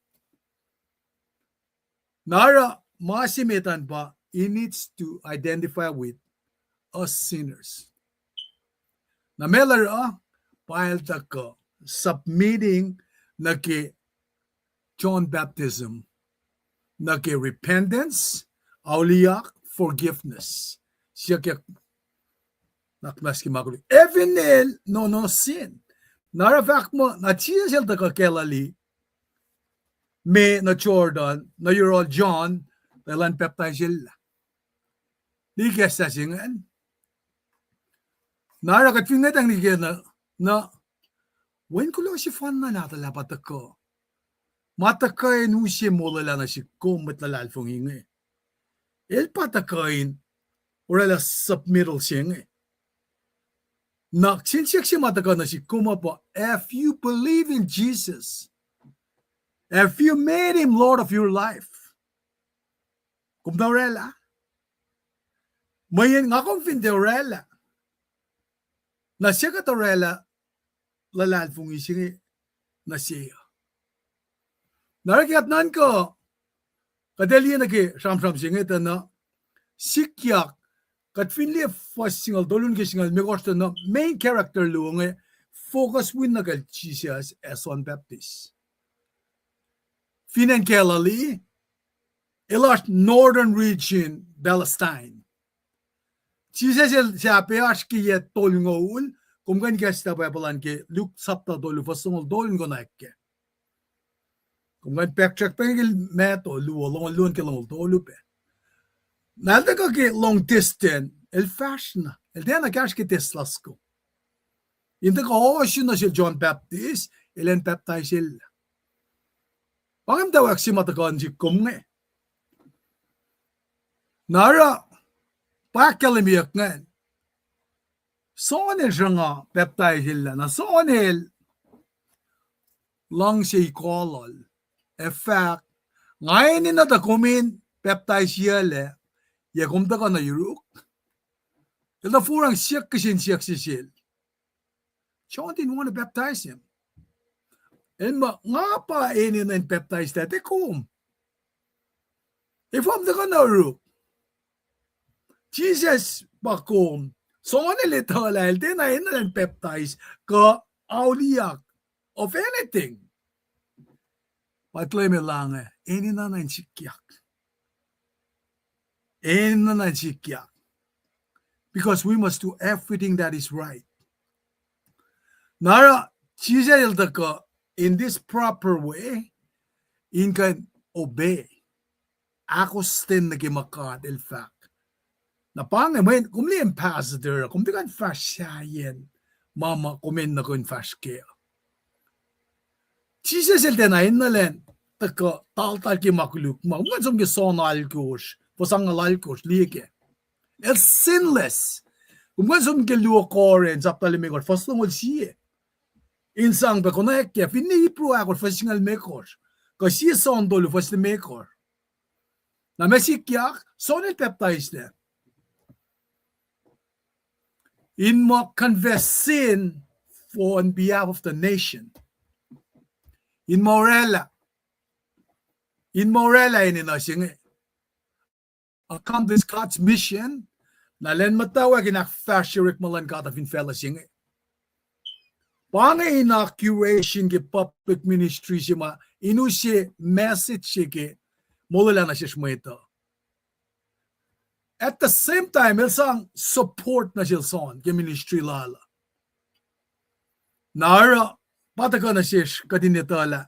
Na oruh ma se met an pa, he needs to identify with us sinners. Na meac el oruh? Pa el tuhkuh submitting nuh ke John baptism, nuh ke repentance, auliyak, forgiveness. Siyuck, nuhnak muhnahs ke ma koluk. Ac fin el, no, no sin. Na oruh fahk muh, na Jisus el tuhkuh Galilee, me nuh Jordan, nuh yohrohl John, tuh elan pacptaisyelah. Liki ikacslah se ingacn. Na oruh kuht fin ngwetacng liki na, na, wen kuloh sefanna nahtuhl ah pa tuhkuh. Ma tuhkuh in use molwelah nuh sihk kom mwet luhlahlfongi inge. El pa tuhkuh in orwaclah submittal se inge. Na kihsen siyuck se ma tuhkuh nuh sihk kom uh pa, have you believed in Jesus? Have you made him Lord of your life? Kom tuh orwaclah? Mweyen nga kom fin tiac orwaclah, na siyuck kuht orwaclah luhlahlfongi se inge nuh se uh. Na oruh ke kuht nuhnkuh, kuht ac liye nuh ke sramsram se inge tuh na sikyak, kuht fin liye fuhs singucul tolu nuh ke singucul limekohsr tuh na main character luo inge focus win nuh kacl Jisus ac John Baptist. Fin acn Galilee, el oasr northern region Palestine. Jisus el sahp oasr ke yac tolngoul, kom kuh in kahsruh Bible an ke Luke sapta tolu, fuhs longoul tolu in konwacack kac. Kom kuh in backtrack pac ke matwac luo, longoul luo nuh ke longoul tolu pac. Na el tuhkuh ke long distance, el fahsr na, el tiacna kahsruh ke test lasko. In tuhkuh ohsun nuh sel John Baptist, el in pacptaiselah. Pa inge muhtwacwacack se ma tuhkuh nuh sihk kom inge. Na oruh, pa ahkkahlwemyeyuck ingacn. John el sruhnga pacptaiselah. Na John el luhngse ikoh lal, ac fahk, nga enenuh tuh kom in pacptaisiyuclac, yac kom tuhkuh nuh yuruk? El tuh forang siyuck kihsen siyuck se sel. John didn't want to baptize him. El muh, nga pa enenuh in pacptaiselah, tiac kom. Efuh kom tuhkuh nuh yuruk? Jisus pa kom. John el etuh lah el tiacna enenuh in pacptais kuh auliyak of anything. But Leum El ange, enenuh na in sikyak. Enenuh na in sikyak. Because we must do everything that is right. Na oruh Jisus el tuhkuh in this proper way, in kuh in obey. Ahkostwen nuh ke ma God el fahk. Na pa inge mweyen kom liye ambassador, kom tiac kuh in fahsr sahyacn ma ma kom enenuh kuh in fahsr kac. Jisus el tiacna enenuh elan tuhkuh taltal ke ma koluk ma. Kom kuh in som ke John alkosr, fuhs angngaul alkosr, liye kac. El sinless. Kom kuh in som ke luo Corinth sapta limekohsr, fuhs longoul sie. In sang pac konwacack kac, finne Hebrew ahkosr, fuhs singucul limekohsr, kuh sie John tolu, fuhs limekohsr. Na ma sikyak, John el pacptaislac in muh confess sin for on behalf of the nation. In muh orwaclah, in muh orwaclah enenuh se inge, accomplish God's mission, na lwen muhtwacwacack in ahkfahsrye orekma luhn God uh fin facluh se inge. Pa inge inauguration ke public ministry se ma in use message se ke molwelah nuh sesr mwet uh. At the same time, el sang support nuh sel John ke ministry lal uh. Na oruh, pa tuhkuh nuh sesr kuht in etuh lah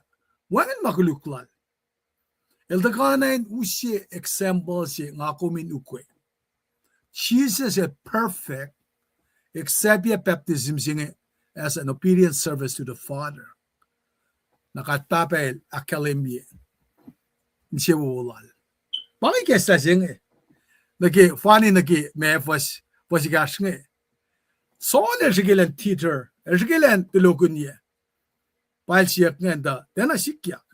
wacngihn ma koluk lal. El tuhkuh na in use example se nga kom in ukwe. Jisus el perfect, accept baptism se inge as an obedient service to the Father. Na God Pahpah el ahkkahlwemye insewowo lal. Pa inge ikacslah se inge. Nuh ke, fani nuh ke ma fuhs, fuhs ekahsr inge. John el srihke elan teeter, el srihke elan tulokihnyac. Pa el siyuck ingacn tuh tiacna sikyak.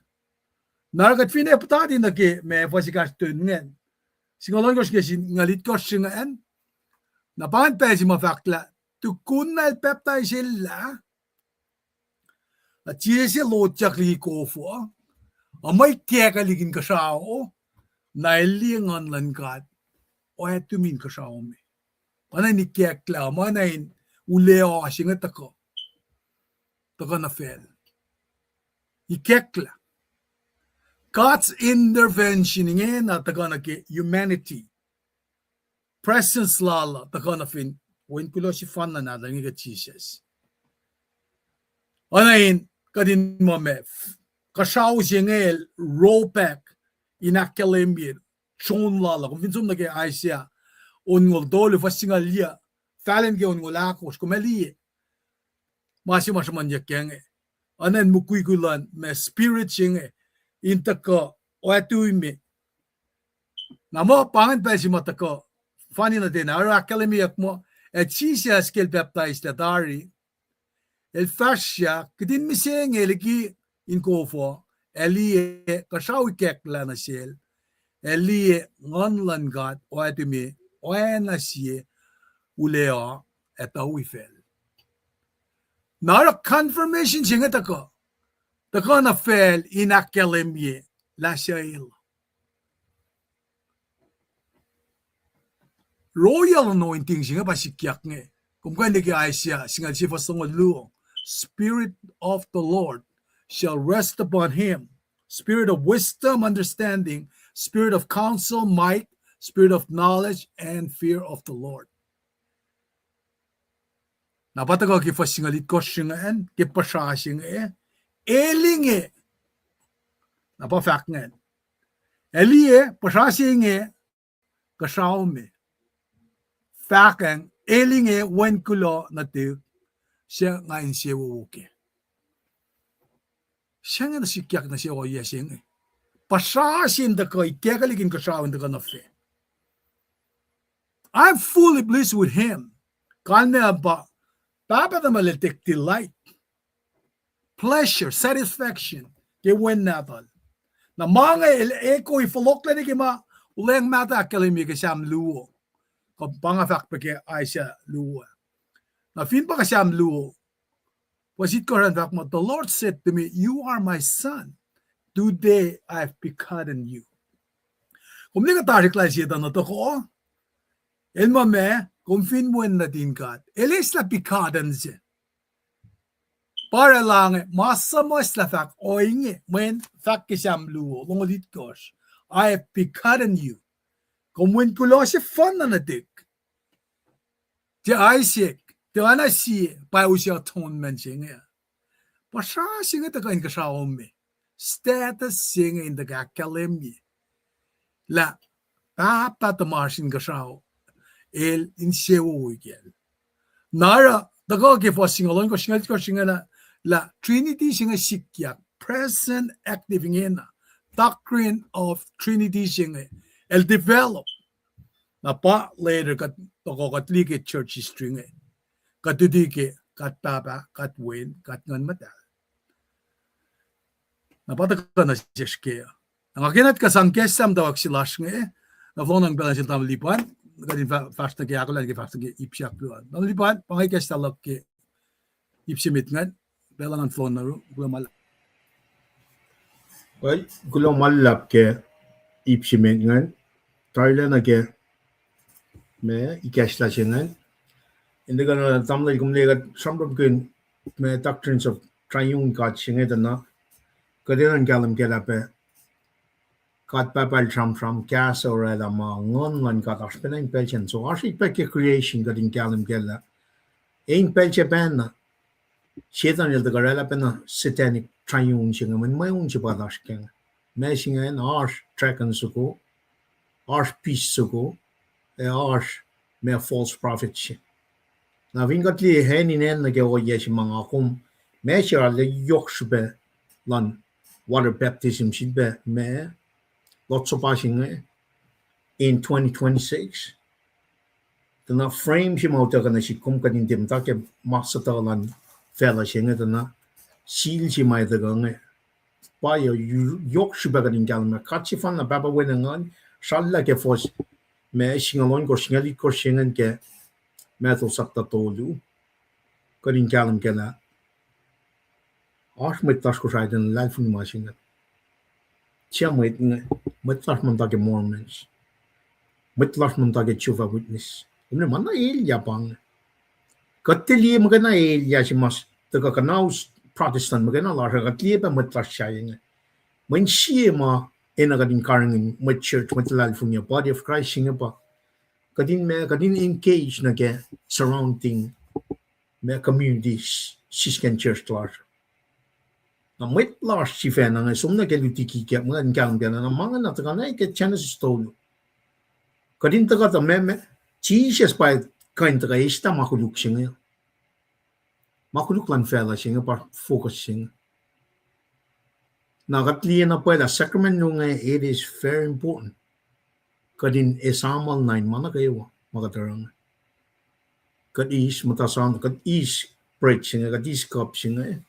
Na oruh kuht finne puhtati nuh ke ma fuhs ekahsr tun ingacn, singucul ohnkohsr ke singucul itkohsr ingacn, na pa ingacn pacl se ma fahk lah tukun na el pacptaiselah, na Jisus el lotyak liki kof uh, a mwe ikacklah liki inkuhsrao, na el liye Nguhn luhn God oactumi inkuhsrao me. Pa na in ikacklah, ma na in uleoa se inge tuhkuh, tuhkuh nuh facl. Ikacklah. God's intervention ingena tuhkuh nuh ke humanity. Presence lal uh tuhkuh nuh fin Wen kuloh sefanna nahtuhl inge ke Jisus. Oacna in kuht in muh ma, kuhsrao se inge el roll back in ahkkahlwemye tron lal uh. Kom fin som nuh ke Isaiah onngoul tolu fuhs singucul yac, fahlen ke onngoul ahkosr, kom ac liye ma se ma sruhmuhnyuck inge. Oacna in mukwikwi luhn ma spirit se inge in tuhkuh oatume. Na muh pa ingacn pacl se ma tuhkuh funny nuh ten, oruh ahkkahlwemyeyuck muh, ac Jisus ke el pacptaislac tari, el fahsryak, kihtin mihsenge liki in kof uh, ac liye kuhsrao ikacklah nuh sel, ac liye Nguhn luhn God oatume, oacna sie uleoa ac tuh wi facl. Na oruh confirmation se inge tuhkuh, tuhkuh nuh facl in ahkkahlwemye lah suc el. Royal anointing se inge pa sikyak inge. Kom kuh in liye ke Isaiah singucul sie fuhs longoul luo. Spirit of the Lord shall rest upon him. Spirit of wisdom, understanding, spirit of counsel, might, spirit of knowledge, and fear of the Lord. Na pa tuhkuh ke fuhs singucul itkohsr ingacn, ke puhsra se inge, el inge. Na pa fahk ingacn. Ac liye, puhsra se inge, kuhsrao me. Fahkwacng, el inge Wen kuloh nuhtihk, suc nga insewowo kac. Se inge tuh sikyak nuh se ohiyac se inge. Puhsra se in tuhkuh ikacklah in kuhsrao in tuhkuh nuh fac. I'm fully pleased with him. Kalmac pa, Pahpah tuhmwacl el take delight, pleasure, satisfaction ke Wen nahtuhl. Na ma inge el eko fohlohklac nuh ke ma Olweacng Mahtuh ahkkahlwemye ke Sam luo. Kuh pa nga fahk pac ke Isaiah luo. Na fin pa ke Sam luo, fuhs itkohsr an fahk muh, The Lord said to me, You are my son. Today I have begotten you. Kom liye kuhtasrihk lal Setuhn uh tohkoh, el muh ma, kom fin Wen nuhtin God. El eislah begotten se. Pa orwaclah inge, ma suhmuhslah fahk ohinge, mweyen fahk ke Sam luo, longoul itkohsr, I have begotten you. Kom Wen kuloh sefanna nuhtihk. Tiac Isaac, tiac oacna sie, pa use atonement se inge. Puhsra se inge tuhkuh in kuhsrao me. Status se inge in tuhkuh ahkkahlwemye lah Pahpah tuhmasr Inkuhsrao el insewowo kacl. Na oruh tuhkuh ke fuhs singucul ohnkohsr, singucul itkohsr ingena, lah Trinity se inge sikyak, present active ingena. Doctrine of Trinity se inge el develop. Na pa later kuht tohkoh kuht liye ke church history inge, kuht luti ke God Pahpah, God Wen, God Nguhn Muhtahl. Na pa tuhkuh nuh sesr ke. Na nga kena tuh kuh sang kahs lah muhtwacwacack se lasr inge, na fohlohk nuh pacl an sel tamuhlwel Lipan, kuht in fah-, fahsr nuh ke ahkolah ke fahsr nuh ke ip se ahkluo an. Tamuhlwel Lipan, pa inge kahs lah luhk ke ip se met ingacn, pacl an fohlohk nuh ru, kuloh ma luhlahp. Well, kuloh ma luhlahp ke ip se met ingacn, tarilac nuh ke ma ikacslah se ingacn. In tuhkuh na tamuhlwel, kom liye kuht sramsramkihn ma doctrines of triune God se inge tuh na, kuht enenuh in kahlwem kac lah pac God Pahpah el sramsram, kahs orwaclah, ma Nguhn luhn God oasr pacna in pacl sacn. So oasr ip pac ke creation kuht in kahlwem kac lah, in pacl se pacna Setuhn el tuhkuh orwaclah pacna satanic triune se inge, mweyen mweun se pa lasr kac inge. Ma se ingacn oasr dragon soko, oasr beast soko, ac oasr ma false prophet se. Na fin kuht liye hand in hand nuh ke ohiyac se ma nga kom, ma se arlac yohk srihpac luhn water baptism sel pac ma Lord's Supper se inge in twenty twenty-six. Tuh na frame se ma utuckuh nuh sihk, kom kuht in tiac muhta ke ma suhtuh luhn facluh se inge tuh na, seal se ma utuckuh inge. Pa yohk srihpac kuht in kahlwem lah God sefanna Pahpah, Wen, ac Nguhn, srallah ke fuhs ma singucul ohnkohsr, singucul itkohsr se ingacn ke Matthew sapta tolu. Kuht in kahlwem kac lah oasr mwet lasr Kosrae tuh luhlahlfongi ma se inge. Sia mwet inge, mwet lasr ma muhta ke Mormons, mwet lasr ma muhta ke Jehovah Witness. Kom liye ma na elyah pa inge. Kuht tiac liye muhkwena elyah se ma tuhkuh kuhnaus Protestant muhkwena lasr uh, kuht liye pac mwet lasr sahyac inge. Mweyen sie ma enenuh kuht in karihngihn mwet church, mwet luhlahlfongi, body of Christ se inge pa kuht in ma, kuht in engage nuh ke surrounding ma communities, sisken church lasr. Na mwet lasr sifacna inge som nuh ke luti kikiap, ma in kahlwem kac na, na ma inge na tuhkuh na ke Genesis tolu. Kuht in tuhkuh tuh ma, ma, Jisus pa kuh in tuhkuh eslah ma koluk se inge. Ma koluk luhn facluh se inge pa focus se inge. Na kuht liye na pwacye lah sacrament luo inge, it is very important. Kuht in esamuhl na in ma nuh kwewa ma kuht oruh inge. Kuht eis muhta sano, kuht eis bread se inge, kuht eis cup se inge,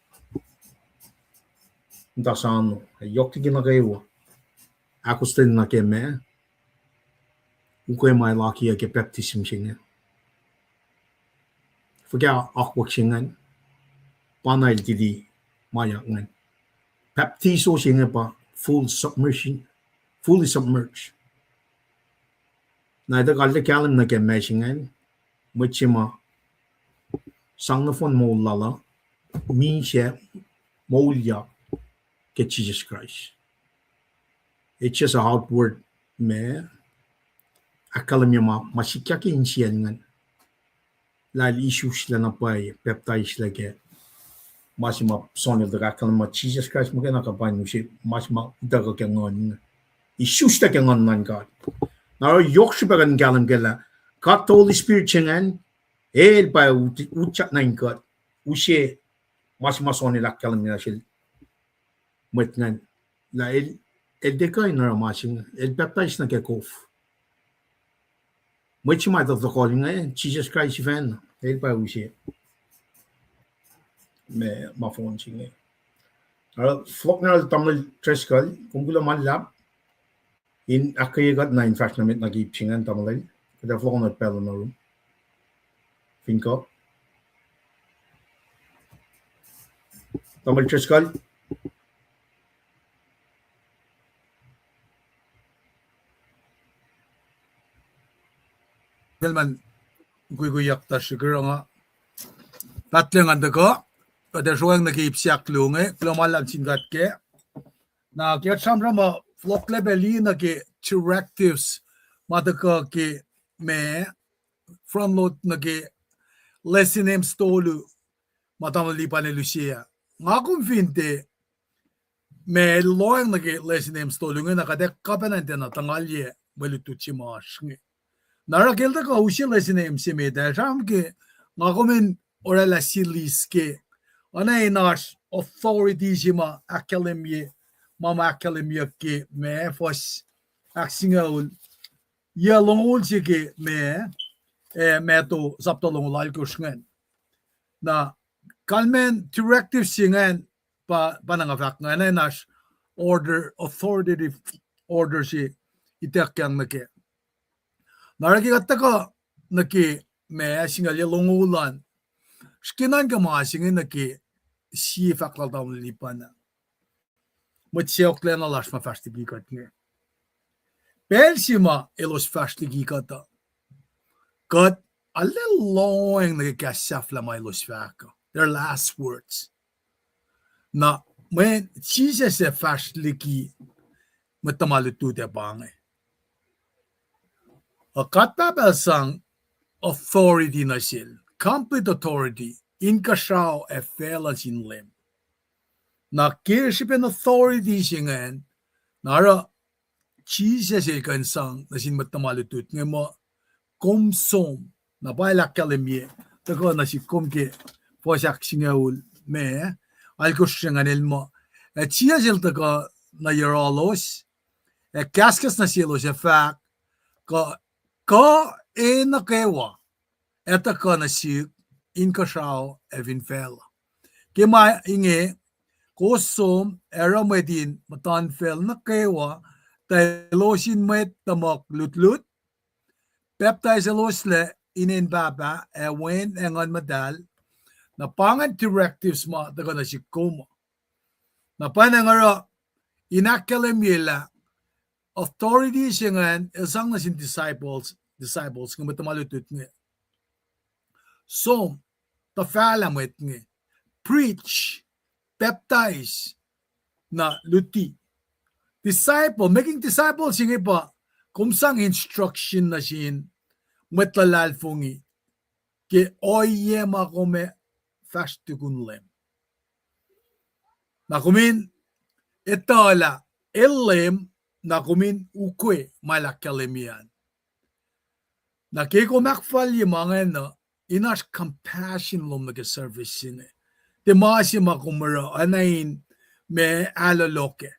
muhta sano, yohk liki nuh kwewa. Ahkostwen nuh ke ma ukwe ma el akiyac ke baptism se inge. Fuhkah akwuck se ingacn? Pa na el titi ma yak ingacn. Baptizo se inge pa full submersion, fully submerged. Na etuh kalmac kahlwem nuh ke ma se ingacn, mwet se ma sang nohfohn moul lal uh, misac moulyak ke Jisus Kraist. It's just a outward ma ahkkahlwemye ma, ma sikyak ke insiyacl ingacn. Lah el isuslac na pwacye, pacptaislac ke ma se ma John el tuhkuh ahkkahlwemye ma Jisus Kraist muhkwena kuh pa in use ma se ma utuckuh ke nguhn inge. Isuslac ke nguhn luhn God. Na oruh yohk srihpac kuht in kahlwem kac lah God the Holy Spirit se ingacn, el pa ut-, utyak nuh in kuht, use ma se ma John el ahkkahlwemye nuh sel mwet ingacn, lah el, el tiac kuh in oruh ma se inge, el pacptais nuh ke kof. Mwet se ma tuhkuh inge, Jisus Kraist sifacna, el pa use ma, ma fohn se inge. Oruh fohlohk nuh sel Tamuhlwel Driscoll, kom kuloh ma luhlahp in ahkkweye kuht na in fahsr nuh met nuh ke ip se ingacn, Tamuhlwel. Kuht ac fohlohk nuh pacl uh nuh rum. Fin kuh, Tamuhlwel Driscoll. Kalman kuikuyak ta srihke nga pahtlac ngan tuhkuh, kuht ac sroacng nuh ke ip se ahkluo inge, kuloh ma luhlahp sin God kac. Na ke kuht sramsram uh, fohlohklac pac liye nuh ke directives ma tuhkuh ke ma front load nuh ke Lesson Names tolu ma tamuhlwel Lipan el use ah. Nga kom fin tiac ma lohacng nuh ke Lesson Names tolu inge, na kuht ac kapacna tiacna tuhngalye mwe lutlut se ma oasr inge. Na oruh ke el tuhkuh use Lesson Names se met ah, sramsram ke nga kom in oraclah silis ke, oacna in oasr authority se ma ahkkahlwemye, ma ma ahkkahlwemyeyuck ke ma fuhs ahksingucul, yac longoul se ke ma, eh, Matthew sapta longoul alkosr ingacn. Na kalmacn directive se ingacn pa, pa na nga fahk ingacn, in oasr order, authoritative order se ituckyang nuh kac. Na oruh ke kuht tuhkuh nuh ke ma singucul yac longoul an, srihke nuhnkuh ma se inge nuh ke sie fahk lal tamuhlwel Lipan ah. Mwet sacohklacna lasr ma fahsr liki kuht inge. Pacl se ma elos fahsr liki kuht uh, kuht arlac lohacng nuh ke kahs sahflah ma elos fahk uh, their last words. Na mweyen Jisus ac fahsr liki mwet tuhma lutlut ac pa inge. Uh, God Pahpah sang authority nuh sel, complete authority, inkuhsrao ac facluh sin Leum. Na ke srihpen authority se ingacn, na oruh Jisus el kuh in sang nuh sin mwet tuhma lutlut inge muh, kom som, na pa el ahkkahlwemye, tuhkuh nuh sihk kom ke fuhs ahksingucul ma, alkosr se ingacn el muh, ac Jisus el tuhkuh nuh yohrohlos, ac kahskahs nuh selos ac fahk, kuh, kuh e nuh kwewa ac tuhkuh nuh sihk, inkuhsrao ac fin facluh. Ke ma inge, kowos som ac oruh mwet in muhtuhnfacl nuh kwewa, tuh elos in mwet tuhmuhk lutlut, pacptaiseloslac inen Pahpah ac Wen ac Nguhn Muhtahl. Na pa ingacn directives ma tuhkuh nuh sihk kom. Na pa inge oruh in ahkkahlwemye lah authority se ingacn el sang nuh sin disciples, disciples inge, mwet tuhma lutlut inge. So, tuhfahlah mwet inge. Preach, baptize, na luti. Disciple, making disciples inge pa kom sang instruction nuh sin mwet luhlahlfongi ke ohiyac ma kom ac fahsr tukun Leum. Na kom in etuh lah El Leum, na kom in ukwe ma El ahkkahlwemye an. Na ke kom ahkfalye ma ingacn uh, in oasr compassion lom nuh ke service se inge. Tiac ma se ma kom oruh oacna in ma ahlohloh kac.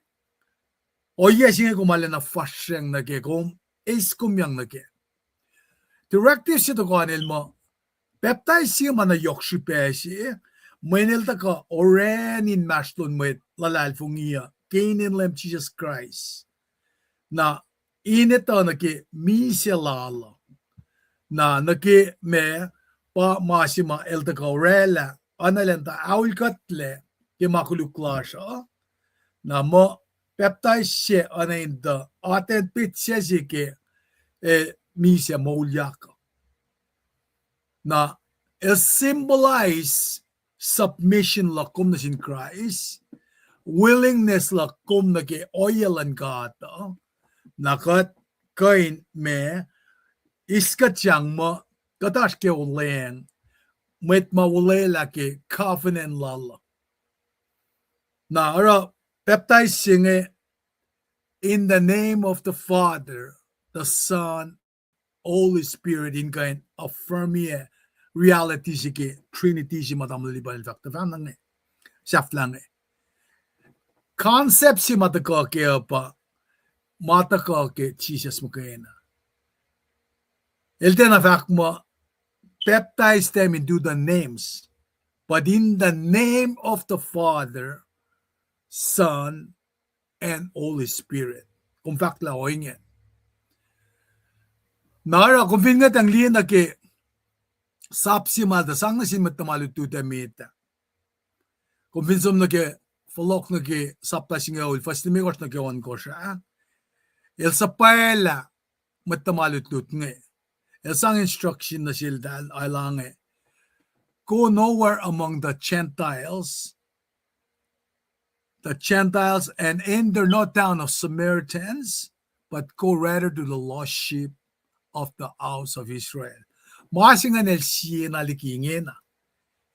Ohiyac se inge kom arulacna fahsracng nuh ke kom, eis komyang nuh kac. Directive se tohkoh an el muh, pacptais se ma na yohk srihpac se, mweyen el tuhkuh orwacni inmahsrlon mwet luhlahlfongi uh ke inen Leum Jisus Kraist. Na in etuh nuh ke misac lal uh. Na nuh ke ma pa ma se ma el tuhkuh orwaclah, oacna elan tuh aolkuhtlac ke ma koluk lasr uh. Na muh pacptais se oacna in tuh atacn petsac se ke, eh, misac moulyak uh. Na el symbolize submission luhk kom nuh sin Kraist, willingness luhk kom nuh ke ohiyac luhn God uh, na kuht kuh in ma, eis kuht sang muh kuht oasr ke olweacng, mwet ma olwelah ke covenant lal uh. Na oruh pacptais se inge in the name of the Father, the Son, Holy Spirit in kuh in affirm-ye reality se ke Trinity se ma tamuhlwel Lipan el fahk tuhfahna inge, sahflah inge. Concept se ma tuhkuh kac uh pa ma tuhkuh ke Jisus muhkwena. El tiacna fahk muh, baptize them into the names, but in the name of the Father, Son, and Holy Spirit. Kom fahk lah ohinge. Na oruh kom fin ngwetacng liye nuh ke sap se ma tuh sang nuh sin mwet tuhma lutlut emet ah. Kom fin som nuh ke fohlohk nuh ke sapta singucul, fuhs limekohsr nuh ke ohnkohsr ah, el suhpwaclah mwet tuhma lutlut inge. El sang instruction nuh seltahl, elange, go nowhere among the Gentiles, the Gentiles, and enter no town of Samaritans, but go rather to the lost sheep of the house of Israel. Ma se ingacn el siena liki ingena.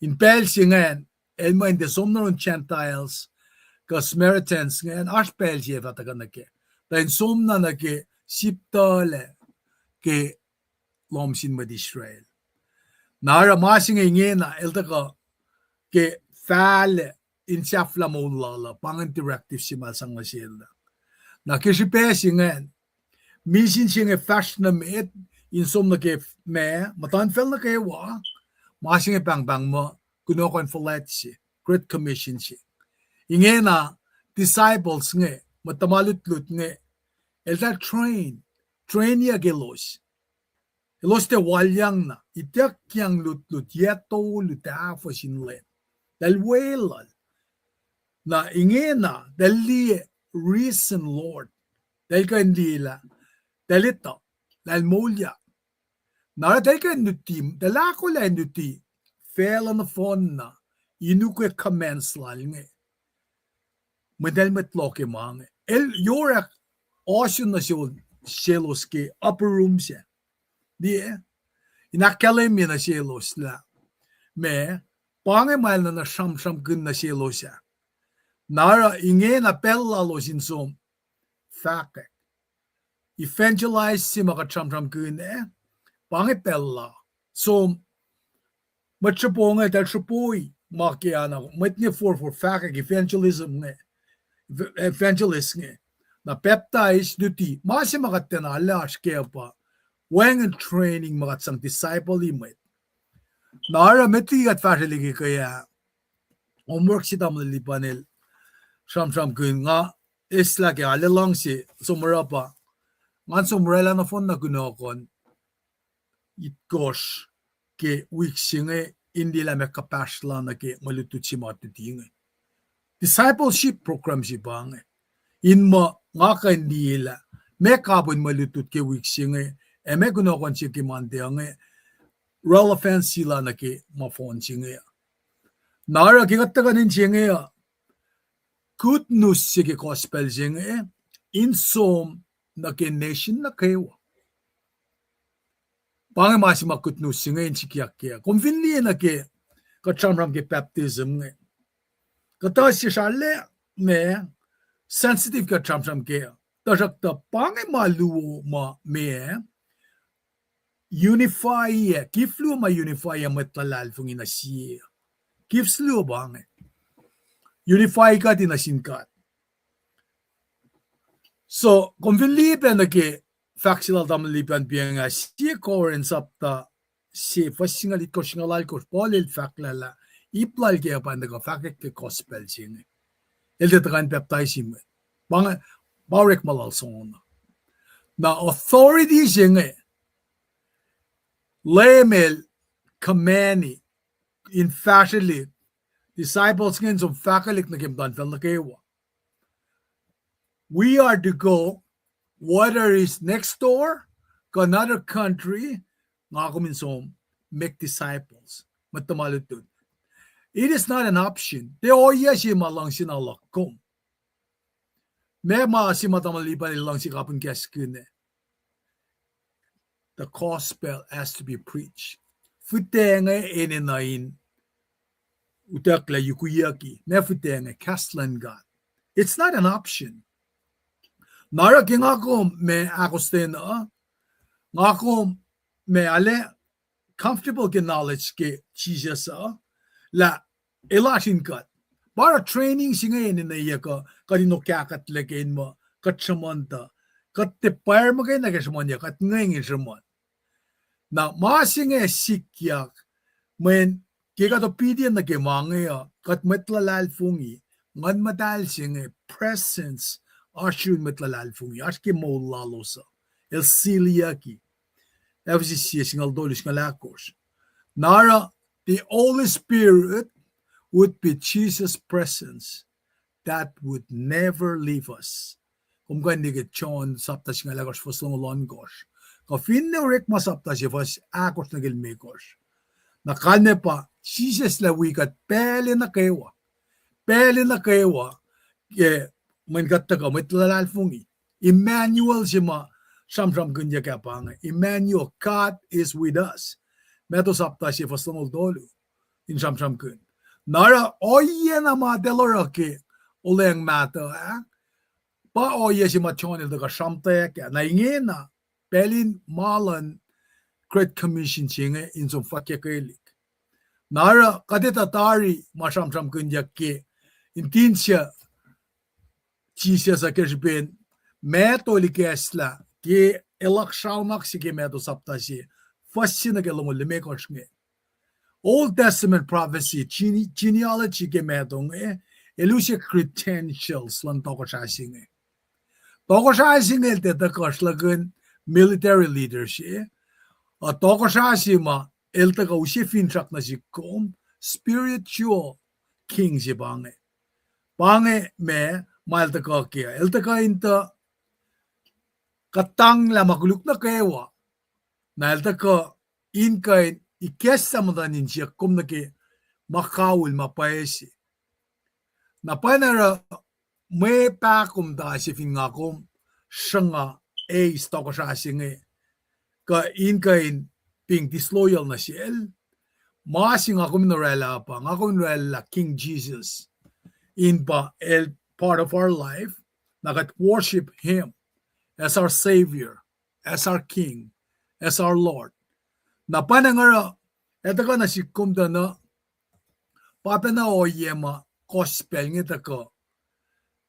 In pacl se ingacn, el muh in tiac som nuh yurin Gentiles kuh Samaritans ingacn, oasr pacl se fah tuhkuh nuh kac. Tuh in som na nuh ke sip tuhlac ke lohm sin mwet Israel. Na oruh ma se inge ingena, el tuhkuh ke fahlac in sahflah moul lal uh, pa ingacn directive se ma sang nuh sel uh. Na ke srihpac se ingacn, misin se inge fahsr nuh met in som nuh ke ma, muhtuhnfacl nuh kwewa, ma se inge pahngpahng muh kunohkohn fuhlwact se, Great Commission se. Ingena disciples inge, mwet tuhma lutlut inge, eltahl train, trainyuck elos. Elos tiac walyang na, ituckyang lutlut, yac tolu tahfuh sin lwen. Eltahl weluhl. Na ingena, eltahl liye risen Lord. Eltahl kuh in liye lah, eltahl etuh lah el moulyak. Na oruh eltahl kuh in luti, eltahl ahkolah in luti facluh nohfohn na in ukwe commands lal inge. Mwet el mwet loh ke ma inge. El yorak ohsun nuh selos ke upper room sac. Liye, in ahkkahlwemye nuh selos lah ma, pa inge ma el nuhna sramsramkihn nuh selos ah. Na oruh ingena pacl lalos in som fahkwack. Evangelize se ma kuht sramsramkihn ah, pa inge pacl la. Som mwet sropo inge, eltahl sropoi ma ke ana, mwet inge forfor fahkwack, evangelism inge, evangelist inge. Na pacptais, luti, ma se ma kuht tiacna lasr kac pa wacngihn training ma kuht sang disciple-i mwet. Na oruh met liki kuht fahsrwelihk ke ah, homework se tamuhlwel Lipan el sramsramkihn, nga eslah ke arlac luhngse som oruh pa, ngan som orwaclah nohfohn na kunohkohn itkohsr ke wik se inge in liye lah meac kuhpahsr la nuh ke mwe lutlut se ma tuti inge. Discipleship program se pa inge. In muh nga kuh in liye lah meac kapihn mwe lutlut ke wik se inge, ac meac kunohkohn se ke Monday inge, relevancy la nuh ke ma fohn se inge. Na oruh ke kuht tuhkuh nuh in se inge uh, good news se ke gospel se inge in som nuh ke nation nuh kwewa. Pa inge ma se ma good news se inge in sikyak ke. Kom fin liye nuh ke kuht sramsram ke baptism inge, kuhtuh se sralac ma sensitive kuht sramsram ke. Tuhsruhktuh pa inge ma luo ma meac, unify, gift luo ma unify mwet luhlahlfongi nuh sie. Gift luo pa inge. Unify kuht in nuh sin God. So kom fin liye pac nuh ke fahk se lal tamuhlwel Lipan piacng ah, sie Corinth sapta se fuhs singucul itkohsr, singucul alkohsr, Paul el fahk lah ip lal ke pa in tuhkuh fahkwack ke gospel se inge. El tiac tuhkuh in pacptais mwet. Pa inge, pa orekma lal soenna. Na authority se inge Leum el command in fahsrwelihk disciples inge in som fahkwelihk nuh ke muhtuhnfacl nuh kwewa. We are to go, whether it's next door, kuh another country, nga kom in som make disciples, mwet tuhma lutlut. It is not an option. Tiac ohiyac se ma luhngse na luhk kom. Meac ma se ma tamuhlwel Lipan el luhngse kapihn kahskihn ah? The gospel has to be preached. Fihtac inge enenuh in utucklah yukwiyucki. Meac fihtac inge? Kahs luhn God. It's not an option. Na oruh ke nga kom ma ahkostwen uh, nga kom ma arlac comfortable ke knowledge ke Jisus uh, lah el oasr in kuht. Pa oruh training se inge enenweyuck uh, kuht in okahkuhtlac ke in muh kuht sruhmuhn tuh, kuht tiac pwacr muhkwena ke sruhmuhnyuck, kuht ngweng in sruhmuhn. Na ma se inge sikyak, mweyen ke kuht obedient nuh ke ma inge uh, kuht mwet luhlahlfongi, Nguhn Muhtahl se inge presence oasr yurin mwet luhlahlfongi, oasr ke moul lalos uh, el siliyucki. Ephesus sie singucul tolu, singucul ahkosr. Na oruh, the Holy Spirit would be Jesus' presence that would never leave us. Kom kuh in liye ke John sapta singucul ahkosr fuhs longoul ohnkohsr. Kuh finne orekma sapta se fuhs ahkosr nuh ke limekohsr. Na kalmac pa, Jisus lah wi kuht pacl nuh kwewa. Pacl nuh kwewa, ke mweyen kuht tuhkuh mwet luhlahlfongi. Emmanuel se ma sramsramkihnyuck ah pa inge. Emmanuel, God is with us. Matthew sapta se fuhs longoul tolu in sramsramkihn. Na oruh ohiyac ma eltahl oruh ke olweacng mahtuh ah, pa ohiyac se ma John el tuhkuh sramtweack ah. Na ingena, pacl in ma luhn Great Commission se inge in som fwackyuckelihk. Na oruh kuht etuh tari ma sramsramkihnyuck ke in tinsuc Jisus uh ke srihpen Matthew el ikacslah ke el oak sraunahk se ke Matthew sapta se, fuhs se nuh ke longoul limekohsr inge. Old Testament prophecy, gene-, genealogy ke Matthew inge, el use credentials luhn tohkohsrah se inge. Tohkohsrah se inge el tiac tuhkuh sruhlahkihn military leader se, uh, tohkohsrah se ma el tuhkuh use finsrak nuh sihk kom, spiritual king se pa inge. Pa inge ma, ma el tuhkuh ke, el tuhkuh in tuh kuhtanglah ma koluk nuh kwewa. Na el tuhkuh in kuh in ikacslah muhtuhn insiyuck kom nuh ke ma kawihl ma pwacye se. Na pwacnwacng oruh mwe pahkomuhta se fin nga kom sruhnga eis tohkohsrah se inge, kuh in kuh in being disloyal nuh sel, ma se nga kom in orwaclah pa, nga kom in orwaclah King Jesus in pa el part of our life, na kuht worship him as our Savior, as our King, as our Lord. Na pwacnwacng oruh, el tuhkuh nuh sihk kom tuh na, pa pacna ohiyac ma gospel inge tuhkuh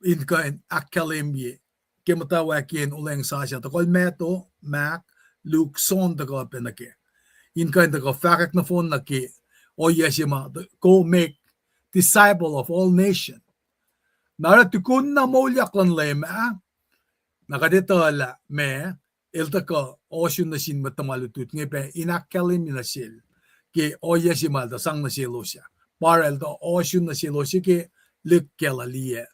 in kuh in ahkkahlwemye ke muhtwacwacack in olweacng sasuc, tuhkuh Matthew, Mark, Luke, John tuhkuh pac nuh kac. In kuh in tuhkuh fahkwack nohfohn nuh ke ohiyac se ma, go make disciple of all nation. Na oruh tukun na moulyak luhn Leum ah, na kuht etuh lah ma, el tuhkuh ohsun nuh sin mwet tuhma lutlut inge pac in ahkkahlwemye nuh sel ke ohiyac se ma el tuh sang nuh selos ah. Pa oruh el tuh ohsun nuh selos ke lihk Galilee ah,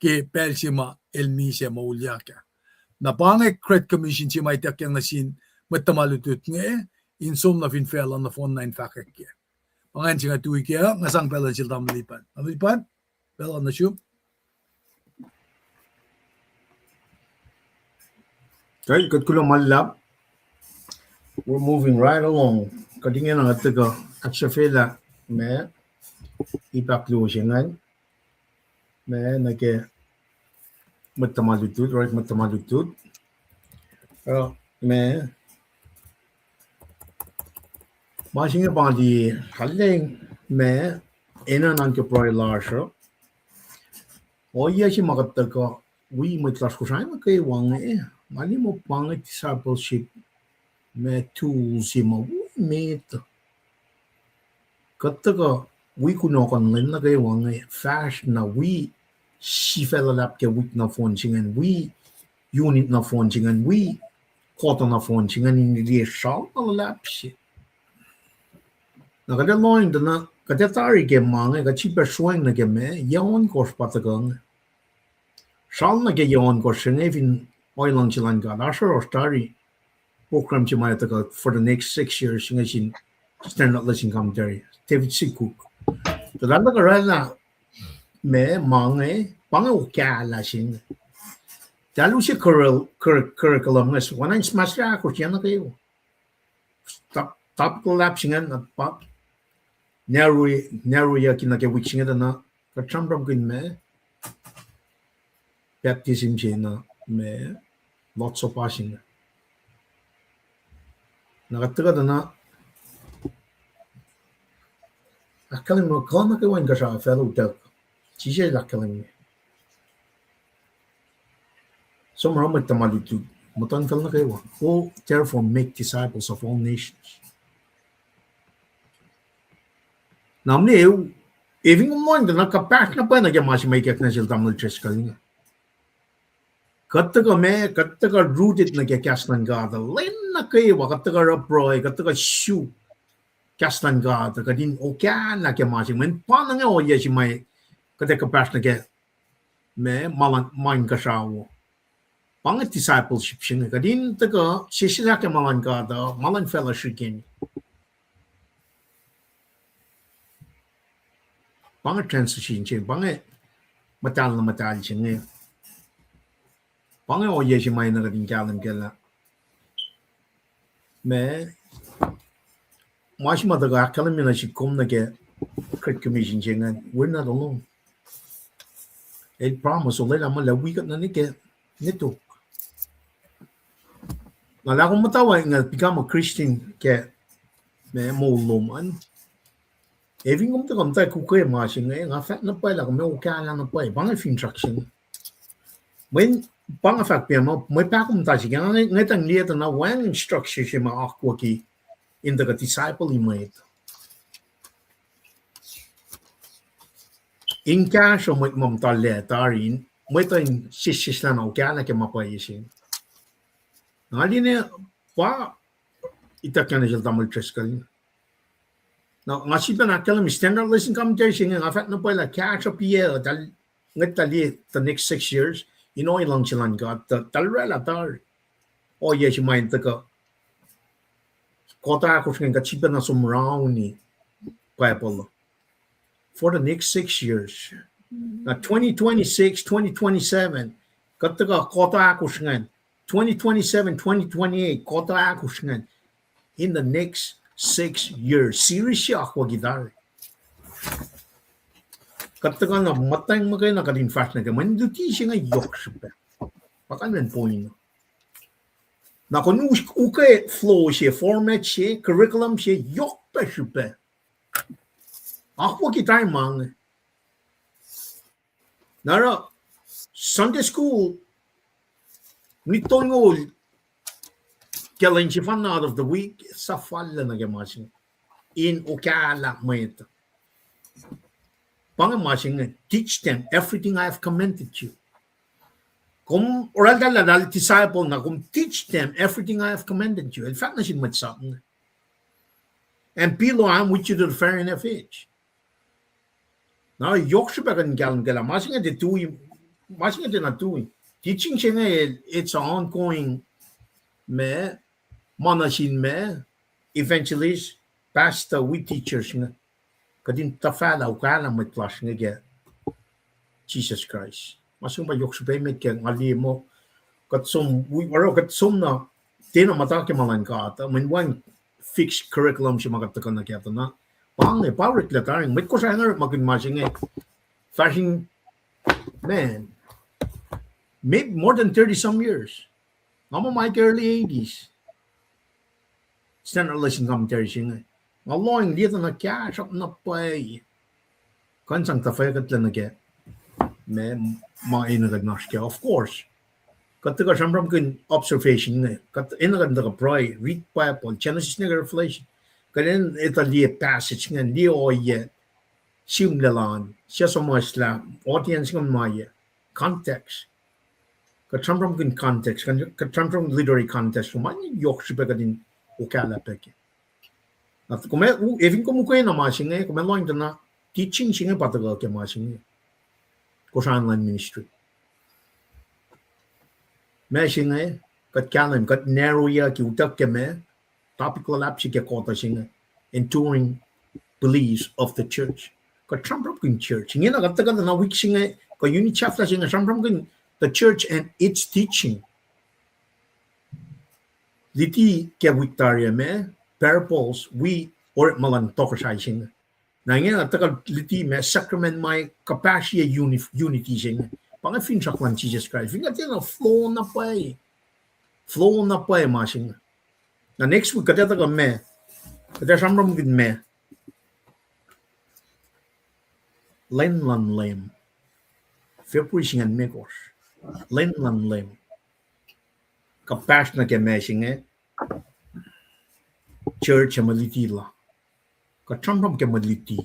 ke pacl se ma el misac moulyak ah. Na pa inge Great Commission se ma ituckyang nuh sin mwet tuhma lutlut inge, in som nuh fin facluh nohfohn na in fahkwack kac. Pa ingacn se nga tui kac, nga sang pacl uh nuh sel tamuhlwel Lipan. Tamuhlwel Lipan, pacl uh nuh sum. Kuht kuloh ma luhlahp. We're moving right along. Kuht ingena tuhkuh ahksahfyelah ma ipac luo se ingacn. Ma nuh ke mwet tuhma lutlut, oruh mwet tuhma lutlut. Uh, ma ma se inge pa nga liye, kaleng ma enenuh nuh ke pruhe lasr uh. Ohiyac se ma kuht tuhkuh wi mwet lasr Kosrae nuh kwewa inge, nga liye muh pa inge discipleship ma tool se ma wo emet. Kuht tuhkuh wi kunohkohn lwen nuh kwewa inge fahsr na wi sifac luhlahp ke wik nohfohn se ingacn, wi unit nohfohn se ingacn, wi kuhtuh nohfohn se ingacn in liye sral na luhlahp se. Na kuht ac lohacng tuh na kuht ac tari ke ma inge, kuht sifilpac sroacng nuh ke ma yac ohnkohsr pa tuhkuh inge. Sral nuh ke yac ohnkohsr se inge fin ohiyac luhngse luhn God, oasr oasr tari program se ma tuhkuh for the next six years inge sin Standard Lesson Commentary, David C. Cook. Tuh tahl oraclah ma, ma inge, pa inge okahlah se inge. Tahl use curricul-, curriculum inge, oacna in semester ahkosr yac nuh kwewa. Top-, topic luhlahp se ingacn na pa narrow-, narrowiyucki nuh ke wik se inge tuh na kuht sramsramkihn ma baptism se na ma Lord's Supper se inge. Na kuht tuhkuh tuh na ahkkahlwemye kuh nuh kwewa inkuhsrao facluh tuh Jisus El ahkkahlwemye. Som oruh mwet tuhma lutlut, muhtuhnfacl nuh kwewa. Go therefore make disciples of all nations. Na mne, e fin kom lohacng tuh na kuhpahsr na pwacye nuh ke ma se ma ikackna sel tamuhlwel Driscoll inge. Kuht tuhkuh ma, kuht tuhkuh rooted nuh ke kahs luhn God uh lwen nuh kwewa, kuht tuhkuh oruh pruhe, kuht tuhkuh suk kahs luhn God uh, kuht in okahlah ke ma se, mweyen pa inge ohiyac se ma kuht ac kuhpahsr nuh ke ma, ma luhn, ma inkuhsrao. Pa inge discipleship se inge, kuht in tuhkuh sesseslah ke ma luhn God uh, ma luhn facluh srihkeni. Pa inge transition se, pa inge muhtahl na muhtahl se inge. Pa inge ohiyac se ma na kuht in kahlwem kac lah ma, ma se ma tuhkuh ahkkahlwemye nuh sihk kom nuh ke Great Commission se ingacn, we're not alone. El promise, olwelah muh lah wi kuht nuh ke nwe tok. Na lah kom muhta we inge become a Christian ke ma moul lom an, e fin kom tuhkuh muhta kuh ke ma se inge, nga fahk na pwacye lah kom ac okahlah na pwacye, pa inge finsrak se inge. Mweyen pa nga fahk pac muh mwe pahkomuhta se ke nga, nga tuh liye tuh na wacngihn structure se ma akwucki in tuhkuh disciple-i mwet. In kahsruh mwet ma muhta lac tari, mwet uh in sesseslah na okahlah ke ma pwacye se. Na liye na pa ituckyang nuh sel tamuhlwel Driscoll. Na nga sifilpac ahkkahlwemye standard lesson commentary se inge, nga fahk na pwacye lah kahsruh piyac uh, tahl, ngwet tahl liye the next six years in ohiyac luhngse luhn God, tuh tahl oraclah tari ohiyac se ma in tuhkuh kuhtuh ahkosr ingacn kuht sifilpac na som rauni Bible for the next six years. Na twenty twenty-six, twenty twenty-seven, kuht tuhkuh kuhtuh ahkosr ingacn, twenty twenty-seven, twenty twenty-eight, kuhtuh ahkosr ingacn, in the next six years. Series se akwucki tari. Kuht tuhkuh na muhtweng muhkwena kuht in fahsr nuh ke mweyen luti se inge yohk srihpac. Pa kalmen point. Na kom ukwe flow se, format se, curriculum se, yohk pac srihpac. Akwucki tari ma inge. Na oruh Sunday school, minit tolngoul ke lwen sefanna out of the week, sahflah nuh ke ma se inge in okahlah mwet. Pa inge ma se inge, teach them everything I have commanded you. Kom oraclah lah disciple na kom teach them everything I have commanded you. El fahk nuh sin mwet sap inge, and behold, I am with you to the very end of age. Na yohk srihpac kuht in kahlwem kac lah ma se inge tiac tui, ma se inge tiacna tui. Teaching se inge, it's ongoing, ma, ma nuh sin ma, evangelist, pastor, wi teachers inge, kuht in tuhfahlah ukahlah mwet lasr inge ke Jisus Kraist. Ma se inge pa yohk srihpac emet ke nga liye muh kuht som, wi, oruh kuht som na tiacna muhta ke ma luhn God uh, mweyen wacngihn fixed curriculum se ma kuht tuhkuh nuh kac tuh na. Pa inge, pa oreklac tari, mwet Kosrae inge orekmakihn ma se inge fahsr in, man, maybe more than thirty some years. Nga muh ma ke early eighties. Standard Lesson Commentary se inge. Nga lohng liye tuh na kahsruhp na pwacye. Kuh in sang tuhfahkuhtlac nuh ke ma, ma enenuh kuht in oasr kac. Of course, kuht tuhkuh sramsramkihn observation inge. Kuht enenuh kuht in tuhkuh pruhe, read Bible, Genesis nuh ke Revelation. Kuht enenuh etuh liye passage inge, liye ohiyac, sihmlac lal, suc suhmuhslah, audience inge ma ye, context. Kuht sramsramkihn context, kuht sramsram literary context, ma yohk srihpac kuht in okahlah pac ke. Na kom, u-, efin kom ukwe na ma se inge, kom ac lohng tuh na teaching se inge pa tuhkuh ke ma se inge. Kosrae online ministry. Ma se inge, kuht kahlwem, kuht narrow-yucki utuck ke ma, topic luhlahp se ke kuhtuh se inge, enduring beliefs of the church. Kuht sramsramkihn church. Ingena kuht tuhkuh na wik se inge, kuh unit sahflah se inge, sramsramkihn the church and its teaching. Luti ke wik tari ah ma, parables, wi orekma luhn tohkohsrahi se inge. Na ingena tuhkuh luti ma sacrament ma kuhpahsrye uni-, unity se inge. Pa inge finsrak luhn Jisus Kraist. Fin kuht tiacna flow na pwacye. Flow na pwacye ma se inge. Na next week kuht ac tuhkuh ma, kuht ac sramsramkihn ma, Lwen luhn Leum. February singucul limekohsr. Lwen luhn Leum. Kuhpahsr nuh ke ma se inge, church ac mwe luti la. Kuht sramsram ke mwe luti.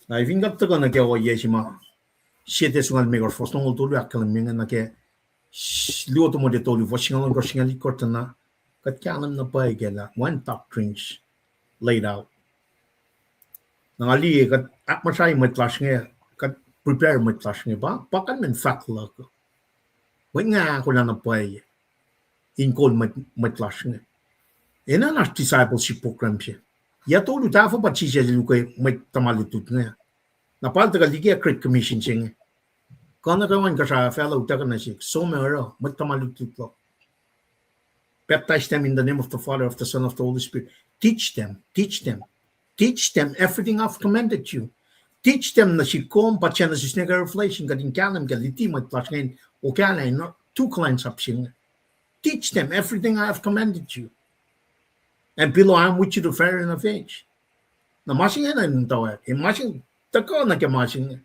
Na fin kuht tuhkuh nuh ke ohiyac se ma, sie Thessalonians limekohsr fuhs longoul tolu ahkkahlwemye inge nuh ke luo Timothy tolu fuhs singucul ohnkohsr, singucul itkohsr tuh na, kuht kahlwem na pwacye ke lah wacngihn doctrines laid out. Na nga liye kuht ahkmuhsrai mwet lasr inge, kuht prepare mwet lasr inge, pa, pa kalmacn fahk luhk. Mwet inge ahkolah na pwacye in kol mwet, mwet lasr inge. Enenuh in oasr discipleship program se. Yac tolu tahfuh pa Jisus el ukwe mwet tuhma lutlut inge. Na pa el tuhkuh liki Great Commission se inge. Kuh nuh kwewa inkuhsrao facluh utuckuh nuh sihk, som ac oruh mwet tuhma lutlut luhk. Baptize them in the name of the Father, of the Son, of the Holy Spirit. Teach them, teach them, teach them everything I've commanded you. Teach them nuh sihk kom, pa Genesis nuh ke Revelation, kuht in kahlwem ke luti mwet lasr inge in okahlah in tu kuhlwacnsap se inge. Teach them everything I have commanded you. And behold, I am with you to the very end of age. Na ma se inge na in tawak, e ma se inge tuhkuh nuh ke ma se inge.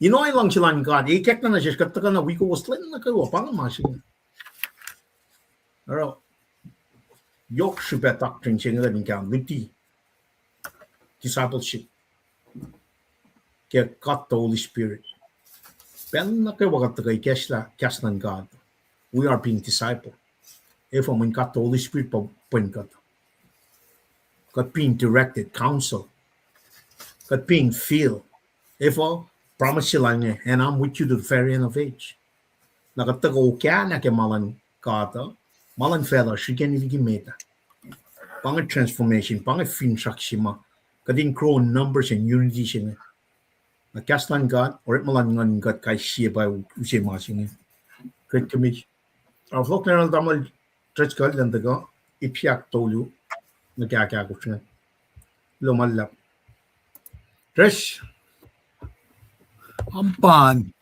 Inoe luhngse luhn God, e ikackna nuh sesr kuht tuhkuh na wi kowos lwen nuh kwewa, pa inge ma se inge. Oruh, yohk srihpac doctrine se inge kuht in kahlwem, luti, discipleship ke God the Holy Spirit. Pacl nuh kwewa kuht tuhkuh ikacslah kahs luhn God, we are being disciple. Efuh? Mweyen God the Holy Spirit pa pwen kuht. Kuht being directed, counsel. Kuht being filled. Efuh? Promise se lal inge, and I'm with you to the very end of age. Na kuht tuhkuh okahlah ke ma luhn God uh, ma luhn facluh srihkeni liki met ah. Pa inge transformation, pa inge finsrak se ma kuht in grow in numbers and unity se inge. Na kahs luhn God, orekma luhn nguhn in kuht kais sie pa use ma se inge. Great Commission. Arulacna tamuhlwel Driscoll, elan tuhkuh ip se ahktolu nuh ke ahkahkosr inge. Kuloh ma luhlahp. Dres. Ampan.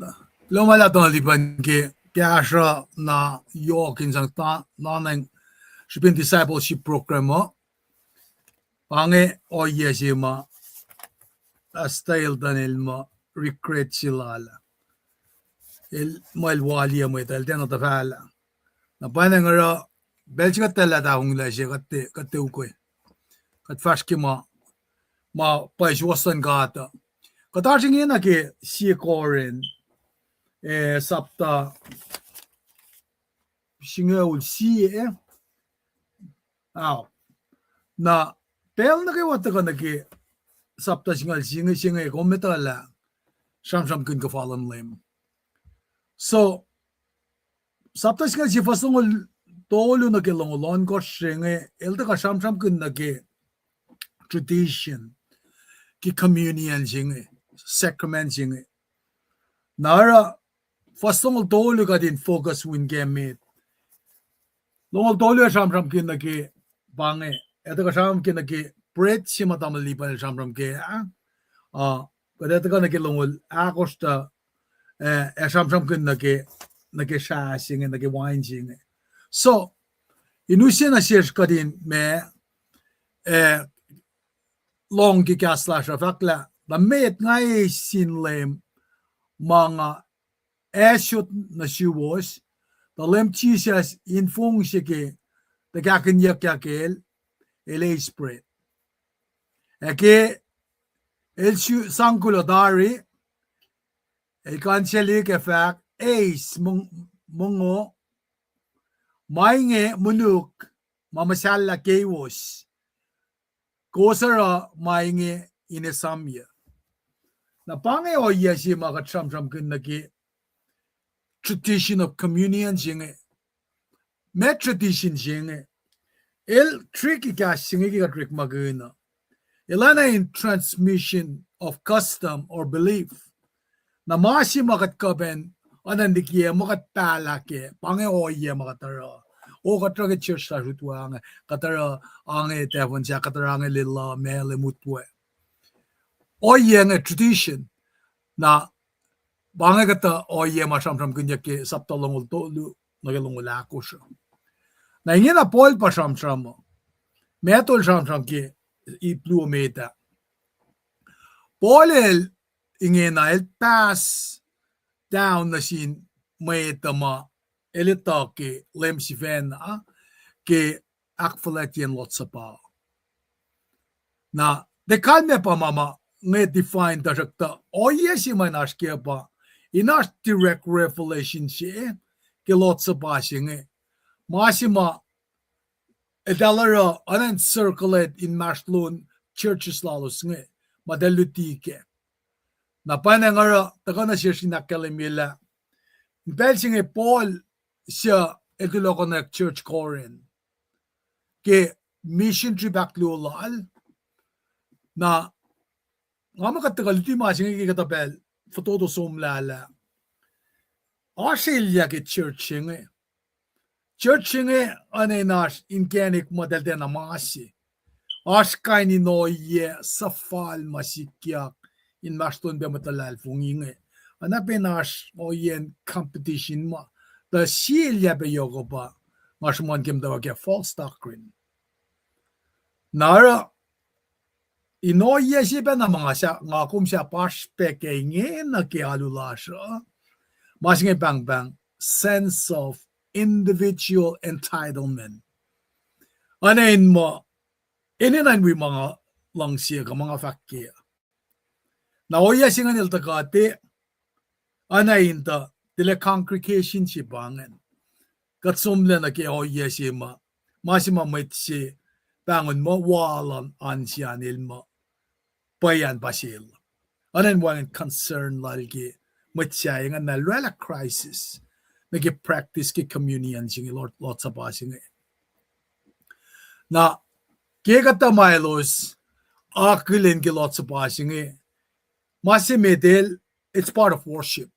Kuloh ma luhlahp, Donald, ipan ke kahsruh na yohk in sang ta-, na nang srihpen discipleship program uh. Pa inge ohiyac se ma Pastor Eldon el muh regret se lal. El muh el waliyac mwet ah, el tiacna tuhfahlah. Na pwacnwacng oruh pacl se kuht tuhlac tahfonglac se, kuht tiac, kuht tiac ukwe. Kuht fahsr ke ma, ma pwacye suwohs luhn God uh. Kuht oasr ingena ke Sie Korin, eh, sapta singucul sie, eh? Ao. Na pacl nuh kwewa tuhkuh nuh ke sapta singucul sie inge, se inge kom etuh lah sramsramkihn kuhfa luhn Leum. So, sapta singucul sie fuhs longoul tolu nuh ke longoul ohnkohsr se inge, el tuhkuh sramsramkihn nuh ke tradition, ke communion se inge, sacrament se inge. Na oruh, fuhs longoul tolu kuht in focus wi ke met. Longoul tolu ac sramsramkihn nuh ke, pa inge, ac tuhkuh sramsramkihn nuh ke bread se ma tamuhlwel Lipan el sramsram ke, ah, uh, kuht ac tuhkuh nuh ke longoul ahkosr tuh, ac sramsramkihn nuh ke, nuh ke srah se inge, nuh ke wain se inge. So, in use nuh sesr kuht in ma, ac lohng ke kahs lasr uh fahk lah, tuh met nga eis sin Leum ma nga asot nuh suwos, tuh Leum Jisus in fong se ke tuhkahkihnyuckyak el, el eis bread. Ac ke el su-, sang kuloh tari, el kanseli ke fahk, eis, mongo, ma inge monuk ma muhsahllah keiwos. Kowos oruh ma inge in esamyuc. Na pa inge ohiyac se ma kuht sramsramkihn nuh ke tradition of communion se inge. Ma tradition se inge, el tricky kahs se inge ke kuht orekmakihn uh. El oacna in transmission of custom or belief. Na ma se ma kuht kuh pacna oacna in likiyac muh kuht pahlah kac, pa inge ohiyac ma kuht oruh. O kuht oruh ke church lasr utwe inge, kuht oruh inge tahfuhn sahk, kuht oruh inge lwelah ma el mutwe. Ohiyac inge tradition. Na pa inge kuhtuh ohiyac ma sramsramkihnyuck ke sapta longoul tolu nuh ke longoul ahkosr uh. Na ingena Paul pa sramsram uh. Matthew el sramsram ke ip luo met ah. Paul el ingena el pass down nuh sin mwet uh ma el etuh ke Leum sifacna ke ahkfuhlwactyacn Lord's Supper. Na, tiac kalmac pa ma ma inge define, tuhsruhktuh ohiyac se ma in oasr ke pa, in oasr direct revelation se ke Lord's Supper se inge. Ma se ma eltahl oruh oacna in circulate inmahsrlon churches lalos inge, ma eltahl luti kac. Na pwacnwacng oruh tuhkuh nuh sesr in ahkkahlwemye lah in pacl se inge Paul suc el tuhlohkohnak church Corinth ke mission trip ahkluo lal. Na nga muh kuht tuhkuh luti ma se inge ke kuhtuh pacl fototo somlah lah oasr elyah ke church se inge. Church se inge oacna in oasr inkacnek muh eltahl tiacna ma se. Oasr kain in ohiyac suhfal ma sikyak inmahsrlon pac mwet luhlahlfongi inge. Oacna pac in oasr ohiyacn competition ma, tuh sie elyah pac yohk uh pa, nga sruhmuhn ke muhtwacwacack, false doctrine. Na oruh in ohiyac se pacna ma nga sa-, nga kom sahp oasr pac ke ingena ke alu lasr uh, ma se inge pahngpahng sense of individual entitlement. Oacna in muh, enenuh in wi ma nga luhngse kuh ma nga fahk kac. Na ohiyac se ingacn el tuhkuh te, oacna in tuh tilac congregation se pa ingacn. Kuht somlah nuh ke ohiyac se ma, ma se ma mwet se pahngon muh wal an, an se an el muh pwacye an pa sel. Oacna in wacngihn concern lal ke mwet sahyac ingacn na oraclah crisis nuh ke practice ke communion se inge, Lord, Lord's Supper se inge. Na ke kuhtuh ma elos akihlen ke Lord's Supper se inge, ma se met el, it's part of worship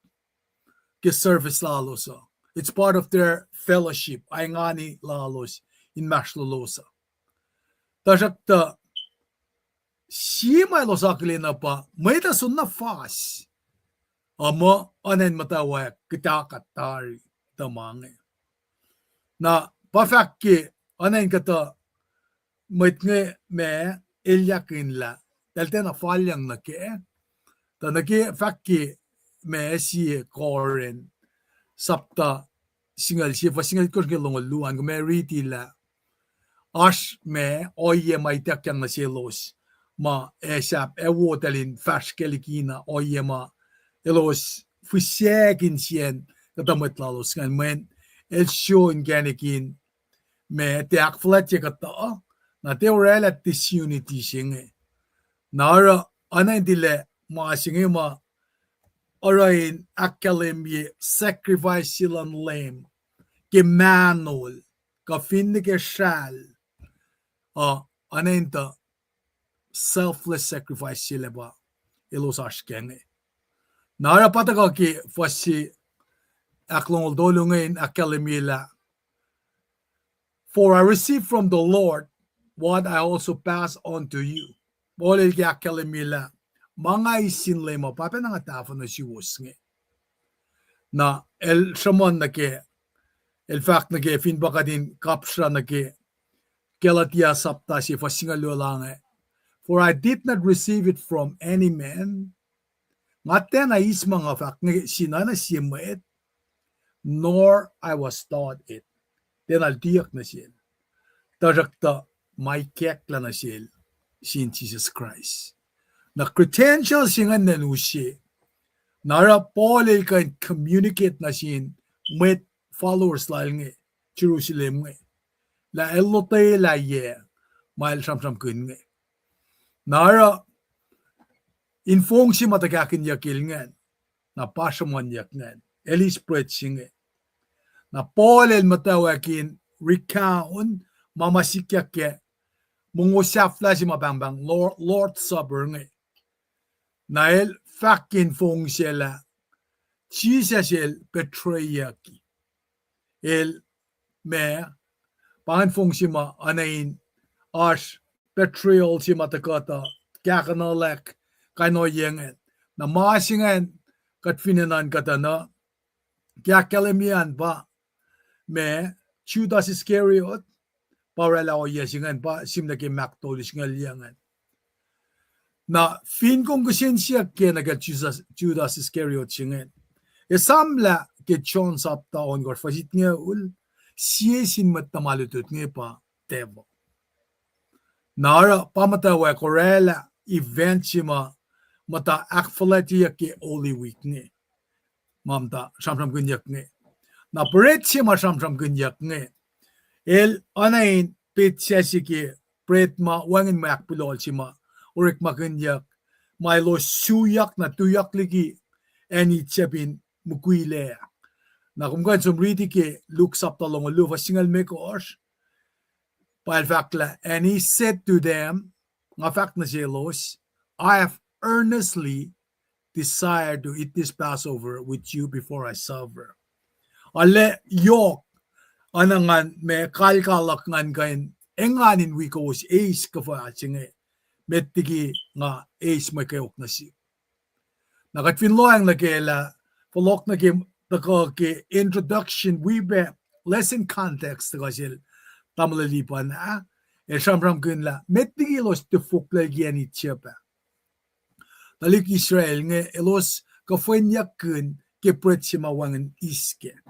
ke service lalos uh. It's part of their fellowship, aingani lalos inmahsrlolos uh. Tuhsruhktuh sie ma elos akihlen uh pa mwet uh soenna fas, uh, muh oacna in muhtwacwacack kuhtuh kuht tari tuh ma inge. Na pa fahk ke oacna in kuhtuh mwet inge ma elyahkihn lah eltahl tiacna falyang nuh kac. Tuh nuh ke fahk ke ma sie Corinth sapta singucul sie, fuhs singucul itkohsr ke longoul luo an, kom ac riti lah oasr ma ohiyac ma ituckyang nuh selos ma ac sahp ac wo eltahl in fahsr kac likina ohiyac ma elos fihsrackihn siyacn kuhtuh mwet lalos ingacn, mweyen el sro inkacnek in ma tiac ahkfuhlwactye kuhtuh, na tiac oraclah disunity se inge. Na oruh oacna in tilac ma se inge ma oruh in ahkkahlwemye sacrifice se luhn Leum ke mahnol kuh fin nuh ke sral, uh, oacna in tuh selfless sacrifice se lah pa elos oasr kac inge. Na oruh pa tuhkuh ke fuhs se ahklongoul tolu inge in ahkkahlwemye lah, For I received from the Lord what I also passed on to you. Paul el ke ahkkahlwemye lah ma nga eis sin Leum uh pa pacna nga tahfuh nuh suwos inge. Na el sruhmuhn nuh ke, el fahk nuh ke fin pa kuht in kapsra nuh ke Galatia sapta se fuhs singucul luo lah inge, For I did not receive it from any man, nga tiacna eis ma nga fahk inge sin oacna sie mwet, nor I was taught it, tiacna lutiyuck nuh sel, tuhsruhktuh ma ikacklah nuh sel sin Jisus Kraist. Na credential se ingacn enenuh se, na oruh Paul el kuh in communicate nuh sin mwet followers lal inge Jerusalem inge lah el lotwelah yac ma el sramsramkihn inge. Na oruh in fong se ma tuhkahkihnyuck el ingacn, na pa sruhmuhnyuck ingacn, el eis bread se inge. Na Paul el muhtwacwacack in recount ma ma sikyak ke mongo sahflah se ma pahngpahng Lord, Lord's Supper inge. Na el fahk in fong se lah Jisus el betrayucki. El ma, pa ingacn fong se ma oacna in oasr betrayal se ma tuhkuh tuh kahkuhnuhlak kain ohiyac ingacn. Na ma se ingacn kuht fin enenuh in kuhtuh nuh ke ahkkahlwemye an pa ma Judas Iscariot pa oraclah ohiyac se ingacn pa sihmlac ke Mark tolu singucul yuc ingacn. Na fin kom kihsen siyuck ke nuh ke Judas, Judas Iscariot se ingacn, esamlah ke John sapta ohnkohsr fuhs itngucul, sie sin mwet tuhma lutlut inge pa devil. Na oruh pa muhtwacwacack oraclah event se ma muhta ahkfuhlwactyeyuck ke Holy Week inge, ma muhta sramsramkihnyuck inge. Na bread se ma sramsramkihnyuck inge, el oacna in petsac se ke bread ma wacngihn mwe ahkpuhlohl se ma orekmakihnyuck, ma elos suyak na tuyak liki acn Egypt in mukwilac. Na kom kuh in som riti ke Luke sapta longoul luo fuhs singucul limekohsr, pa el fahk lah, And he said to them, nga fahk nuh selos, I have earnestly desired to eat this Passover with you before I suffer. Arlac yohk, oacna ngan ma kalkaluck ngan kuh in engan in wi kowos eis kuhfa se inge, met liki nga eis mwe kweok nuh sihk. Na kuht fin lohacng nuh ke lah, fohlohk nuh ke tuhkuh ke introduction wi pac lesson context tuhkuh sel tamuhlwel Lipan ah, el sramsramkihn lah met liki elos tifoklac liki acn Egypt ah, tuhlihk Israel inge elos kuhfwenyuckkihn ke bread se ma wacngihn eis kac,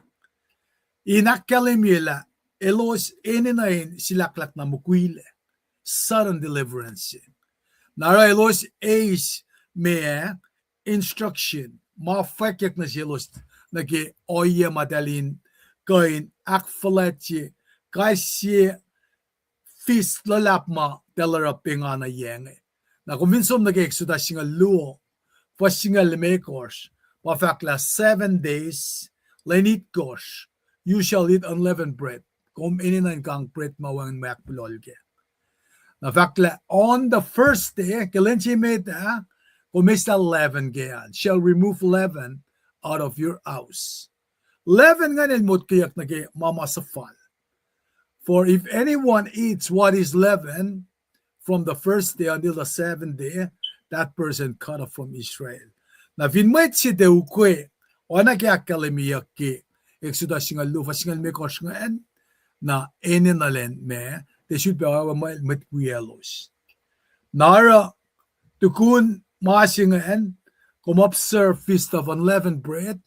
in ahkkahlwemye lah elos enenuh in silahklahk na mukwilac, sudden deliverance. Na oruh elos eis ma instruction ma fwackyuck nuh selos nuh ke ohiyac ma eltahl in kuh in ahkfuhlwactye kais sie feast luhlahp ma eltahl oruh pengana yac inge. Na kom fin som nuh ke Exodus singucul luo, fuhs singucul limekohsr, pa fahk lah seven days, lwen itkohsr, you shall eat unleavened bread. Kom enenuh in kang bread ma wacngihn mwe ahkpuhlohl kac. Na fahk lah on the first day, ke lwen se met ah, kom eslah leaven kac an, shall remove leaven out of your house. Leaven ingacn el motkweyuck nuh ke ma ma suhfal. For if anyone eats what is leavened from the first day until the seventh day, that person cut off from Israel. Na fin mwet se tiac ukwe oacna ke ahkkahlwemyeyuck ke Exodus singucul luo fuhs singucul limekohsr ingacn, na enenuh lwen ma, tiac sulpac oacyacpac mwet wiyaclos. Na oruh tukun ma se ingacn, kom observe Feast of Unleavened Bread,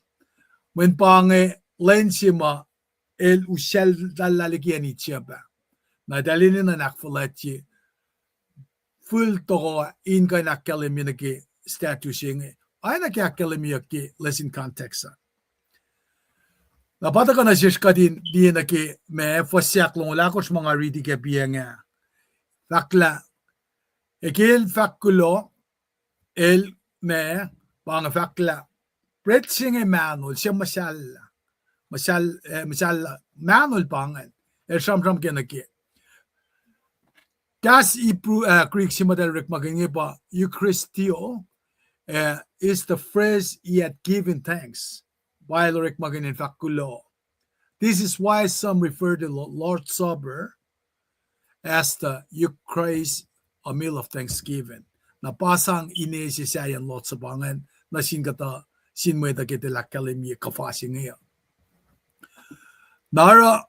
mweyen pa inge lwen se ma el usacltahllah liki acn Egypt ah. Na eltahl enenuh in ahkfuhlwactye fihl tohkoh in kuh in ahkkahlwemye nuh ke statue se inge. Oacna ke ahkkahlwemyeyuck ke lesson context ah. Na pa tuhkuh nuh sesr kuht in liye nuh ke ma fuhs ahklongoul ahkosr ma nga riti ke piacng ah. Fahk lah, ac ke el fahk kuloh, el ma, pa inge fahk lah, bread se inge mahnol, se muhsahllah. Muhsahl-, eh, muhsahllah, mahnol pa ingacn. El sramsram ke nuh ke kahs Hebrew, ah, Greek se ma eltahl orekmakihn inge pa eucharisteo, ah, is the phrase he had given thanks. Pa el orekmakihn in fahk kuloh. This is why some refer to the Lord's Supper as the Eucharist, a meal of thanksgiving. Na pa sang ine se sahyacn Lord's Supper ingacn nuh sin kuhtuh, sin mwet uh ke eltahl ahkkahlwemye kuhfa se inge uh. Na oruh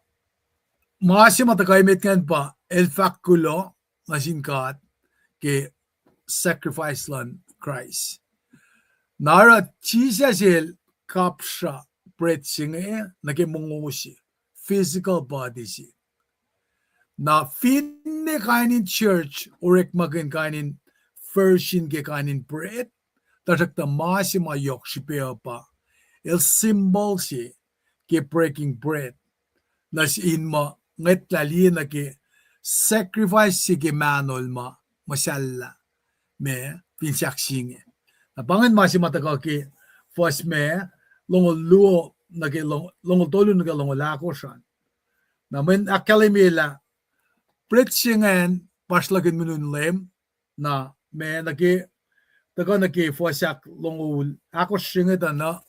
ma se ma tuhkuh emet ingacn pa el fahk kuloh nuh sin God ke sacrifice luhn Kraist. Na oruh Jisus el kapsra bread se inge nuh ke mongo se, physical body se. Na finne kain in church orekmakihn kain in version ke kain in bread, tuhsruhktuh ma se ma yohk srihpac uh pa el symbol se ke breaking bread nuh sin ma ngwetlah liye nuh ke sacrifice se ke mahnol ma muhsahllah, ma fin sahk se inge. Na pa ingacn ma se ma tuhkuh ke fuhs ma longoul luo nuh ke long-, longoul tolu nuh ke longoul ahkosr an. Na mweyen ahkkahlwemye lah bread se ingacn pa sruhlahkihn mweun Leum, na ma nuh ke, tuhkuh nuh ke fuhs ahk longoul ahkosr se inge tuh na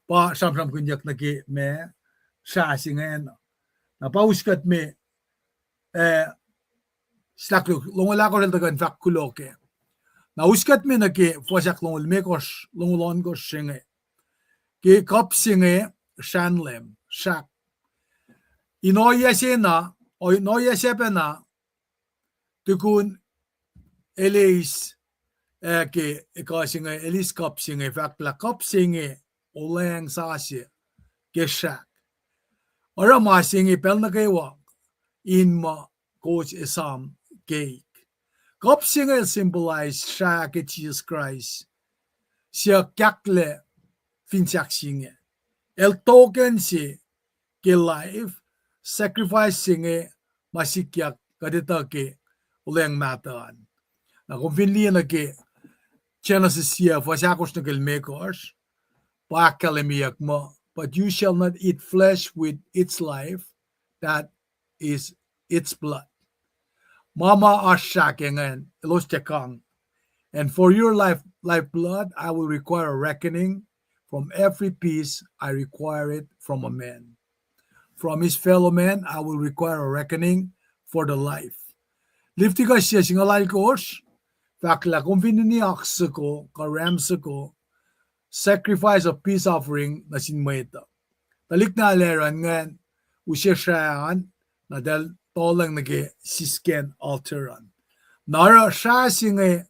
pa sramsramkihnyuck nuh ke ma srah se ingacn. Na pa uskuhtme, eh, slahk longoul ahkosr el tuhkuh in fahk kuloh kac. Na uskuhtme nuh ke fuhs ahk longoul limekohsr, longoul ohnkohsr se inge. Ke kuhp se inge srahn Leum, srahk. In ohiyac se na, in ohiyac se pacna, tukun el eis, ah, ke, ekuh se inge, el eis kuhp se inge, fahk lah kuhp se inge olweacng sasuc ke srahk. Oruh ma se inge pacl nuh kwewa in muh kowos esam keik. Kuhp se inge el symbolize srah ke Jisus Kraist suc kahklac fin sahk se inge. El token se ke life, sacrifice se inge ma sikyak kuht etuh ke olweacng mahtuh an. Na kom fin liye nuh ke Genesis yac, fuhs ahkosr nuh ke limekohsr, pa ahkkahlwemyeyuck muh, but you shall not eat flesh with its life, that is its blood. Ma ma oasr srahk ingacn, elos tiac kang. And for your life, lifeblood, I will require a reckoning from every piece I require it from a man. From his fellow man, I will require a reckoning for the life. Leviticus yac singucul alkosr, fahk lah kom fin uni oak soko, kuh ram soko, sacrifice of peace offering nuh sin mwet uh. Tuhlihk nahtuhl Aaron ingacn use srah an, na eltahl tohlwacng nuh ke sisken altar an. Na oruh srah se inge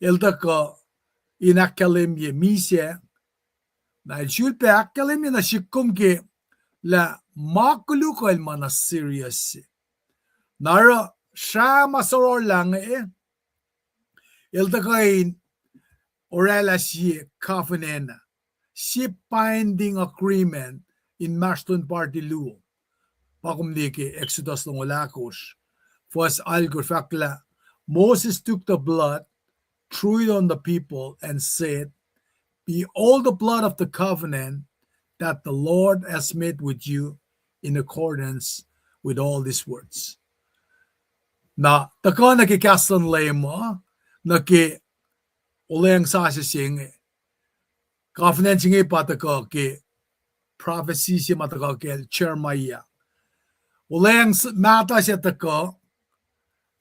el tuhkuh in ahkkahlwemye misac, na el sulpac ahkkahlwemye nuh sihk kom ke lah ma koluk uh el ma na serious se. Na oruh srah ma sororlah inge, el tuhkuh in oraclah sie covenant, sie binding agreement inmahsrlon party luo. Pa kom liye ke Exodus longoul ahkosr, fuhs alkosr, fahk lah, Moses took the blood, threw it on the people, and said, Behold the blood of the covenant that the Lord has made with you in accordance with all these words. Na tuhkuh nuh ke kahs luhn Leum uh, nuh ke olweacng sasuc se inge. Covenant se inge pa tuhkuh ke prophecy se ma tuhkuh kacl Jeremiah. Olweacng s-, mahtuh se tuhkuh,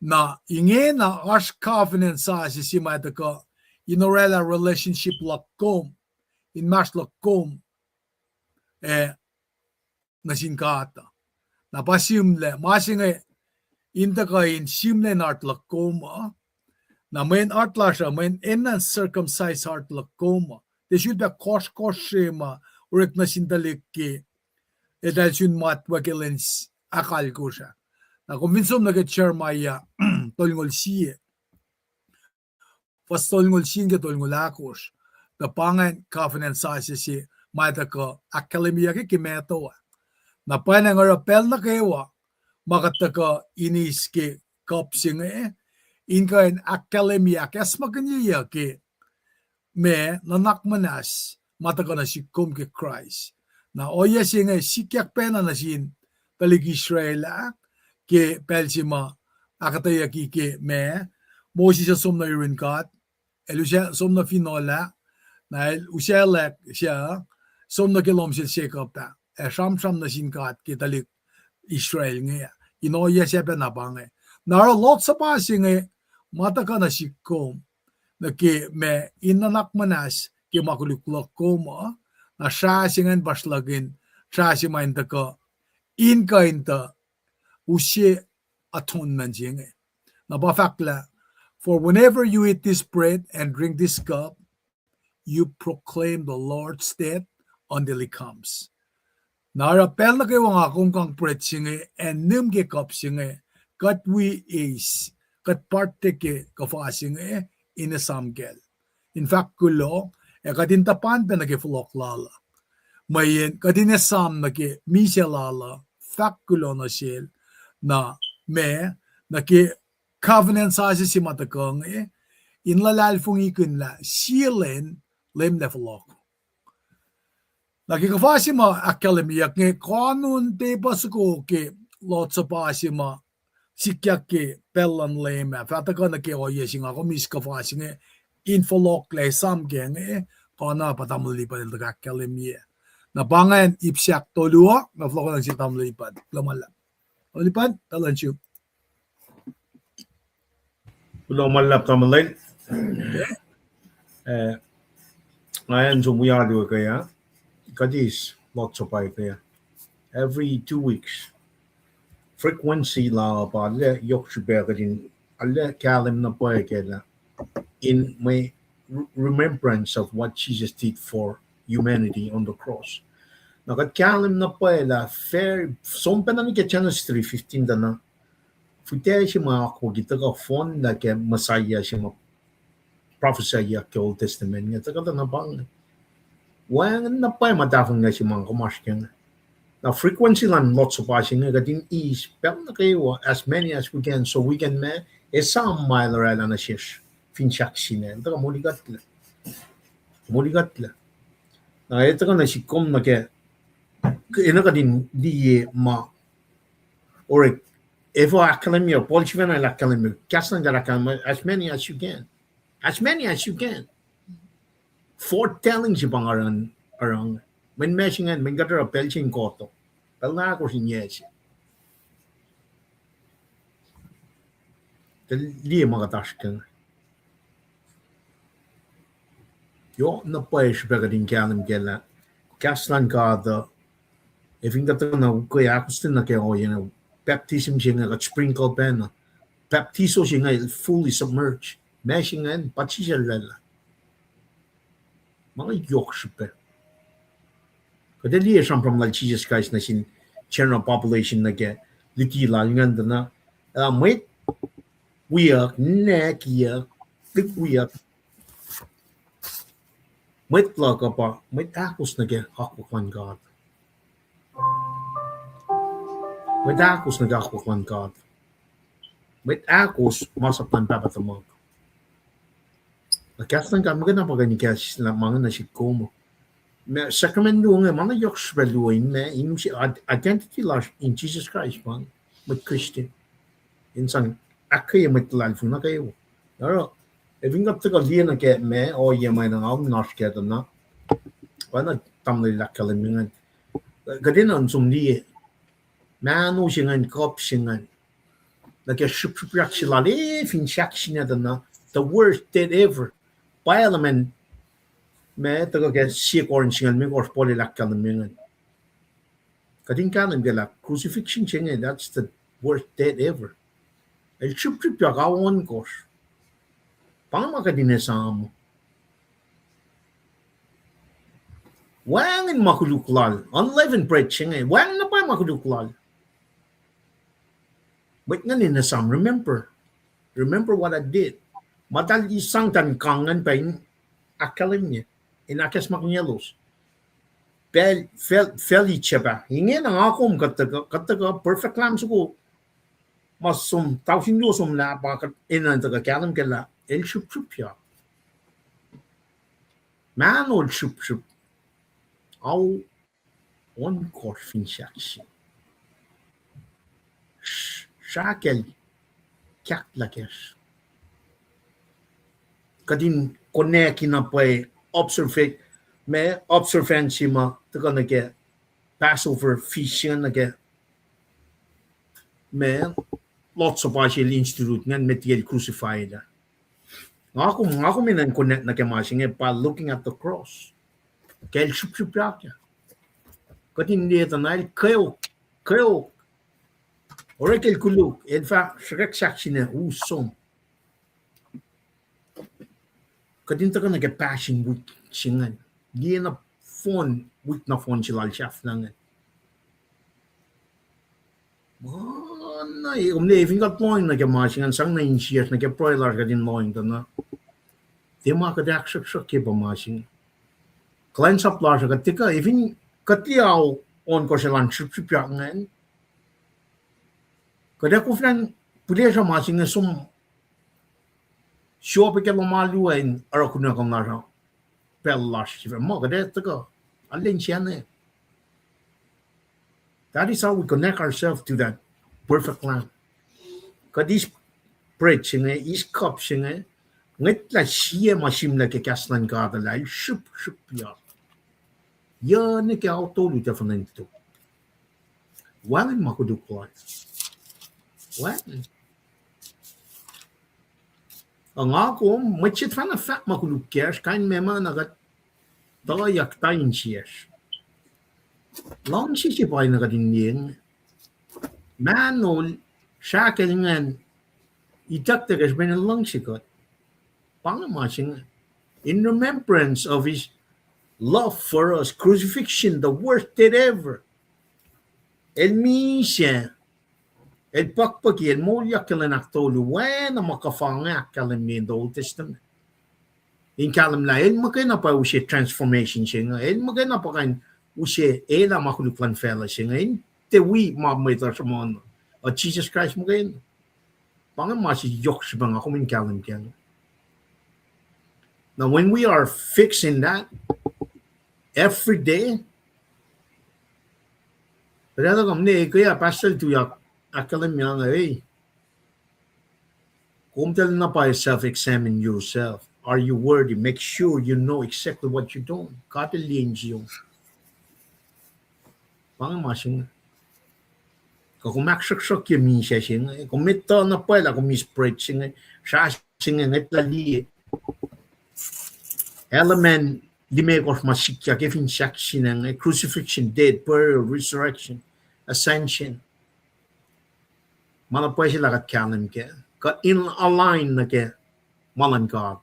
na ingena oasr covenant sasuc se ma tuhkuh in oraclah relationship luhk kom, inmahsrlon kom, eh, nuh sin God uh. Na pa sihmlac, ma se inge in tuhkuh in sihmlac in heart luhk kom uh. Na mweyen heart lasr uh, mweyen enenuh in circumcise heart luhk kom uh. Tiac sulpac kohsrkohsr se ma orek nuh sin tuhlihk ke eltahl sun matwac ke lwen s-, ahkalkosr ah. Na kom fin som nuh ke Jeremiah tolngoul sie, fuhs tolngoul sie nuh ke tolngoul ahkosr, tuh pa ingacn covenant sasuc se ma tuhkuh ahkkahlwemyeyuck ke Matthew ah. Na pwacnwacng oruh pacl nuh kwewa ma kuht tuhkuh in eis ke kuhp se inge, in kuh in ahkkahlwemye, ahkacsmakihnyeyuck ke ma nuhnak muhnahs ma tuhkuh nuh sihk kom ke Kraist. Na ohiyac se inge sikyak pacna nuh sin tuhlihk Israel ah ke pacl se ma ahkuhtweyucki ke ma Moses el som nuh yurin God, el us-, som nuh finohl ah, na el usaclwack se, som nuh ke lohm sel Jacob ah, ac sramsram nuh sin God ke tuhlihk Israel inge. In ohiyac sacpacna pa inge. Na oruh Lord's Supper se inge, ma tuhkuh nuh sihk kom nuh ke ma in nuhnak muhnahs ke ma koluk luhk kom uh, na srah se ingacn pa sruhlahkihn srah se ma in tuhkuh in kuh in tuh use atonement se inge. Na pa fahk lah, For whenever you eat this bread and drink this cup, you proclaim the Lord's death until he comes. Na oruh pacl nuh kwewa nga kom kang bread se inge, ac nihm ke cup se inge, kuht wi eis, kuht partake ke kuhfa se inge, in esam kacl, in fahk kuloh, ac kuht in tuhpan pac nuh ke fohlohk lal uh. Mweyen kuht in esam nuh ke misac lal uh, fahk kuloh nuh sel, na ma, nuh ke covenant sasuc se ma tuhkuh inge, in luhlahlfongikihn lah sie lwen Leum El ac fohlohk. Na ke kuhfa se ma ahkkahlwemyeyuck inge, koanon tepuh soko ke Lord's Supper se ma sikyak ke pacl luhn Leum ah, fah tuhkuh nuh ke ohiyac se nga kom eis kuhfa se inge, in fohlohk lah esam kac inge, koana pa tamuhlwel Lipan el tuhkuh ahkkahlwemye. Na pa ingacn ip se ahktolu uh, na fohlohk nuh sel tamuhlwel Lipan. Kuloh ma luhlahp. Tamuhlwel Lipan, pacl luhn sum. Kuloh ma luhlahp tamuhlwel. Eh, nga acn som wi alu ke ah, kuht eis Lord's Supper ke ah, every two weeks. Frequency la pa arlac yohk srihpac kuht in arlac kahlwem na pwacye ke lah in mwe re-, remembrance of what Jesus did for humanity on the cross. Na kuht kahlwem na pwacye lah fair, som pacna nuh ke Genesis three fifteen tuh na, fihtac se ma akwucki tuhkuh fohnlah ke Messiah se ma prophesyyuck ke Old Testament inge, tuhkuh tuh na pa inge. Wacngihn na pwacye ma tahfonglac se ma kom oasr ke inge. Na frequency luhn Lord's Supper se inge kuht in eis pacl nuh kwewa, as many as we can, so we can ma, esam ma el oraclah nuh sesr fin sahk sinel, tuhkuh molikuhtlac. Molikuhtlac. Na el tuhkuh nuh sihk kom nuh ke, enenuh kuht in liye ma orek, efuh ahkkahlwemye, Paul sifacna el ahkkahlwemye, kahs luhn God ahkkahlwemye, as many as you can. As many as you can. Foretelling se pa nga oruh, oruh inge. Mweyen ma se ingacn, mweyen kuht oruh pacl se in kohto, pacl na ahkosr in yac se. Tuh liye ma kuht oasr ke inge. Yohk na pwacye srihpac kuht in kahlwem ke lah kahs luhn God uh, ac fin kuht tuhkuh na ukwe ahkostwen nuh ke ohiyac inge, baptism se inge kuht sprinkle pacna. Baptizo se inge fully submerge. Ma se ingacn, baptism lwelah. Ma inge yohk srihpac. Kuht ac liye sramsram lal Jisus Kraist nuh sin general population nuh ke luti lal ingacn tuh na, uh, mwet wiyuck, ninac kiyuck, tuhlihk wiyuck, mwet luhk uh pa mwet ahkos nuh ke akwuck luhn God. Mwet ahkos nuh ke akwuck luhn God. Mwet ahkos masap luhn Pahpah tuhmuhk. Na kahs luhn God, muhkwena pa kuh in kahs lah ma inge nuh sihk kom. Ma sacrament luo inge, ma na yohk srihpac luo in ma, in se ad-, identity lasr in Jisus Kraist pa mwet Christian. In sang ahkkweye mwet luhlahlfongi nuh kwewa. Oruh, ac fin kuht tuhkuh liye nuh ke ma ohiyac ma na nga kom in oasr kac tuh na, pa na tamuhlwel ahkkahlwemye ingacn, kuht enenuh in som liye mahno se ingacn, cup se ingacn, nuh ke srihpsrihpyak se lal, e, fin sahk sinel tuh na, the worst death ever. Pwacye lah ma, ma tuhkuh ke sie Corinth singucul limekohsr, Paul el ahkkahlwemye ingacn. Kuht in kahlwem ke lah crucifixion se inge, that's the worst death ever. El srihpsrihpyak ao ohnkohsr. Pa inge ma kuht in esam. Wacngihn ma koluk lal, unleavened bread se inge, wacngihn na pwacye ma koluk lal. Mwet ingacn in esam, remember. Remember what I did. Ma eltahl sang tuh in kang ingacn pac in ahkkahlwemye, in ahkacsmakihnyelos. Pacl, facl, facl itsep ah, ingena nga kom kuht tuhkuh, kuht tuhkuh perfect lamb soko, ma som tausin luo somlah pa kuht enenuh in tuhkuh kahlwem ke lah el srihpsrihpyak. Mahno el srihpsrihp. Ao ohnkohsr fin sahk se. srahkacl kahklah kacsr. Kuht in connect na pwacye observe, ma observance ma tuhkuh nuh ke Passover feast se inge nuh ke ma Lord's Supper se el institute ingacn, ma tiac el crucify lah. Nga kom, nga kom in connect nuh ke ma se inge by looking at the cross. Ke el srihpsrihpyak ah. Kuht in liye tuh na el kweok, kweok. Orek el koluk, el fah sruhkwack sahk se inge, u som. Kuht in tuhkuh nuh ke Passion Week se ingacn. Liye na fohn, week na fohn se lal sahflah ingacn. Ma na, e, kom ne, e fin kuht lohng nuh ke ma se ingacn, sang na insiyacsr nuh ke pruhe lasr kuht in lohng tuh na. Tiac ma kuht ahksruhksruhk ke pa ma se inge. Kuhlwacnsap lasr uh kuht tuhkuh, e fin kuht liye ohnkohsr elan srihpsrihpyak ingacn, kuht ac koflah in pihlesruh ma se inge som sua pac ke lohm alu uh in oruh kunohkohn lasr uh, pacl lasr sifacna. Ma kuht ac tuhkuh arulacna sacna. That is how we connect ourselves to that perfect Lamb. Kuht eis bread se inge, eis cup se inge, ngwetlah sie ma sihmlac ke kahs luhn God uh lah el srihpsrihpyak. Yac nuh ke ao tolu tahfuh nuh in tok. Wacngihn ma koluk lal. Wacngihn. Ac nga kom, mwet se tuhfahna fahk ma koluk kacsr, kain ma ma na kuht tuyak tuh insiyacsr. Luhngse se pa na kuht in liye inge. Mahnol, srahkacl ingacn, itucklac ke srihpen el luhngse kuht. Pa inge ma se inge. In remembrance of his love for us, crucifixion, the worst death ever. El misac, el puhkpuhki, el moulyak ke lwen ahktolu, oacna ma kuhfa inge ahkkahlwemye in the Old Testament. In kahlwem lah el muhkwena pa use transformation se inge, el muhkwena pa kuh in use elah ma koluk luhn facluh se inge, in tiac wi ma mwet uh sruhmuhn, uh, Jesus Christ muhkwena. Pa inge ma se yohk srihpac nga kom in kahlwem kac. Now, when we are fixing that every day, kuht ac tuhkuh ne ke ah pastor tuyak ahkkahlwemye inge, ei, kom tacl na pa self-examine yourself. Are you worthy? Make sure you know exactly what you're doing. God el liye insiyom. Pa inge ma se inge. Kuh kom ahksruhksruhkye misac se inge, kom etuh na pwacye lah kom eis bread se inge, srah se inge, ngwetlah liye element limekohsr ma sikyak ke fin sahk se inge, crucifixion, death, burial, resurrection, ascension. Ma na pwacye se lah kuht kahlwem kac, kuht in align nuh ke ma luhn God.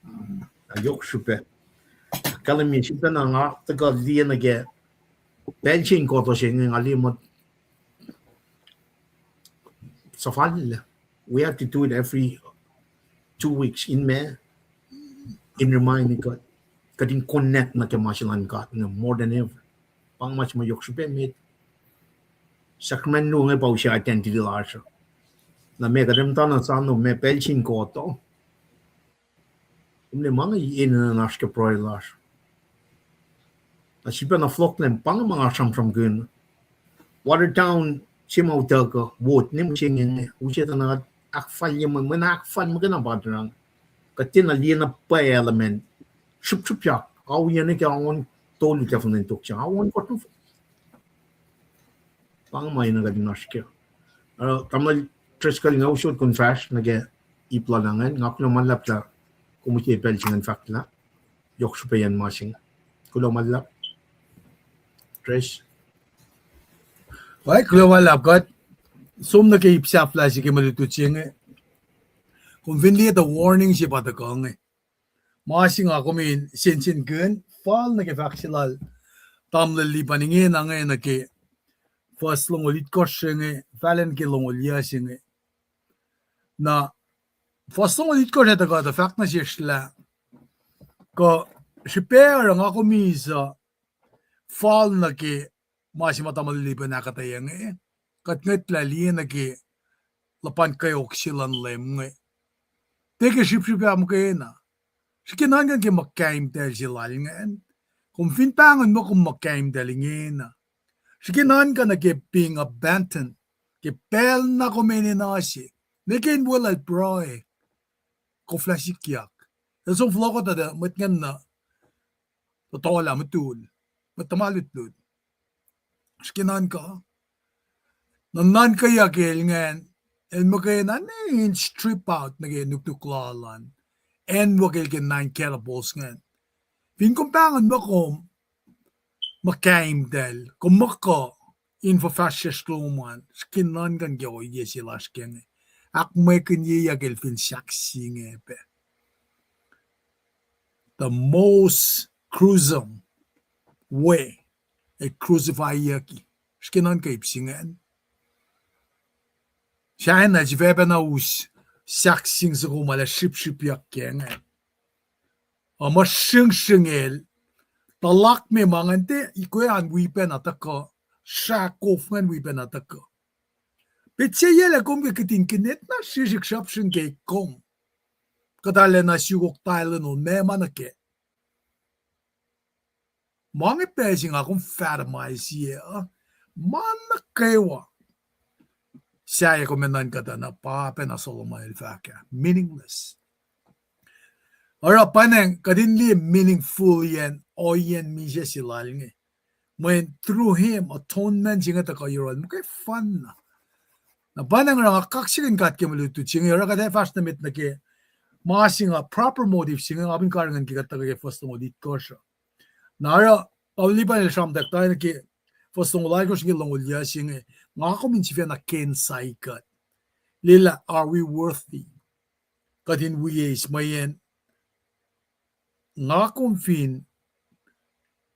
Na yohk srihpac. Kahlwem sifacna nga tuhkuh liye nuh ke pacl se in kohto se inge nga liye muh suhfal. We have to do it every two weeks in ma, in remind kuht, kuht in connect nuh ke ma se luhn God inge more than ever. Pa inge ma se ma yohk srihpac met. Sacrament luo inge pa use identity lasr uh. Na ma kuht muhtana sano ma pacl se in kohto, kom ne ma inge enenuh in oasr ke pruhe lasr. Na sifacna fohlohklac, pa inge ma nga sramsramkihn. Watertown, se ma utuckuh, vote ne mihsenge inge, use tuh na ahkfalye mwe, mwe na ahkfal muhkwena pa tuh na. Kuht tiacna liye na pwacye element. Srihpsrihpyak, ao yac nuh ke ao tolu tahfuh nuh in tok se, ao ohnkohsr. Pa inge ma enenuh kuht in oasr kac. Uh, tamuhlwel Driscoll, nga usot kom fahsr nuh ke ip lal ingacn, nga kuloh ma luhlahp lah kom use pacl se ingacn fahk lah yohk srihpac an ma se inge. Kuloh ma luhlahp. Dres. Ai, kuloh ma luhlahp kuht. Som nuh ke ip sahflah se ke mwe lutlut se inge. Kom fin liye tuh warning se pa tuhkuh inge. Ma se nga kom in sensenkihn, fal nuh ke fahk se lal tamuhlwel Lipan ingena inge nuh ke fuhs longoul itkohsr se inge, fahlen ke longoul yac se inge. Na fuhs longoul itkohsr ah tuhkuh tuh fahk nuh sesr lah, kuh srihpac oruh nga kom in suc fal nuh ke ma se ma tamuhlwel Lipan ahkuhtweyac inge, kuht ngwetlah liye nuh ke luhpan kweok se luhn Leum inge. Tiac ke srihpsrihpac muhkwena. Srihke nuhnkuh ke muhkahimtacl se lal ingacn. Kom fin pahngon muh kom muhkahimtacl ingena. Srihke nuhnkuh nuh ke being abandoned. Ke pacl na kom enenuh se, ne ke in weluhl pruhe, koflah sikyak. El som fohlohkohta tuh mwet ingacn na tohtohlah mutul, mwet tuhma lutlut. Srihke nuhnkuh. Na nuhnkweyuck el ingacn, el muhkwena ne in strip out nuh ke nuknuk lal an. Acn wo ke el ke nine catapults ingacn. Fin kom pahngon muh kom muhkaimtacl, kom muhkuh in fuhfahsryucsr lom an, srihke nuhnkuh ke ohiyac se lasr ke inge. Ahkmwekihnyeyac el fin sahk se inge pac. The most gruesome way ac crucifyyucki. Srihke nuhnkuh ip se ingacn. Sahyacn na sifacpacna us sahk se inge soko ma lah sripsripyak ke ingacn. Ac muh sringsringel, tuhlahk me ma ingacn tiac ikwe an wi pacna tuhkuh, srah kof ingacn wi pacna tuhkuh. Petsac yac lah kom ke kihtin kinet na srihsrihk srapsrihk ke kom. Kuht arulacna sukok Tylenol meac ma nuh kac. Ma inge pacl se nga kom fahtama sie uh, ma nuh kwewa. Sahyac kom ac nuhnkuh tuh na pa pacna Solomon el fahk ah, meaningless. Oruh pwacnwacng kuht in liye meaningful yen, ohiyacn misac se lal inge. Mweyen through him, atonement se inge tuhkuh yohrohl muhkwefanna. Na pwacnwacng oruh nga kaksakihn God ke mwe lutlut se inge, oruh kuht ac fahsr nuh met nuh ke ma se nga proper motive se inge, nga fin karihngihn ke kuht tuhkuh ke fuhs longoul itkohsr uh. Na oruh, Alu Lipan el sramtack tari nuh ke fuhs longoul alkohsr nuh ke longoul yuc se inge, nga kom in sifacna ke insight kuht. Lwelah, are we worthy? Kuht in wi eis mweyen nga kom fin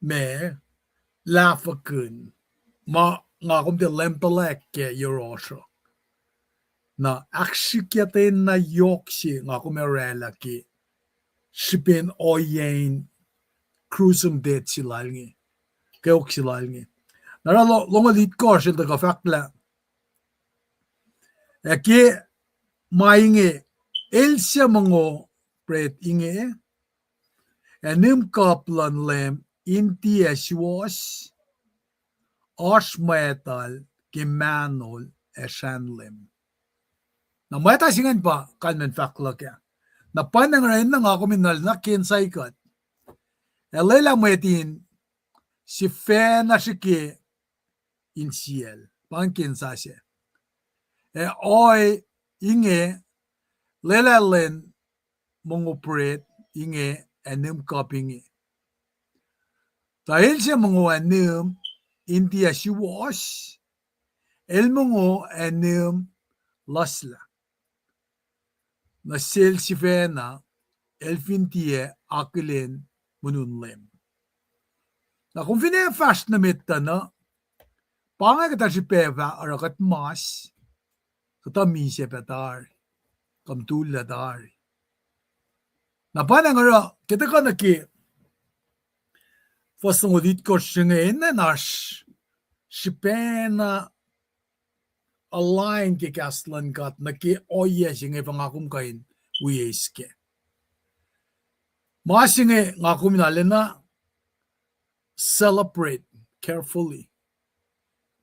ma lahfwekihn ma nga kom tiac leum tuhlac kac yohrohsr uh. Na ahksrihkye tena yohk se nga kom oraclah ke srihpen ohiyacn gruesome death se lal inge, kweok se lal inge. Na oruh lo-, longoul itkohsr el tuhkuh fahk lah, ac ke ma inge, el suc mongo bread inge, ac nihm cup luhn Leum in tiac suwohs, oasr mwactal ke mahnol ac srahn Leum. Na mwacta se ingacn pa kalmacn fahk luhk ah. Na pwacnwacng oruh enenuh nga kom in nuhl na ke insight kuht. Ac lwelah mwet in sifacna srihke insiyacl, pa inge ke insight se. Ac ohiyac inge, lwelah lwen mongo bread inge ac nihm cup inge. Tuh el suc mongo ac nihm in tiac suwohs, el mongo ac nihm luslah. Nuh sel sifacna, el fin tiac akihlen monun Leum. Na kom fin ac fahsr nuh met tuh na, pa inge kuhtuh srihpac fah oruh kuht mas, kuhtuh misac pac tari, kuh motullac tari. Na pwacnwacng oruh ke tuhkuh nuh ke fuhs longoul itkohsr se inge, enenuh in oasr srihpacna align ke kahs luhn God nuh ke ohiyac se inge pa nga kom kuh in wi eis kac. Ma se inge nga kom in arulacna celebrate carefully.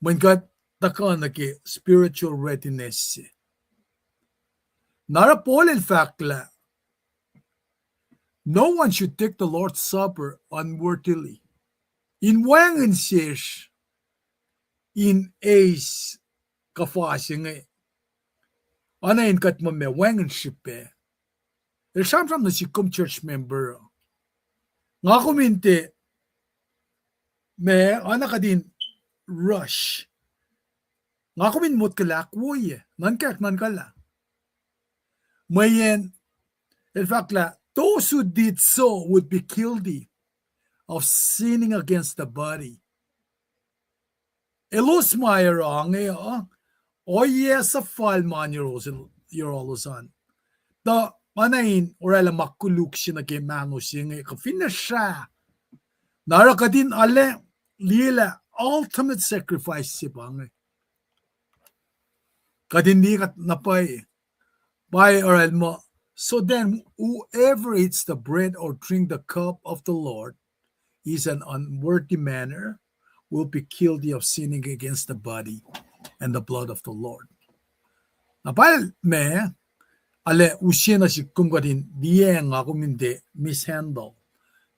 Mweyen kuht tuhkuh nuh ke spiritual readiness se. Na oruh Paul el fahk lah, no one should take the Lord's Supper unworthily. In wacngihn sesr in eis kuhfa se inge, oacna in kuht muh ma wacngihn srihpac. El sramsram nuh sik kom church member uh. Nga kom in tiac, ma, oacna kuht in rush. Nga kom in motko lah ahkwoye, nuhnkack nuhnkuhlah. Mweyen, el fahk lah, those who did so would be guilty of sinning against the body. Elos ma oruh inge uh, ohiyac suhfal ma yohrohlos an. Tuh oacna in oraclah ma koluk se nuh ke mahno se inge, kuh finne srah. Na oruh kuht in arlac liyelah ultimate sacrifice se pa inge. Kuht in liye kuht na pwacye. Pwacye oruh el muh, so then whoever eats the bread or drink the cup of the Lord is an unworthy manner, will be guilty of sinning against the body and the blood of the Lord. Na pacl ma, arlac use nuh sihk kom kuht in liye nga kom in tiac mishandle,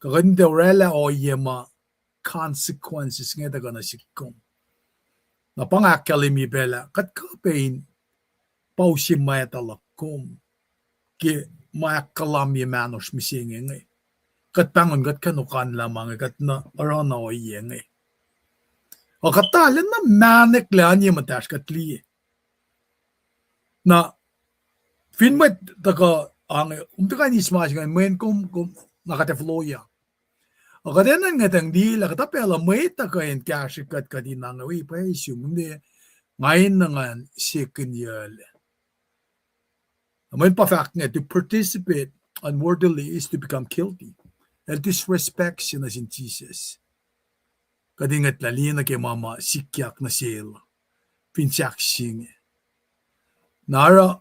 kuh kuht in tiac oraclah ohiyac ma consequences inge tuhkuh nuh sihk kom. Na pa nga ahkkahlwemye pacl ah, kuht kuh pac in pa use mwacta luhk kom ke ma ahkkahlwemye mahnosr mihsenge inge. Kuht pahngon kuht kuh in okanlah ma inge, kuht na oruh na ohiyac inge. Ac kuht arlac na mahneklac oan ye muhtahsr kuht liye. Na fin mwet tuhkuh ange, kom tuhkuh in eis ma se inge, mweyen kom, kom, na kuht ac foloyak. Ac kuht enenuh in ngwetacng liye lah kuhtuh pacl uh mwet uh kuh in kahsrwe kuht, kuht in ange, wi, pwacye sum, mweyen nga enenuh ngan sekihnyuclac. Mweyen pa fahk inge, to participate unworthily is to become guilty. El disrespect se nuh sin Jisus. Kuht in ngwetlah liye nuh ke ma ma sikyak nuh sel fin sahk se inge. Na oruh,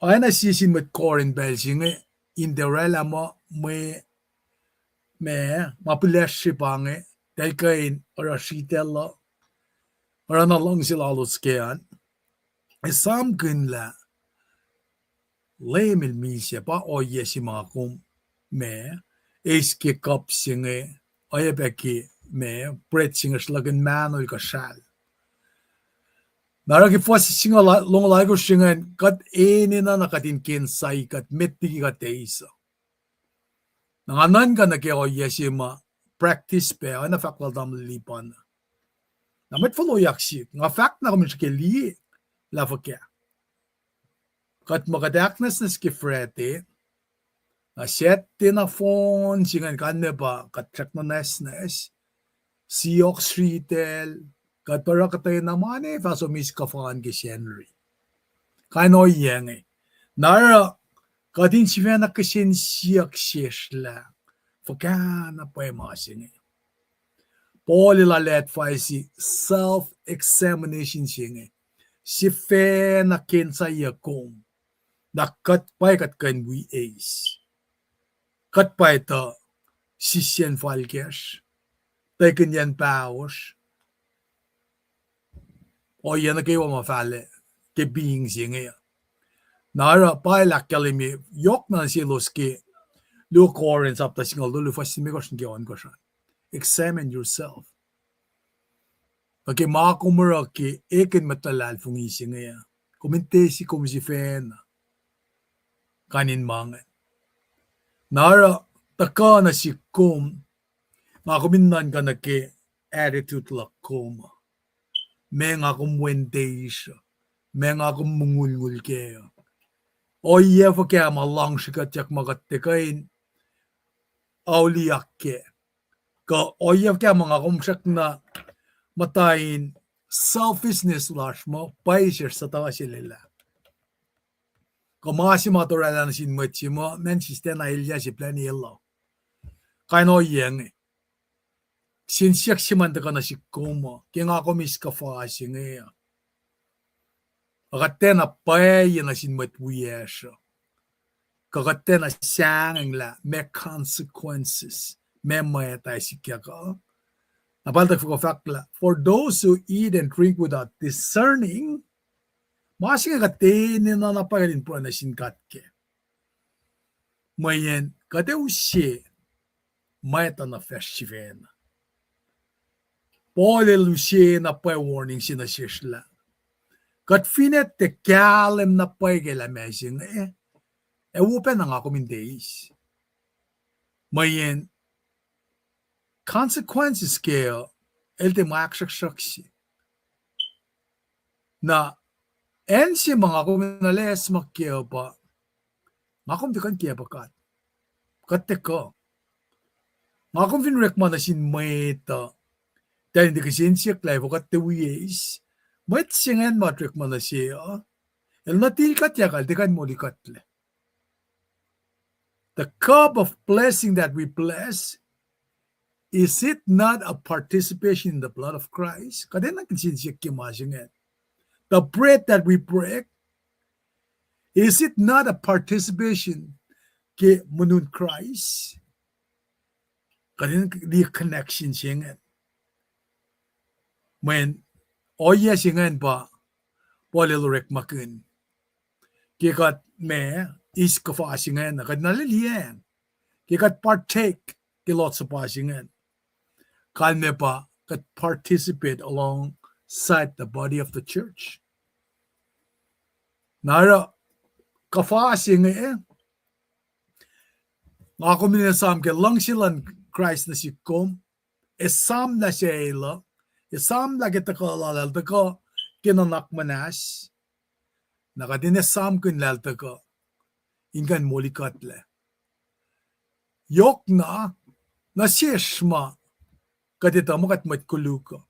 oacna sie sin mwet Corinth pacl se inge, in tiac oraclah muh mwe, ma, ma pihlesr se pa inge, eltahl kuh in oruh sritacl uh, oruh na luhngse lalos kac an. Esamkihnlah Leum El misac, pa ohiyac se ma kom, ma, eis ke kuhp se inge, oacyacpac ke, ma, bread se inge sruhlahkihn mahnol kuh sral. Na oruh ke fuhs singucul longoul alkosr se ingacn, kuht enenuh na kuht in kena sai kuht met liki kuht eis uh. Na nga nuhnkuh nuh ke ohiyac se ma practice pac, oacna fahk lal tamuhlwel Lipan. Na mwet foloyak sihk, nga fahk na kom in srihke liye lah fuhkah. Kuht muh kuht ahknwacsnwacs ke Friday, na Saturday nohfohn se ingacn kalmac pa kuht srackna nwacsnwacs, siyuck sritacl, kuht oruh kuhtwena ma ne fah som eis kuhfa an ke Sacnri. Kain ohiyac inge. Na oruh, kuht in sifacna kihsen siyuck sesr lah fuhkah na pwacye ma se inge. Paul el arlac advice self-examination se inge. Sifacna kena sai kom. Na kuht pwacye kuht kuh in wi eis. Kuht pwacye tuh sisyen fal kacsr, tuh kihnyacn pahosr, ohiyac nuh kwewa ma fahlac ke being se inge. Na oruh pa el ahkkahlwemye yohk na selos ke luo Corinth sapta singucul tolu fuhs limekohsr nuh ke ohnkohsr an. Examine yourself. Nuh ke ma kom oruh ke ekihn mwet luhlahlfongi se inge, kom in tesi kom sifacna kain in ma ingacn. Na oruh tuhkuh nuh sihk kom, nga kom in nuhnkuh nuh ke attitude luhk kom, ma nga kom wen teisr, ma nga kom mongulngul kac. Ohiyac fuhkah ma luhngsrihkuhtyak ma kuht tiac kuh in auliyak kac. Kuh ohiyac fuhkah ma nga kom srackna muhta in selfishness lasr muh pwacye sesr suhtuh se lwelah. Kuh ma se ma toraclah nuh sin mwet se muh, man, sislah na elyah se plwacn eluh. Kain ohiyac inge. Kihsen siyuck se ma tuhkuh nuh sihk kom uh, ke nga kom eis kuhfa se inge uh, ac kuht tiacna pwacye nuh sin mwet wiyacsr uh, kuh kuht tiacna sahngweng lah meac consequences, meac mwet ac sikyak uh. Na pacl tuh fahk lah, for those who eat and drink without discerning, ma se inge kuht enenuh na pwacye kuht in pruhe nuh sin God kac. Mweyen kuht ac use mwet uh nuh facsr sifacna. Paul el use na pwacye warning se nuh sesr lah kuht finne tiac kahlwem na pwacye ke lah ma se inge, ac wo pacna nga kom in tiac eis. Mweyen consequences kac uh, el tiac ma ahksruhksruhk se. Na acn se ma nga kom in ahlesmak kac uh pa, nga kom tiac kuh in kiacpwe God. Kuht tiac kuh. Nga kom fin orekma nuh sin mwet uh, tuh in tiac kihsen siyuck lah efuh kuht tiac wi eis, mwet se ingacn ma orekma nuh se uh, el nuhtin kuhtyak, el tiac kuh in molikuhtlac. The cup of blessing that we bless, is it not a participation in the blood of Christ? Kuht enenuh kihsen siyuck ke ma se ingacn. The bread that we break, is it not a participation ke monun Christ? Kuht enenuh liye connection se ingacn. Mweyen ohiyac se ingacn pa Paul el orekmakihn ke kuht ma eis kuhfa se ingacn, kuht na liyacacng ke kuht partake ke Lord's Supper se ingacn. Kalmac pa kuht participate alongside the body of the church. Na oruh kuhfa se inge, nga kom in esam ke luhngse luhn Kraist nuh sihk kom, esamlah sel uh, esamlah ke tuhkuh lal, el tuhkuh ke nuhnak muhnahs, na kuht in esamkihn lah el tuhkuh in kuh in molikuhtlac. Yohk na, nuh sesr ma kuht etuh muh kuht mwet koluk uh,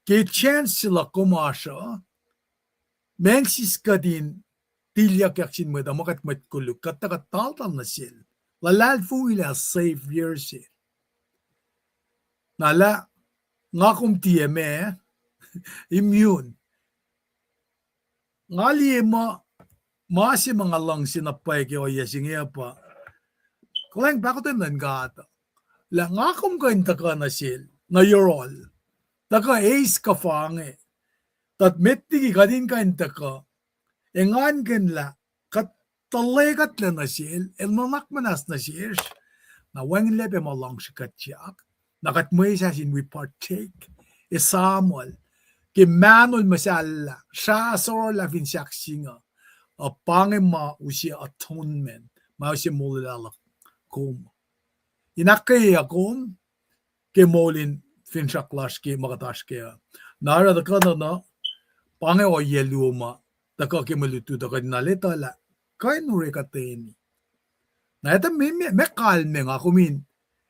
ke chance se luhk kom oasr uh, meac sis kuht in tilyuckyak sin mwet uh muh kuht mwet koluk, kuht tuhkuh taltal nuh sel, luhlahlfongi lah Savior se. Na lah nga kom tiac ma immune. Nga liye muh ma se ma nga luhngse na pwacye ke ohiyac se inge uh pa, kuhlwacng pahkotwen luhn God uh, lah nga kom kuh in tuhkuh nuh sel, nuh yohrohl, tuhkuh eis kuhfa inge. Tuh met liki kuht in kuh in tuhkuh, engankihn lah kuht tuhlekuhtlac nuh sel, el nuhnak muhnahs nuh sesr, na wacngihnlac pac ma luhngse kuhtyak, na kuht mwesahs in we partake, esamuhl ke mahnol muhsahllah, srah sororlah fin sahk singucul, uh, pa inge ma use atonement, ma use molwelah luhk kom, in ahkkweyeyuck kom ke moul in finsrak lasr ke ma kuht oasr kac uh. Na oruh tuhkuh na, na pa inge ohiyac luo ma tuhkuh ke mwe lutlut uh kuht na etuh lah kuh in orekuhtweni. Na etuh me, me, me kalmac nga kom in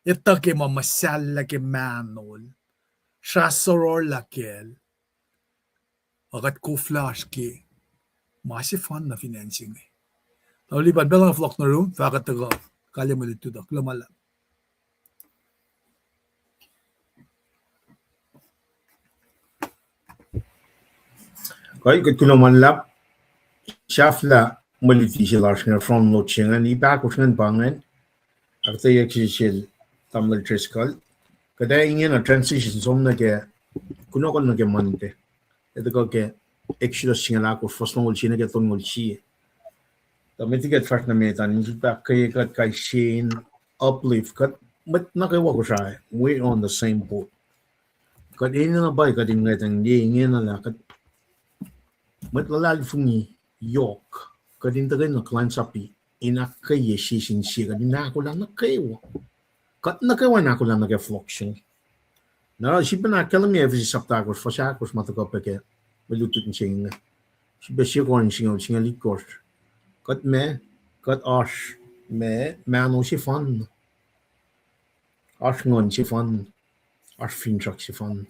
etuh ke ma muhsahllah ke mahnol, srah sororlah kacl, ac kuht koflah oasr ke ma sefanna fin acn se inge. Tuh lipan pacl nga fohlohk nuh yurum, fahkwack tuhkuh kalmac mwe lutlut uh. Kuloh ma luhlahp. Kuh kuht kuloh ma luhlahp. Sahflah mwe luti se lasr inge, front load se ingacn, ip ahkosr ingacn pa ingacn. Ahkuhtweyac ke sel tamuhlwel Driscoll. Kuht ac ingena transition som nuh ke, kunohkohn nuh ke Monday. Etuh kuh ke Exodus singucul ahkosr, fuhs longoul sie nuh ke tolngoul sie. Tuh met liki kuht fahsr nuh met an, in sifilpac ahkkweye kuht kais sie in uplift kuht, mwet nuh kwewa Kosrae, we're on the same boat. Kuht enenuh pa kuht in ngwetacng liye ingena lah kuht mwet luhlahlfongi yohk, kuht in tuhkweni kuhlwacnsapuh in ahkkweye sie sin sie, kuht in ahkolah nuh kwewa. Kuht nuh kwewa in ahkolah nuh ke fohlohk se inge. Na sifilpac ahkkahlwemye Ephesus sapta ahkosr, fuhs ahkosr ma tuhkuh pac ke mwe lutlut se inge. Sifilpac sie Korint singucul, singucul itkohsr. Kuht ma, kuht oasr ma, mahno sefanna. Oasr nguhn sefanna. Oasr finsrak sefanna.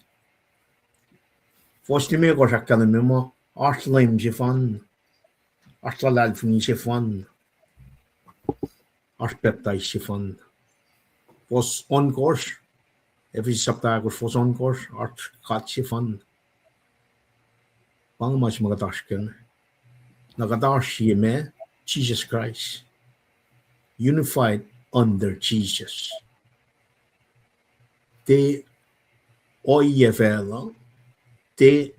Fuhs limekohsr ahkkahlwemye muh oasr Leum sefanna. Oasr luhlahlfongi sefanna. Oasr pacptais sefanna. Fuhs ohnkohsr, Ephesus sapta ahkosr, fuhs ohnkohsr, oasr God sefanna. Pa inge ma se ma kuht oasr kac. Na kuht oasr sie ma, Jesus Christ. Unified under Jesus. Tiac ohiyac facluh, tiac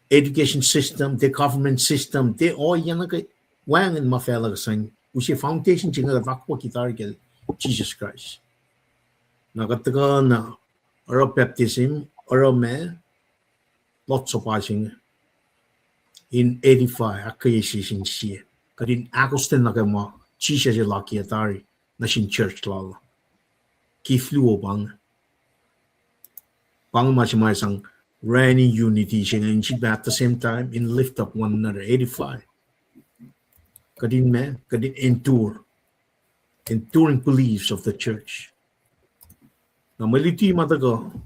education system, tiac government system, tiac ohiyac nuh ke wacngihn ma facluh kuh sang, use foundation se inge kuht akwucki tari kacl Jesus Christ. Na kuht tuhkuh na oruh baptism, oruh ma, Lord's Supper se inge, in edify, ahkkweye sie sin sie. Kuht in ahkostwen nuh ke ma Jisus el akiyac tari nuh sin church lal. Kif luo pa inge. Pa inge ma se ma sang rani unity se inge in sifilpac at the same time in lift up one another, edify. Kuht in ma, kuht in endure, enduring beliefs of the church. Na mwe luti ma tuhkuh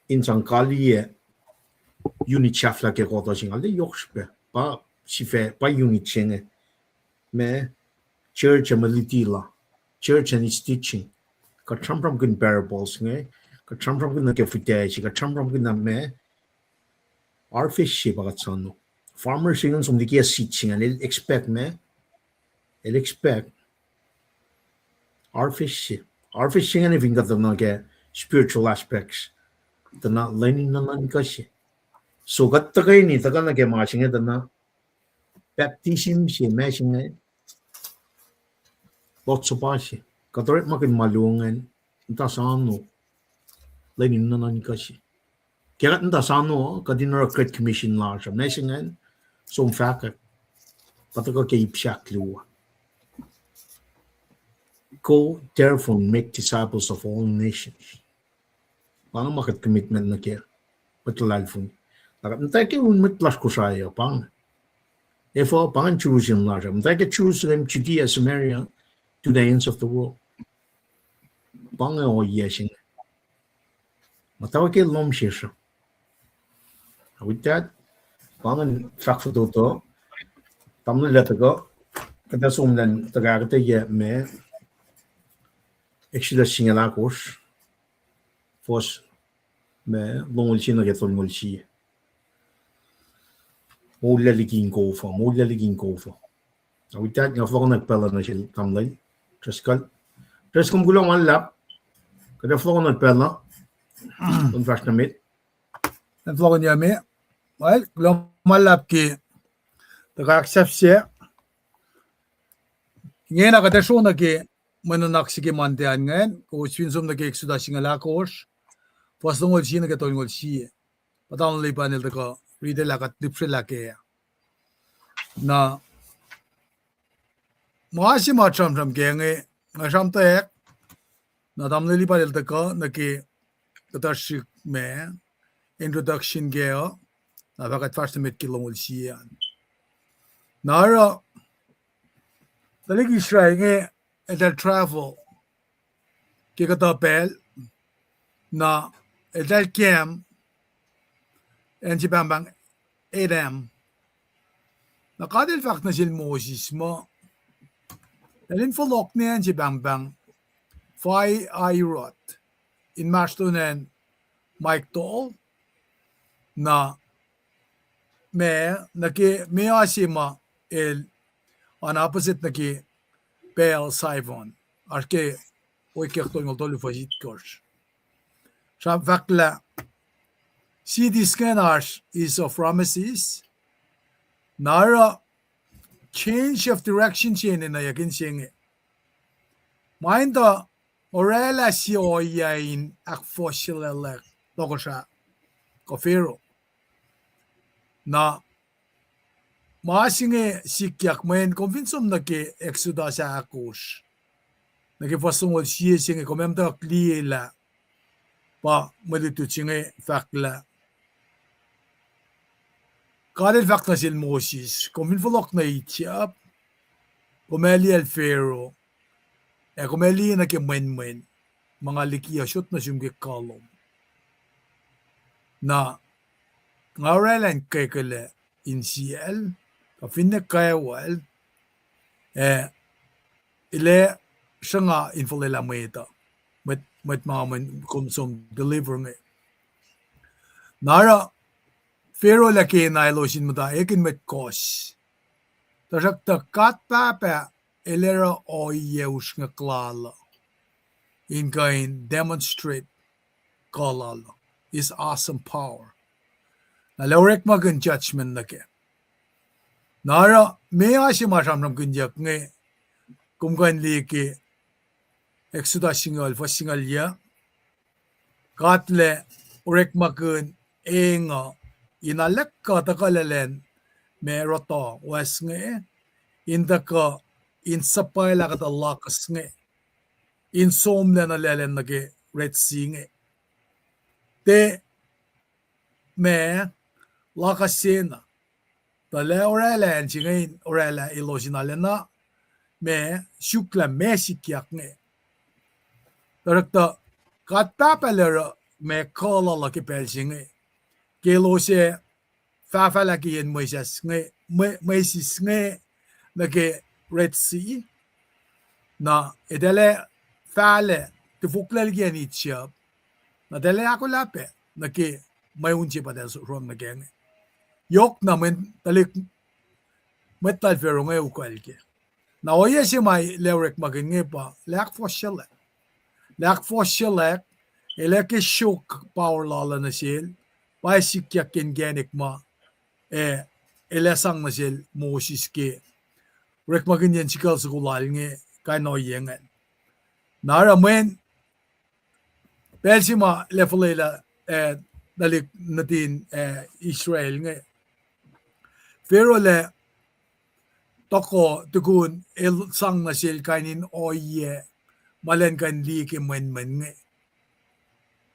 in sang kaliyac unit sahflah ke kotuh se inge, arlac yohk srihpac, pa sifac, pa unit se inge. Ma, church ac mwe luti la, church and its teaching. Kuht sramsramkihn parables inge, kuht sramsramkihn nuh ke fihtac se, kuht sramsramkihn na ma, harvest se pa kuht soano. Farmer se ingacn som liki seed se ingacn, el expect ma, el expect harvest se. Harvest se ingacn fin kuht tuhkuh nuh ke spiritual aspects. Tuh na lwen in nuhnuhnkuh se. So kuht tuhkweni tuhkuh nuh ke ma se inge tuh na baptism se, ma se inge, Lord's Supper se. Kuht orekmakihn ma luo ingacn, muhta sano, lwen in nuhnuhnkuh se. Ke kuht muhta sano, kuht in oruh Great Commission lasr uh, ma se ingacn, som fahkwack, pa tuhkuh ke ip se ahkluo. Go therefore and make disciples of all nations. Pa inge ma kuht commitment nuh ke mwet luhlahlfongi. Na kuht muhta ke un mwet lasr Kosrae uh, pa inge. Efuh, pa ingacn Jerusalem lasr uh. Muhta ke Jerusalem, Judea, Samaria, to the ends of the world. Pa inge ohiyac se inge. Muhta ke lohm sesr uh. With that, pa ingacn fahk fototo. Tamuhlwel, tuhkuh, kuht ac som lwen tuhkuh ahkuhtweyac me Exodus singucul ahkosr, fuhs me longoul sie nuh ke tolngoul sie. Moul liki in kof uh, moul liki in kof uh. With that, nga fohlohkohnak pacl uh nuh sel tamuhlwel Driscoll. Driscoll, kom kuloh ma luhlahp. Kuht ac fohlohkohnak pacl uh, kom fahsr nuh met. Ac fohlohkohnyuck me. Well, kuloh ma luhlahp ke tuhkuh ahksahfye. Ingena kuht ac sro nuh ke mwe nuhnak se ke Monday an ingacn, kowos fin som nuh ke Exodus singucul ahkosr, fuhs longoul sie nuh ke tolngoul sie. Pa tamuhlwel Lipan el tuhkuh riti lah kuht lihpsrelah kac. Na ma se ma sramsram ke inge, nga sramtweack, na tamuhlwel Lipan el tuhkuh nuh ke kuhtuh srihk me introduction kac uh, na fah kuht fahsr nuh met ke longoul sie an. Na oruh tuhlihk Israel inge eltahl travel ke kuhtuh pacl, na eltahl camp acn se pahngpahng Etam. Na God El fahk nuh sel Moses muh, eltahl in fohlohk ne acn se pahngpahng Pi-hahiroth, inmahsrlon acn Migdol, na ma, nuh ke meoa se ma el an opposite nuh ke Baal Zion, oasr ke Wikyak tolngoul tolu fuhs itkohsr. Sramsram fahk lah cities ingacn oasr east of Rameses, na oruh change of direction se enenuh yac kihn se inge. Ma in tuh orwaclah sie ohiyac in ahkfohsyelah tohkohsrah kuh Pharaoh. Na ma se inge sikyak mweyen kom fin som nuh ke Exodus ahkosr, nuh ke fuhs longoul sie se inge kom ac muhtwacwacack liye lah pa mwe lutlut se inge fahk lah God El fahk nuh sel Moses, kom fin fohlohk nuh Egypt, kom ac liyacl Pharaoh, ac kom ac liye nuh ke mwenmwen ma nga liki uh sot nuh sum ke kuh lom. Na nga orwaclah in kwekwelah insiyacl, kuh finne kacwacl, ac el ac sruhnga in fuhlwelah mwet uh, mwet, mwet ma nga mweyen kom som deliver inge. Na oruh Pharaoh el ac kena elos in muhta ekihn mwet kohs. Tuhsruhktuh God Pahpah El oruh ohiyac usrnguck lal uh in kuh in demonstrate kuh lal uh, His awesome power. Na el ac orekmakihn judgment nuh kac. Na oruh meoa se ma sramsramkihnyuck inge, kom kuh in liye ke Exodus singucul, fuhs singucul yuc. God El ac orekmakihn eng uh in alak kuh tuhkuhlaclacn ma rohtoh wes inge, in tuhkuh in suhpwaclah kuhtuh lakas inge, in somlah nuh laclacn nuh ke Red Sea inge. Tiac ma lakas se na, tuh el ac orwaclah acn se inge in orwaclah elos in arulacna ma suk lah ma sikyak inge. Tuhsruhktuh God Pahpah El oruh ma kuh lal uh ke pacl se inge, ke elos ac fahfahlac ke yen mwesis inge, mwe-, mwesis inge nuh ke Red Sea, na eltahl ac fahlac, tifoklac liki acn Egypt, na eltahl ac ahkolah pac nuh ke mweun se pa eltahl sruhmuhn nuh kac inge. Yohk na mwe tuhlihk, mwet lal Pharaoh inge ukwacl kac. Na ohiyac se ma el ac orekmakihn inge pa el ac ahkfohsyelah. El ac ahkfohsyelah El ac ke sruok power lal uh nuh sel, pa sikyak ke inkacnek ma, eh, el ac sang nuh sel Moses ke orekmakihnyacn sikucl soko lal inge, kain ohiyac ingacn. Na oruh mweyen pacl se ma el ac fuhlwelah, eh, tuhlihk nuhtin, eh, Israel inge, Pharaoh el ac tuhkuh tukun el sang nuh sel kain in ohiyac ma el ac kuh in liye ke mwenmwen inge.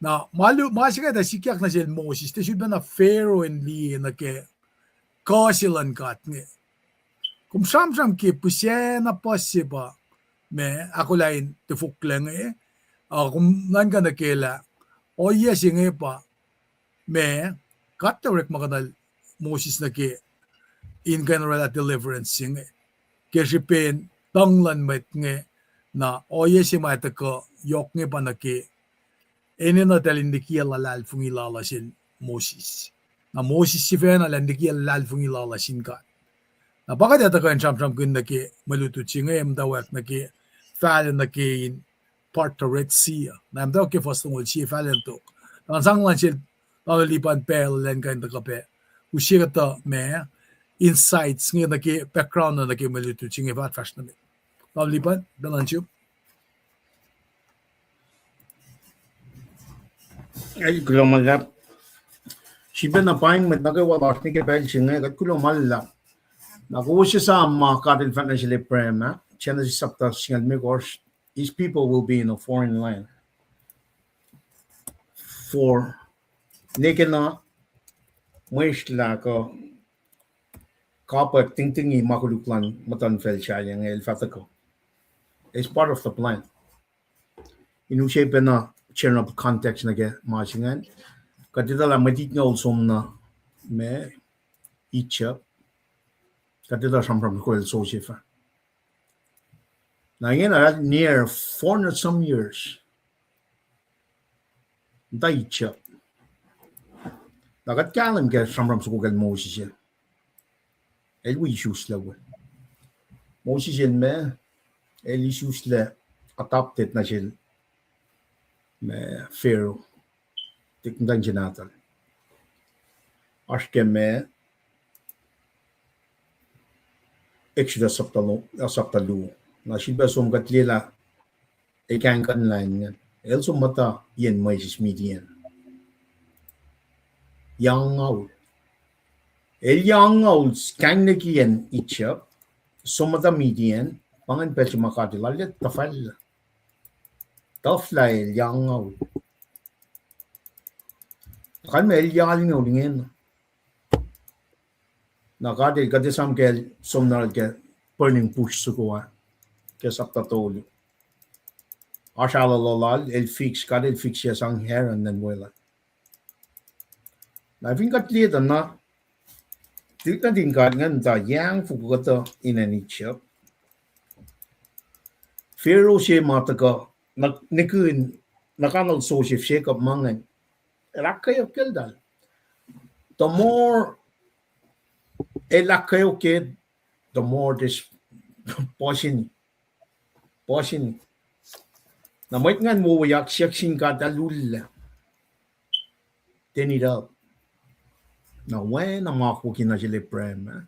Na ma lu-, ma se kuht ac sikyak nuh sel Moses, tiac sulpacna Pharaoh in liye nuh ke kuh se luhn God inge. Kom sramsram ke pihsacna puhs se pa ma ahkolah in tifoklac inge, ah, kom nuhnkuh nuh ke lah ohiyac se inge pa ma God El orekmakihnuhl Moses nuh ke in kuh in orwaclah deliverance se inge ke srihpen tuhng luhn mwet inge. Na ohiyac se ma tuhkuh yohk inge pa nuh ke enenuh eltahl in likiyac luhlahlfongi lal uh sel Moses. Na Moses sifacna el ac likiyac luhlahlfongi lal uh sin God. Na pa kuht ac tuhkuh in sramsramkihn nuh ke mwe lutlut se inge, muhtwacwacack nuh ke fahlac nuh ke in part the Red Sea uh. Na muhtwacwacack ke fuhs longoul sie fahlac nuh tok. Na sang lan sel Tamuhlwel Lipan pacl elan kuh in tuhkuh pac use kuhtuh ma insights inge nuh ke background uh nuh ke mwe lutlut se inge fah fahsr nuh met. Tamuhlwel Lipan, pacl luhn sum. Ac kuloh ma luhlahp. Sifacna paing mwet nuh kwewa lasr nuh ke pacl se inge, kuht kuloh ma luhlahp. Na kowos esam ma God El fahk nuh sel Abraham, ah, Genesis sapta singucul limekohsr, his people will be in a foreign land. For, ne ke na mweslac kuh kapwack tingtingi ma koluk luhn muhtuhnfacl sahyac inge el fah tuhkuh. It's part of the plan. In use pacna general context nuh ke ma se ingacn, kuht etuh lah mwet itngoul som nuh ma Egypt, kuht etuh sramsram soko lal Joseph ah. Na ingena near four hundred some years muhta Egypt. Na kuht kahlwem ke sramsram soko kacl Moses ah. El wi isuslac we. Moses el ma, el isuslac adopted nuh sel ma Pharaoh, tik muhtwacn se nahtuhl. Oasr ke ma Exodus sapta lu-, sapta luo. Na sifilpac som kuht liyelah el kahingkuhnlah ingacn. El som muhta yen mwesis Midian. Yac angngaul. El yac angngaul kainglac kiyacn Egypt, som muhta Midian, pa ingacn pacl se ma God El arlac tuhfahlah. Tuhflah el yac angngaul. Kalmac el yac alngoul ingena. Na God El, kuht esam kacl som nuh ke burning bush soko ah, ke sapta tolu. Oasr alu lal, el fix, God El fix ac sang Aaron in welah. Na fin kuht liye tuh na, tuhlihk nuhtin God ingacn muhta yac angfoko kuhtuh in acn Egypt. Pharaoh se ma tuhkuh, na, nikihn, na kanal Joseph se kuh ma ingacn, el ahkkweok ke eltahl. The more el ahkkweok ke, the more this puhsini, puhsini. Na mwet ingacn wowoyak siyuck sin God alullac. Then it up. Na oacna ma akwucki nuh sel Abraham ah.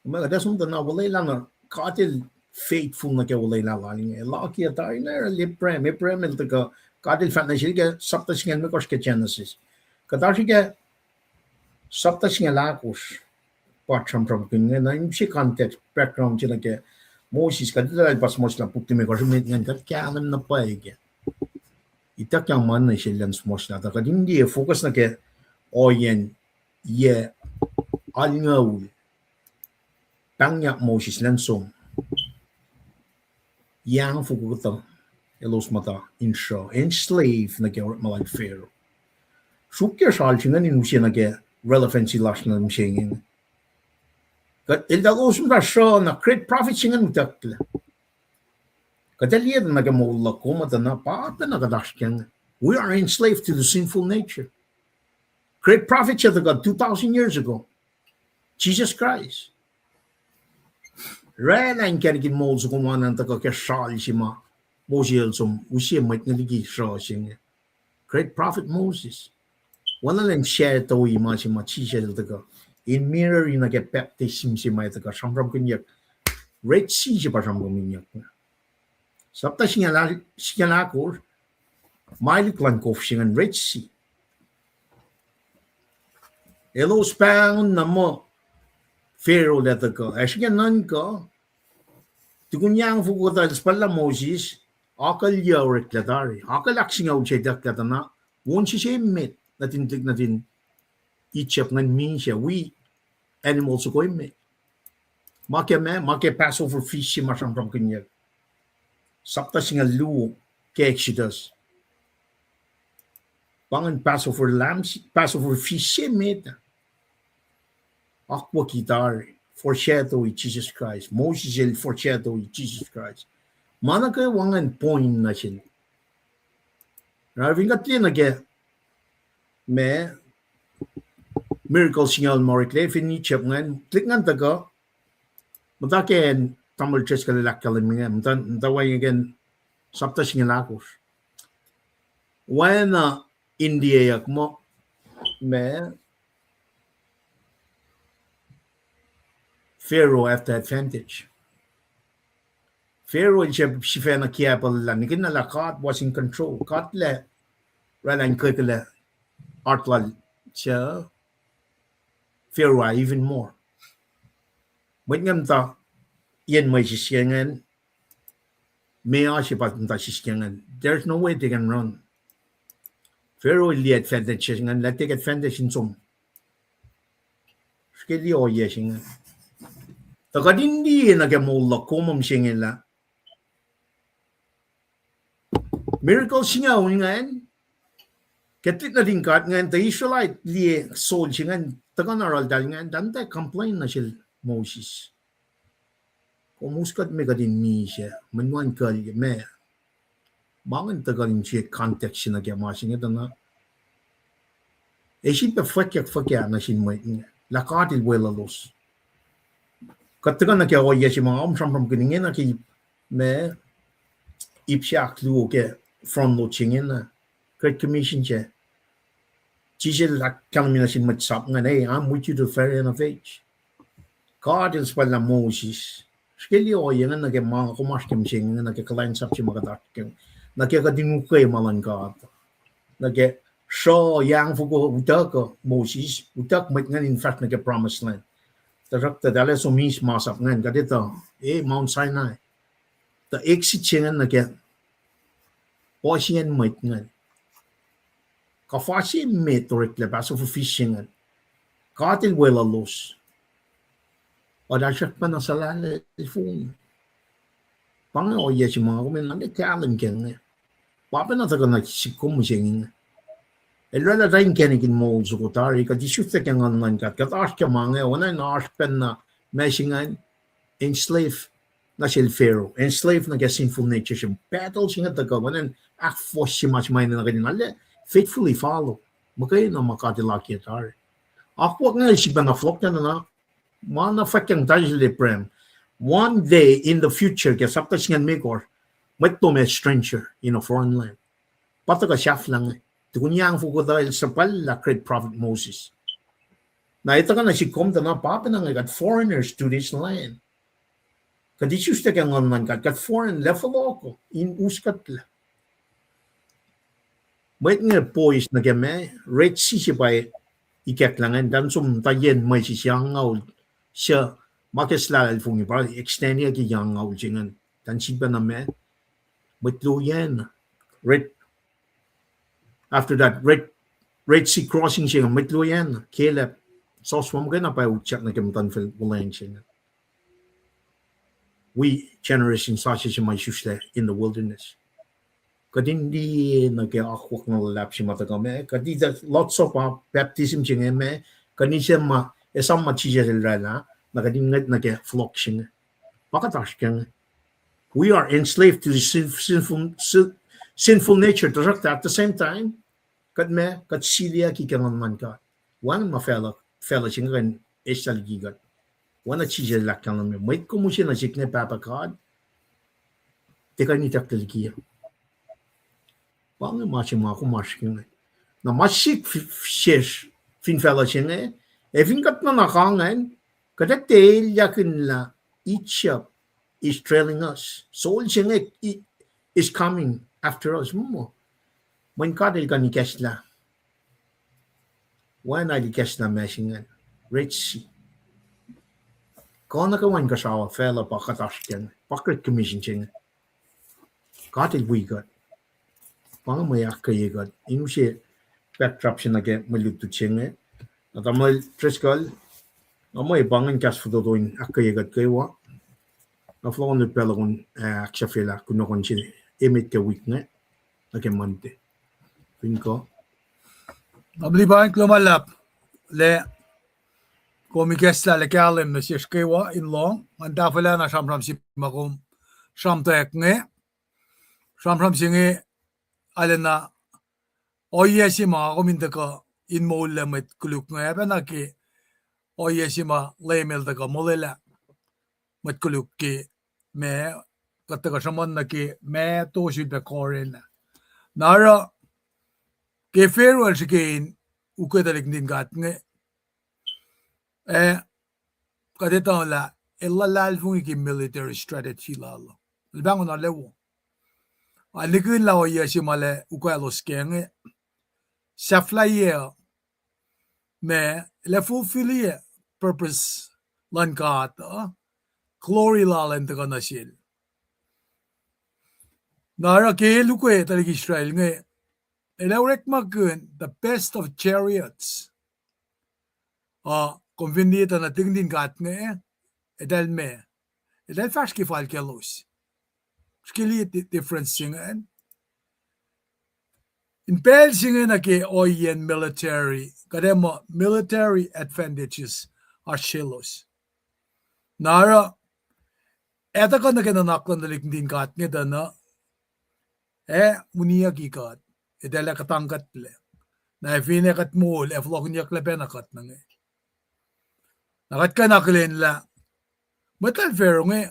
Ma kuht ac som tuh na olwelah na God El faithful nuh ke olwelah lal inge. El akiyac tari na el Abraham, Abraham el tuhkuh, God El fahk nuh sel ke sapta singucul limekohsr ke Genesis. Kuht oasr ke sapta singucul ahkosr, pa sramsramkihn inge, na in use context, background se nuh ke Moses, kuht etuh lah el pa suhmuhslah puk limekohsr met ingacn, kuht kahlwem na pwacye ke ituckyang ma nuh sel elan suhmuhslah, tuh kuht in liye focus nuh ke ohiyacn yac alngoul pahngyak Moses elan som. Yac angfoko kuhtuh elos muhta in sruh, enslave nuh ke orekma lal Pharaoh. Suk ke sral se ingacn in use nuh ke relevancy lasr nuh mihsenge. Kuht eltahl elos muhta sruh na great prophet se ingacn utucklac. Kuht ac liye tuh nuh ke moul luhk kom tuh na pacna kuht oasr ke inge. We are enslaved to the sinful nature. Great prophet se tuhkuh two thousand years ago, Jesus Christ. Oraclah inkacnek in moul soko ma na tuhkuh ke sral se ma Moses el som use mwet inge liki sruh se inge. Great prophet Moses. Oacna lwen shadow-i ma se ma Jisus el tuhkuh in mirror-i nuh ke baptism se ma tuhkuh sramsramkihnyuck. Red Sea se pa sramsramkihnyuck. Sapta singucul ahkosr, ma lik luhn kof se ingacn Red Sea. Elos pahngon na muh Pharaoh el ac tuhkuh, ac srihke nuhnkuh, tukun yac foko kuhtuh el suhpwacllah Moses, akucl yuc oreklac tari, akucl ahksingucul se itucklac tuh na, won sise emet nuhtin tuhlihk nuhtin Egypt ingacn misac, wi animal soko emet. Ma ke ma, ma ke Passover feast se ma sramsramkihnyuck. Sapta singucul luo ke Exodus. Pa ingacn Passover lamb, Passover feast se met. Akwucki tari, foreshadow-i Jisus Kraist. Moses el foreshadow-i Jisus Kraist. Ma nuh kwewa ingacn point nuh sel. Na fin kuht liye nuh ke ma miracle singucul ma oreklac fin Egypt ingacn, tuhlihk ingacn tuhkuh, muhta ke acn tamuhlwel Driscoll el ahkkahlwemye inge, muhta, muhta wacngihn ke sapta singucul ahkosr. Oacna in liyeyuck muh, ma Pharaoh after advantage. Pharaoh el sifacna kiapel lah, nihkihn lah God was in control. God lac oraclah in kwekelac heart lal suc Pharaoh ah even more. Mwet ingacn muhta yen mwesis ke ingacn, meoa se pa muhta sis ke ingacn. There's no way they can run. Pharaoh el liye advantage se ingacn, lah take advantage in som. Srihke liye ohiyac se ingacn. Tuh kuht in liye nuh ke moul luhk kom mihsenge lah miracle singucul ingacn, ke tuhlihk nuhtin God ingacn, tuh Israelite liye sol se ingacn, tuhkuh na oruh eltahl ingacn, tuh eltahl complain nuh sel Moses. Kom us kuht me kuht in misac, mweyen kuh ma, ma ingacn tuhkuh in sie context se nuh ke ma se inge tuh na. Ac sifilpac fwackyuck fuhkah nuh sin mwet inge, lah God el weluhlos. Kuht tuhkuh nuh ke ohiyac se ma nga sramsramkihn inge nuh ke ip, ma, ip se ahkluo ke front load se ingena, Great Commission se. Jisus el ahkkahlwemye nuh sin mwet sap ingacn, Hey, I'm with you to the very end of age. God el suhpwaclah Moses. Srihke liye ohiyac ingacn nuh ke ma kom oasr ke mihsenge, nuh ke kuhlwacnsap se ma kuht oasr ke, nuh ke kuht in ukwe ma luhn God. Nuh ke sruh yac foko utuck uh Moses, utuck mwet ingacn in fahsr nuh ke promised land. Tuhsruhktuh eltahl ac som eis masap ingacn, kuht etuh, e, Mount Sinai. Tuh exit se ingacn nuh ke ohsiyacn mwet ingacn. Kuhfa se met oreklac Passover feast se ingacn. God el weluhlos. Eltahl srackpacna suhlahlahlfongi. Pa inge ohiyac se ma kom in arlac kahlwem ke inge. Pa pacna tuhkuh nuh sihk kom mihsenge inge. El oraclah tuh inkacnek in moul soko tari, kuht isuslac ke nguhn luhn God, kuht oasr ke ma inge, oacna in oasr pacna ma se ingacn, enslave nuh sel Pharaoh, enslave nuh ke sinful nature se, battle se inge tuhkuh, oacna in ahkfohsye ma se ma enenuh kuht in arlac faithfully follow. Muhkwena ma God el akiyac tari. Akwuck inge sifacna fohlohk na, ma na fahkyang tahl sel Abraham. One day in the future, ke sapta singucul limekohsr, mwet lom ac stranger in a foreign land. Pa tuhkuh sahflah inge. Tukun yac foko kuhtuh el suhpwacllah great prophet Moses. Na etuh kuh nuh sihk kom tuh na pa pacna inge kuht foreigners to this land. Kuht isuslac ke nguhn luhn God, kuht foreign, lah fohlohk in us kuhtlac. Mwet inge pois nuh ke ma, Red Sea se pa ikacklah ingacn, tuh som muhta yen mwesis yac angngaul, suc ma ke suhlahlahlfongi pa extend ke yac angngaul se ingacn, tuh sifacna ma, mwet lowacna, Red After that, Red, Red Sea crossing se inge, mwet lowacna, Caleb, Joshua muhkwena pa utyak nuh ke muhtuhnfacl wuhlweacng se inge. Wi generation sasuc se ma isuslac in the wilderness. Kuht in liye nuh ke akwuck na luhlahp se ma tuhkuh ma, kuht in lots of baptism se inge ma, kuht in se ma, esam ma Jisus el oraclah, na kuht in ngwet nuh ke fohlohk se inge. Pa kuht oasr ke inge. We are enslaved to the sin-, sinful, sin-, sinful nature. Tuhsruhktuh at the same time, kuht ma, kuht siliyucki ke nguhn luhn God. Wacngihn ma facluh, facluh se inge kuh in eis liki kuht. Oacna Jisus el ahkkahlwemye, mwet kom use nuh sihk inge, Pahpah God, tiac kuh in itucklac liki. Pa inge ma se ma kom oasr ke inge. Na ma sik f-, sesr fin facluh se inge, ac fin kuht nuhnak ingacn, kuht ac tiac elyahkihn lah Egypt is trailing us. Sol se inge i-, is coming after us. Muh, mweyen God el kuh in ikacslah. Oacna el ikacslah ma se ingacn, Red Sea. Kuh nuh kwewa inkuhsrao facluh pa kuht oasr ke inge, pa Great Commission se inge. God el wi kuht. Pa inge mwe ahkkweye kuht. In use backdrop se nuh ke mwe lutlut se inge. Na tamuhlwel Driscoll, nga mwe pa ingacn kahs fototo in ahkkweye kuht kwewa. Na fohlohk nuh pacl uh, ah, ahksahfyelah kunohkohn se emet ke wik inge, nuh ke Monday. Fin kuh. Tamuhlwel Lipan, kuloh ma luhlahp lah kom ikacslah lah kahlwem nuh sesr kwewa in lohng, ngan tahfwelah na sramsram se ma kom sramtweack inge. Sramsram se inge arulacna ohiyac se ma nga kom in tuhkuh in moullac mwet koluk inge, ac pacna ke ohiyac se ma Leum el tuhkuh molwelah mwet koluk ke ma kuht tuhkuh sruhmuhn nuh ke ma to sulpac Corinth. Na oruh ke Pharaoh el srihke in ukwe tuhlihk nuhtin God inge, ac kuht etuh lah el luhlahlfongi ke military strategy lal uh. El pahngon arlac wo. A nihkihn lah ohiyac se ma el ac ukwaclos kac inge, sahflahiyac uh, ma el ac fulfilliyac purpose luhn God uh, glory lal in tuhkuh nuh sel. Na oruh ke el ukwe tuhlihk Israel inge, el ac orekmakihn the best of chariots. A kom fin liye tuh nuhtin God inge, eltahl ma, eltahl fahsr ke fal kaclos. Srihke liye di-, difference se ingacn. In pacl se inge nuh ke ohiyacn military, kuht ac muh military advantages oasr selos. Na oruh, ac tuhkuh nuh ke nuhnak luhn tuhlihk nuhtin God inge tuh na, ac uniyucki kuht, eltahl ac kuhtangkuhtlac. Na ac finne kuht moul, ac fohlohkihnyucklac pacna kuht nuh inge. Na kuht kuh in akihlen lah mwet lal Pharaoh inge,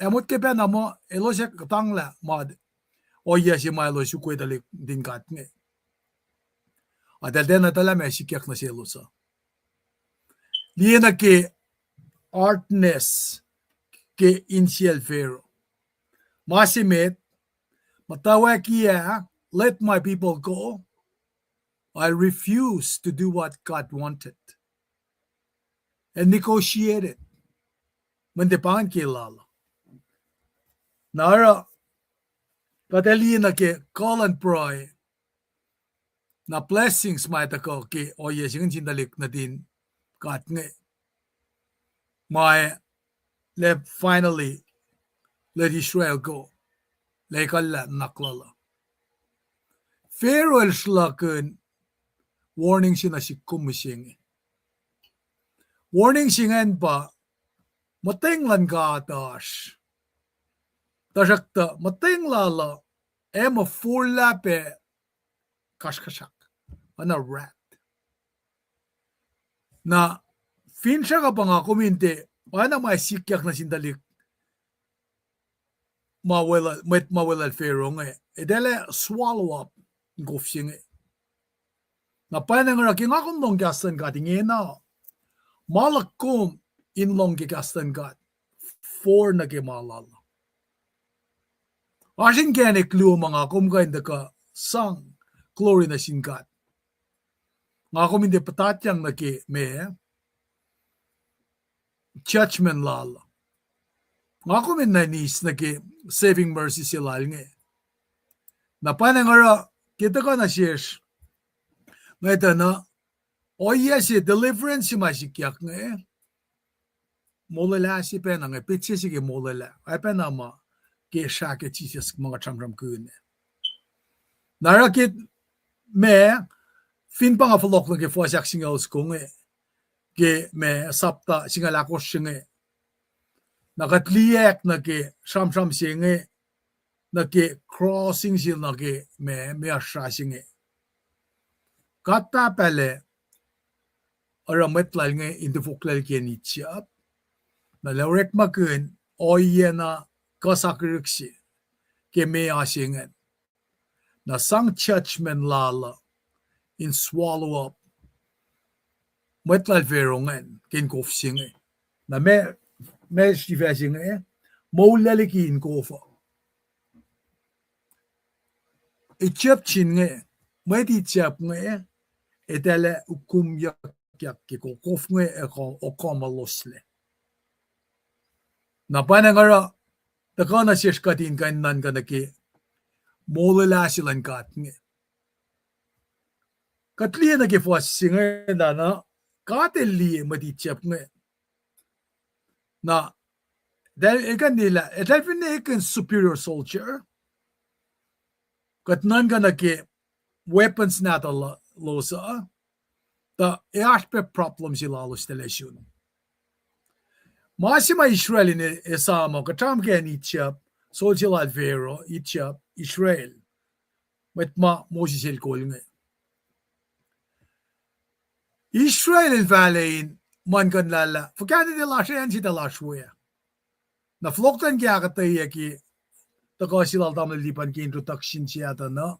ac motko pacna muh elos ac kuhtanglah ma, ohiyac se ma elos ukwe tuhlihk nuhtin God inge. A eltahl tiacna etuh lah meac sikyak nuh selos uh. Liye nuh ke hardness ke insiyacl Pharaoh. Ma se met, muhtwacwacack ah, let my people go. I refuse to do what God wanted. And negotiated. Mweyen tiac pa ingacn ke lal uh. Na oruh, kuht ac liye nuh ke kuh luhn pruhe, na blessings ma tuhkuh ke ohiyac se inge nuh sin tuhlihk nuhtin God inge. Ma el finally let Israel go. El ekuhllah nuhnak lal uh. Pharaoh el sruhlahkihn warning se nuh sihk kom mihsenge. Warning se ingacn pa, muhtweng luhn God oasr. Tuhsruhktuh muhtweng lal uh ac muh forlah pac kasrkuhsrak, oacna wrath. Na finsrak uh pa nga kom in tiac, oacna ma sikyak nuh sin tuhlihk ma weluhl, mwet ma weluhl Pharaoh inge, eltahl ac swallow up in kof se inge. Na pwacnwacng oruh ke nga kom lohng kahs luhn God ingena, ma luhk kom in lohng ke kahs luhn God, for nuh ke ma lal uh. Oasr inkacnek luo ma nga kom kuh in tuhkuh sang glory nuh sin God. Nga kom in tiac puhtatyang nuh ke ma judgment lal. Nga kom in na eis nuh ke saving mercy se lal inge. Na pwacnwacng oruh ke tuhkuh nuh sesr, nga etuh na ohiyac se deliverance se ma sikyak inge, molwelah se pacna inge, petsac se ke molwelah, oacpacna ma ke srah ke Jisus ma kuht sramsramkihn. Na oruh ke ma, fin pa nga fohlohk nuh ke fuhs ahksingucul soko inge, ke ma sapta singucul ahkosr se inge, na kuht liyacack nuh ke sramsram se inge, nuh ke crossing se nuh ke ma, ma oasr srah se inge. God Pahpah El oruh mwet Lal inge in tifoklacl ke Egypt, na El orekmakihn ohiyac na kuh sakihrihk se ke meoa se ingacn. Na sang judgment lal uh in swallow up mwet lal Pharaoh ingacn ke in kof se inge. Na ma, ma sifac se inge, moul liki in kof uh. Egypt inge, mwet Egypt inge, eltahl ac ukumyuckyak ke kof inge ac okamoloslac. Na pa na nga oruh tuhkuh nuh sesr kuht in kuh in nuhnkuh nuh ke molwelah se luhn God inge. Kuht liye nuh ke fuhs se inge na, na God el liye mwet Egypt inge. Na, eltahl, el kuh in liye lah eltahl fin ekihn superior soldier, kuht nuhnkuh nuh ke weapons nahtuhlos uh, tuh ac oasr pac problem se lalos eltahl ac sun. Ma se ma Israel in e-, esam uh, kuht sramsram ke acn Egypt, soldier lal Pharaoh, Egypt, Israel. Mwet ma Moses el kol inge. Israel el fahlac in muhlkuhnlah lah fuhkah nete lasr an se tuh lasr we. Na fohlohk nuh ke ahkuhtweyac ke tuhkuh se lal tamuhlwel Lipan ke introduction se ah tuh na,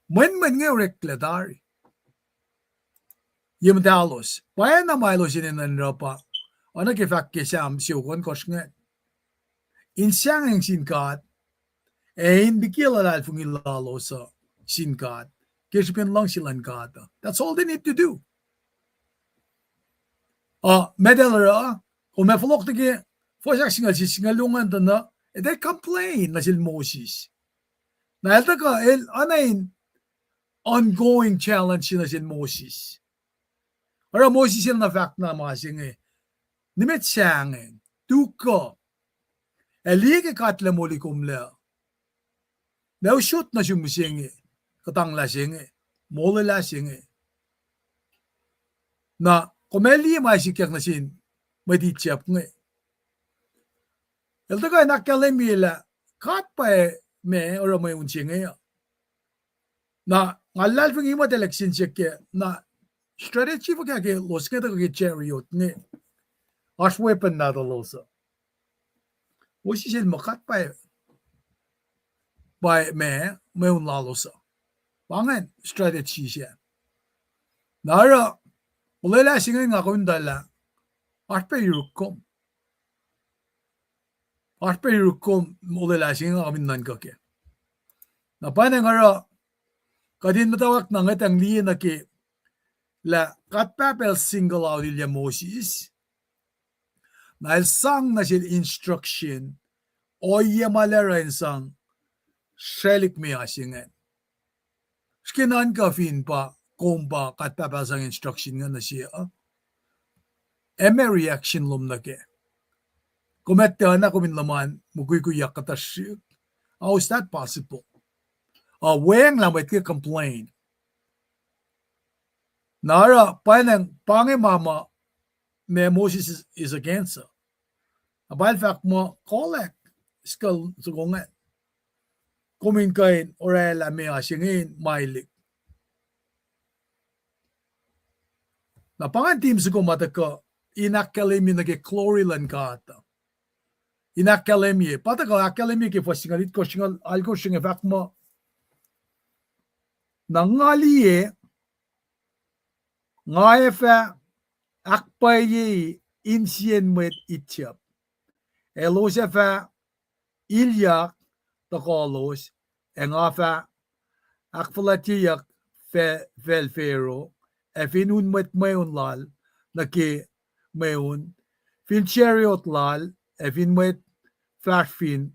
mwenmwen inge oreklac tari. Ye muhtahlos, pwacyena ma elos enenuh in oruh pa, oacna ke fahk ke Sam siofok ohnkohsr ingacn, in sahngweng sin God, ac in liki luhlahlfongi lalos uh sin God ke srihpen luhngse luhn God uh. That's all they need to do. Uh, met el oruh, kom ac fohlohk nuh ke fuhs ahksingucul se singucul luo ingacn tuh na, eltahl complain nuh sel Moses. Na el tuhkuh, el oacna in ongoing challenge nuh sel Moses. Oruh Moses el na fahk na ma se inge, nimet sahngweng, tuhkuh, ac liye ke God El molwe kom lac. Na usot nuh sum se inge, kuhtanglah se inge, molwelah se inge. Na kom ac liye ma sikyak nuh sin mwet Egypt inge. El tuhkuh in ahkkahlwemye lah God pa ma oruh mweun se inge uh. Na nga luhlahlfongi ma eltahl kihsen siyuck ke na strategy fuhkah ke elos inge tuhkuh ke chariot inge. Oasr weapon nahtuhlos uh. Moses el muh God pa, pa ma mweun lalos uh. Pa ingacn strategy se. Na oruh, molwelah se inge nga kuh in tuh lah, oasr pac yuruk kom. Oasr pac yuruk kom molwelah se inge nga kuh in nuhnkuh kac. Na pwacnwacng oruh, kuht in muhtwacwacack na ngwetacng liye nuh ke lah God Pahpah El single out ilyac Moses. Na El sang nuh sel instruction, ohiyac ma El oruh in sang srwaclihk meoa se ingacn. Srihke nuhnkuh fin pa, kom pa God Pahpah sang instruction inge nuh se uh, ac ma reaction lom nuh kac. Kom etuh na kom in luhman mukwikwiyak kuhtuh srihk. How is that possible? Uh, weacng lah mwet ke complain. Na oruh pwacnwacng pa inge ma ma, ma Moses is, is against uh. Na pa El fahk muh kohlwack skull soko ingacn. Kom in kuh in orwaclah meoa se inge in maelihk. Na pa ingacn team soko ma tuhkuh in ahkkahlwemye nuh ke glory luhn God. In ahkkahlwemye, pa tuhkuh ahkkahlwemye ke fuhs singucul itkohsr, singucul alkohsr inge, fahk muh, na nga liye, nga ac fah ahkpwacyei insiyacn mwet Egypt. Elos ac fah ilyak tohkohlos, ac nga fah ahkfuhlwactyeyuck fa-, facl Pharaoh, ac fin un mwet mweun lal nuh ke mweun, fin chariot lal, ac fin mwet fahsr fin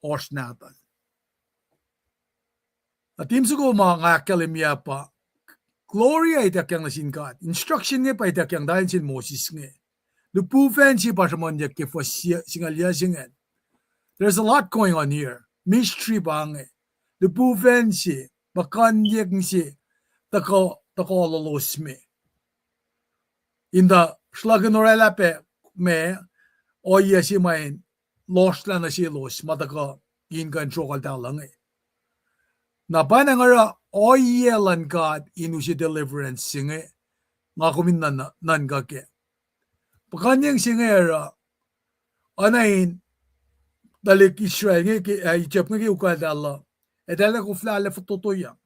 ohsr nahtuhl. Na team soko ma nga ahkkahlwemye pa, glory uh ituckyang nuh sin God. Instruction inge pa ituckyang tari nuh sin Moses inge. Lihpufacn se pa sruhmuhnyuck ke fuhs singucul yac se ingacn. There's a lot going on here. Mystery pa inge. Lihpufacn se, puhkuhnyeng se, tuhkuh, tuhkuh lolos me. In tuh sruhlahkihn orwaclah pac ma, ohiyac se ma in lohsrlah nuh selos ma tuhkuh in kuh in sruokaltahl inge. Na pwacnwacng oruh ohiyac luhn God in use deliverance se inge, nga kom in nuhn-, nuhnkuh kac. Puhkuhnyeng se inge oruh, oacna in tuhlihk Israel inge ke, ah, Egypt inge ke ukaltahl uh, Eltahl koflah lah fototoyang.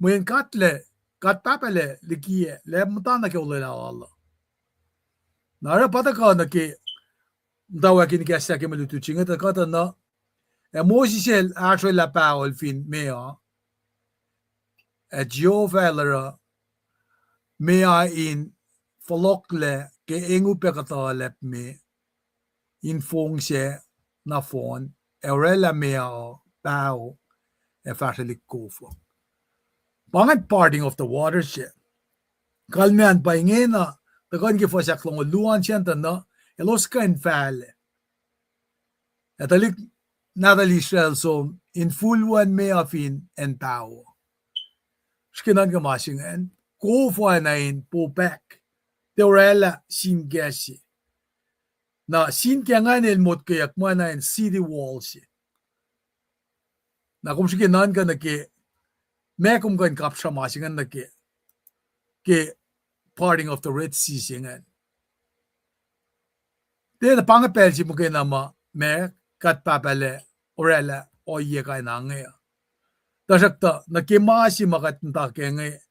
Mweyen God lac, God Pahpah lac likiyac, lah muhta nuh ke olwelah lal uh. Na oruh pa tuhkuh nuh ke muhtwacwacack in kahslah ke mwe lutlut se inge, tuhkuh tuh na, ac Moses el ahsrwelah pahol fin meoa, ac Jehovah el oruh meoa in fohlohklac ke engupac kuhtuhlacp me, in fong sac nohfohn, ac oraclah meoa uh paho, ac fahsrwelihk kof uh. Pa ingacn parting of the waters se. Kalmacn pa ingena, tuhkuh nuh ke fuhs ahklongoul luo an se an tuh na, elos kuh in fahlac. Ac tuhlihk nahtuhl Israel som infulwacn meoa fin acn paho. Srihke nuhnkuh ma se ingacn, kof oacna in popahk, tiac oraclah sin kac se. Na sin kac ingacn el motkweyuck ma na in city wall se. Na kom srihke nuhnkuh nuh ke, ma kom kuh in kapsra ma se ingacn nuh ke, ke parting of the Red Sea se ingacn. Tiacna pa inge pacl se muhkwena ma, ma, God Pahpah lac oraclah ohiyac kain inge uh. Tuhsruhktuh nuh ke ma se ma kuht muhta ke inge,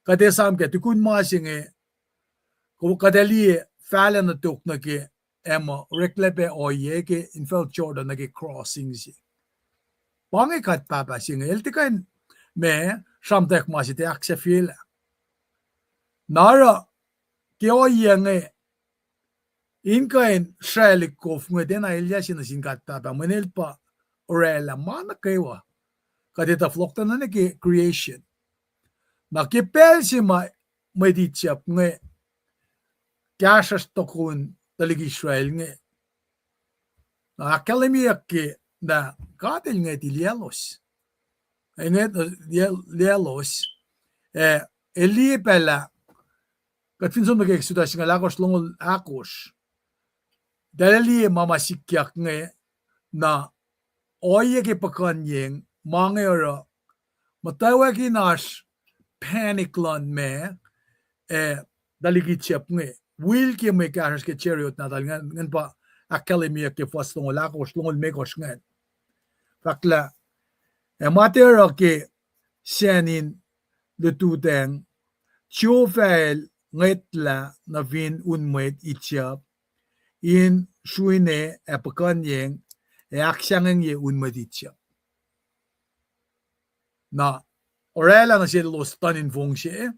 kuht esam ke tukun ma se inge, kuht ac liye fahlac nuh tok nuh ke, ac muh oreklac pac ohiyac ke infacl Jordan nuh ke crossing se. Pa inge God Pahpah se inge, el tiac kuh in, ma, sramtweack ma se tiac ahksahfyelah. Na oruh, ke ohiyac inge, in kuh in srwaclihk kof inge tiacna elyah se nuh sin God Pahpah, mweyen el pa oraclah ma nuh kwewa. Kuht etuh fohlohk tuh nuh ke creation. Na ke pacl se ma mwet Egypt inge kahsruhsr tokun tuhlihk Israel inge, na ahkkahlwemyeyuck ke na God el ngwet liyaclos. El ngwet liye-, liyaclos. Eh, el liye pacl ah, kuht fin som nuh ke Exodus singucul ahkosr, longoul ahkosr. Eltahl liye ma ma sikyak inge, na ohiyac ke puhkuhnyeng, ma inge oruh, muhtwacwacack in oasr panic luhn ma, eh, tuhlihk Egypt inge. Wil ke mwe kahsruhsr ke chariot nahtuhl ingacn, ingacn pa ahkkahlwemyeyuck ke fuhs longoul ahkosr, longoul limekohsr ingacn. Fahk lah, ac ma tiac oruh ke sacn in lututacng, Jehovah el ngwetlah nuh fin un mwet Egypt, in sruina ac puhkuhnyeng, ac ahksahngwengye un mwet Egypt. Na, oraclah nuh selos tuhn in fong se,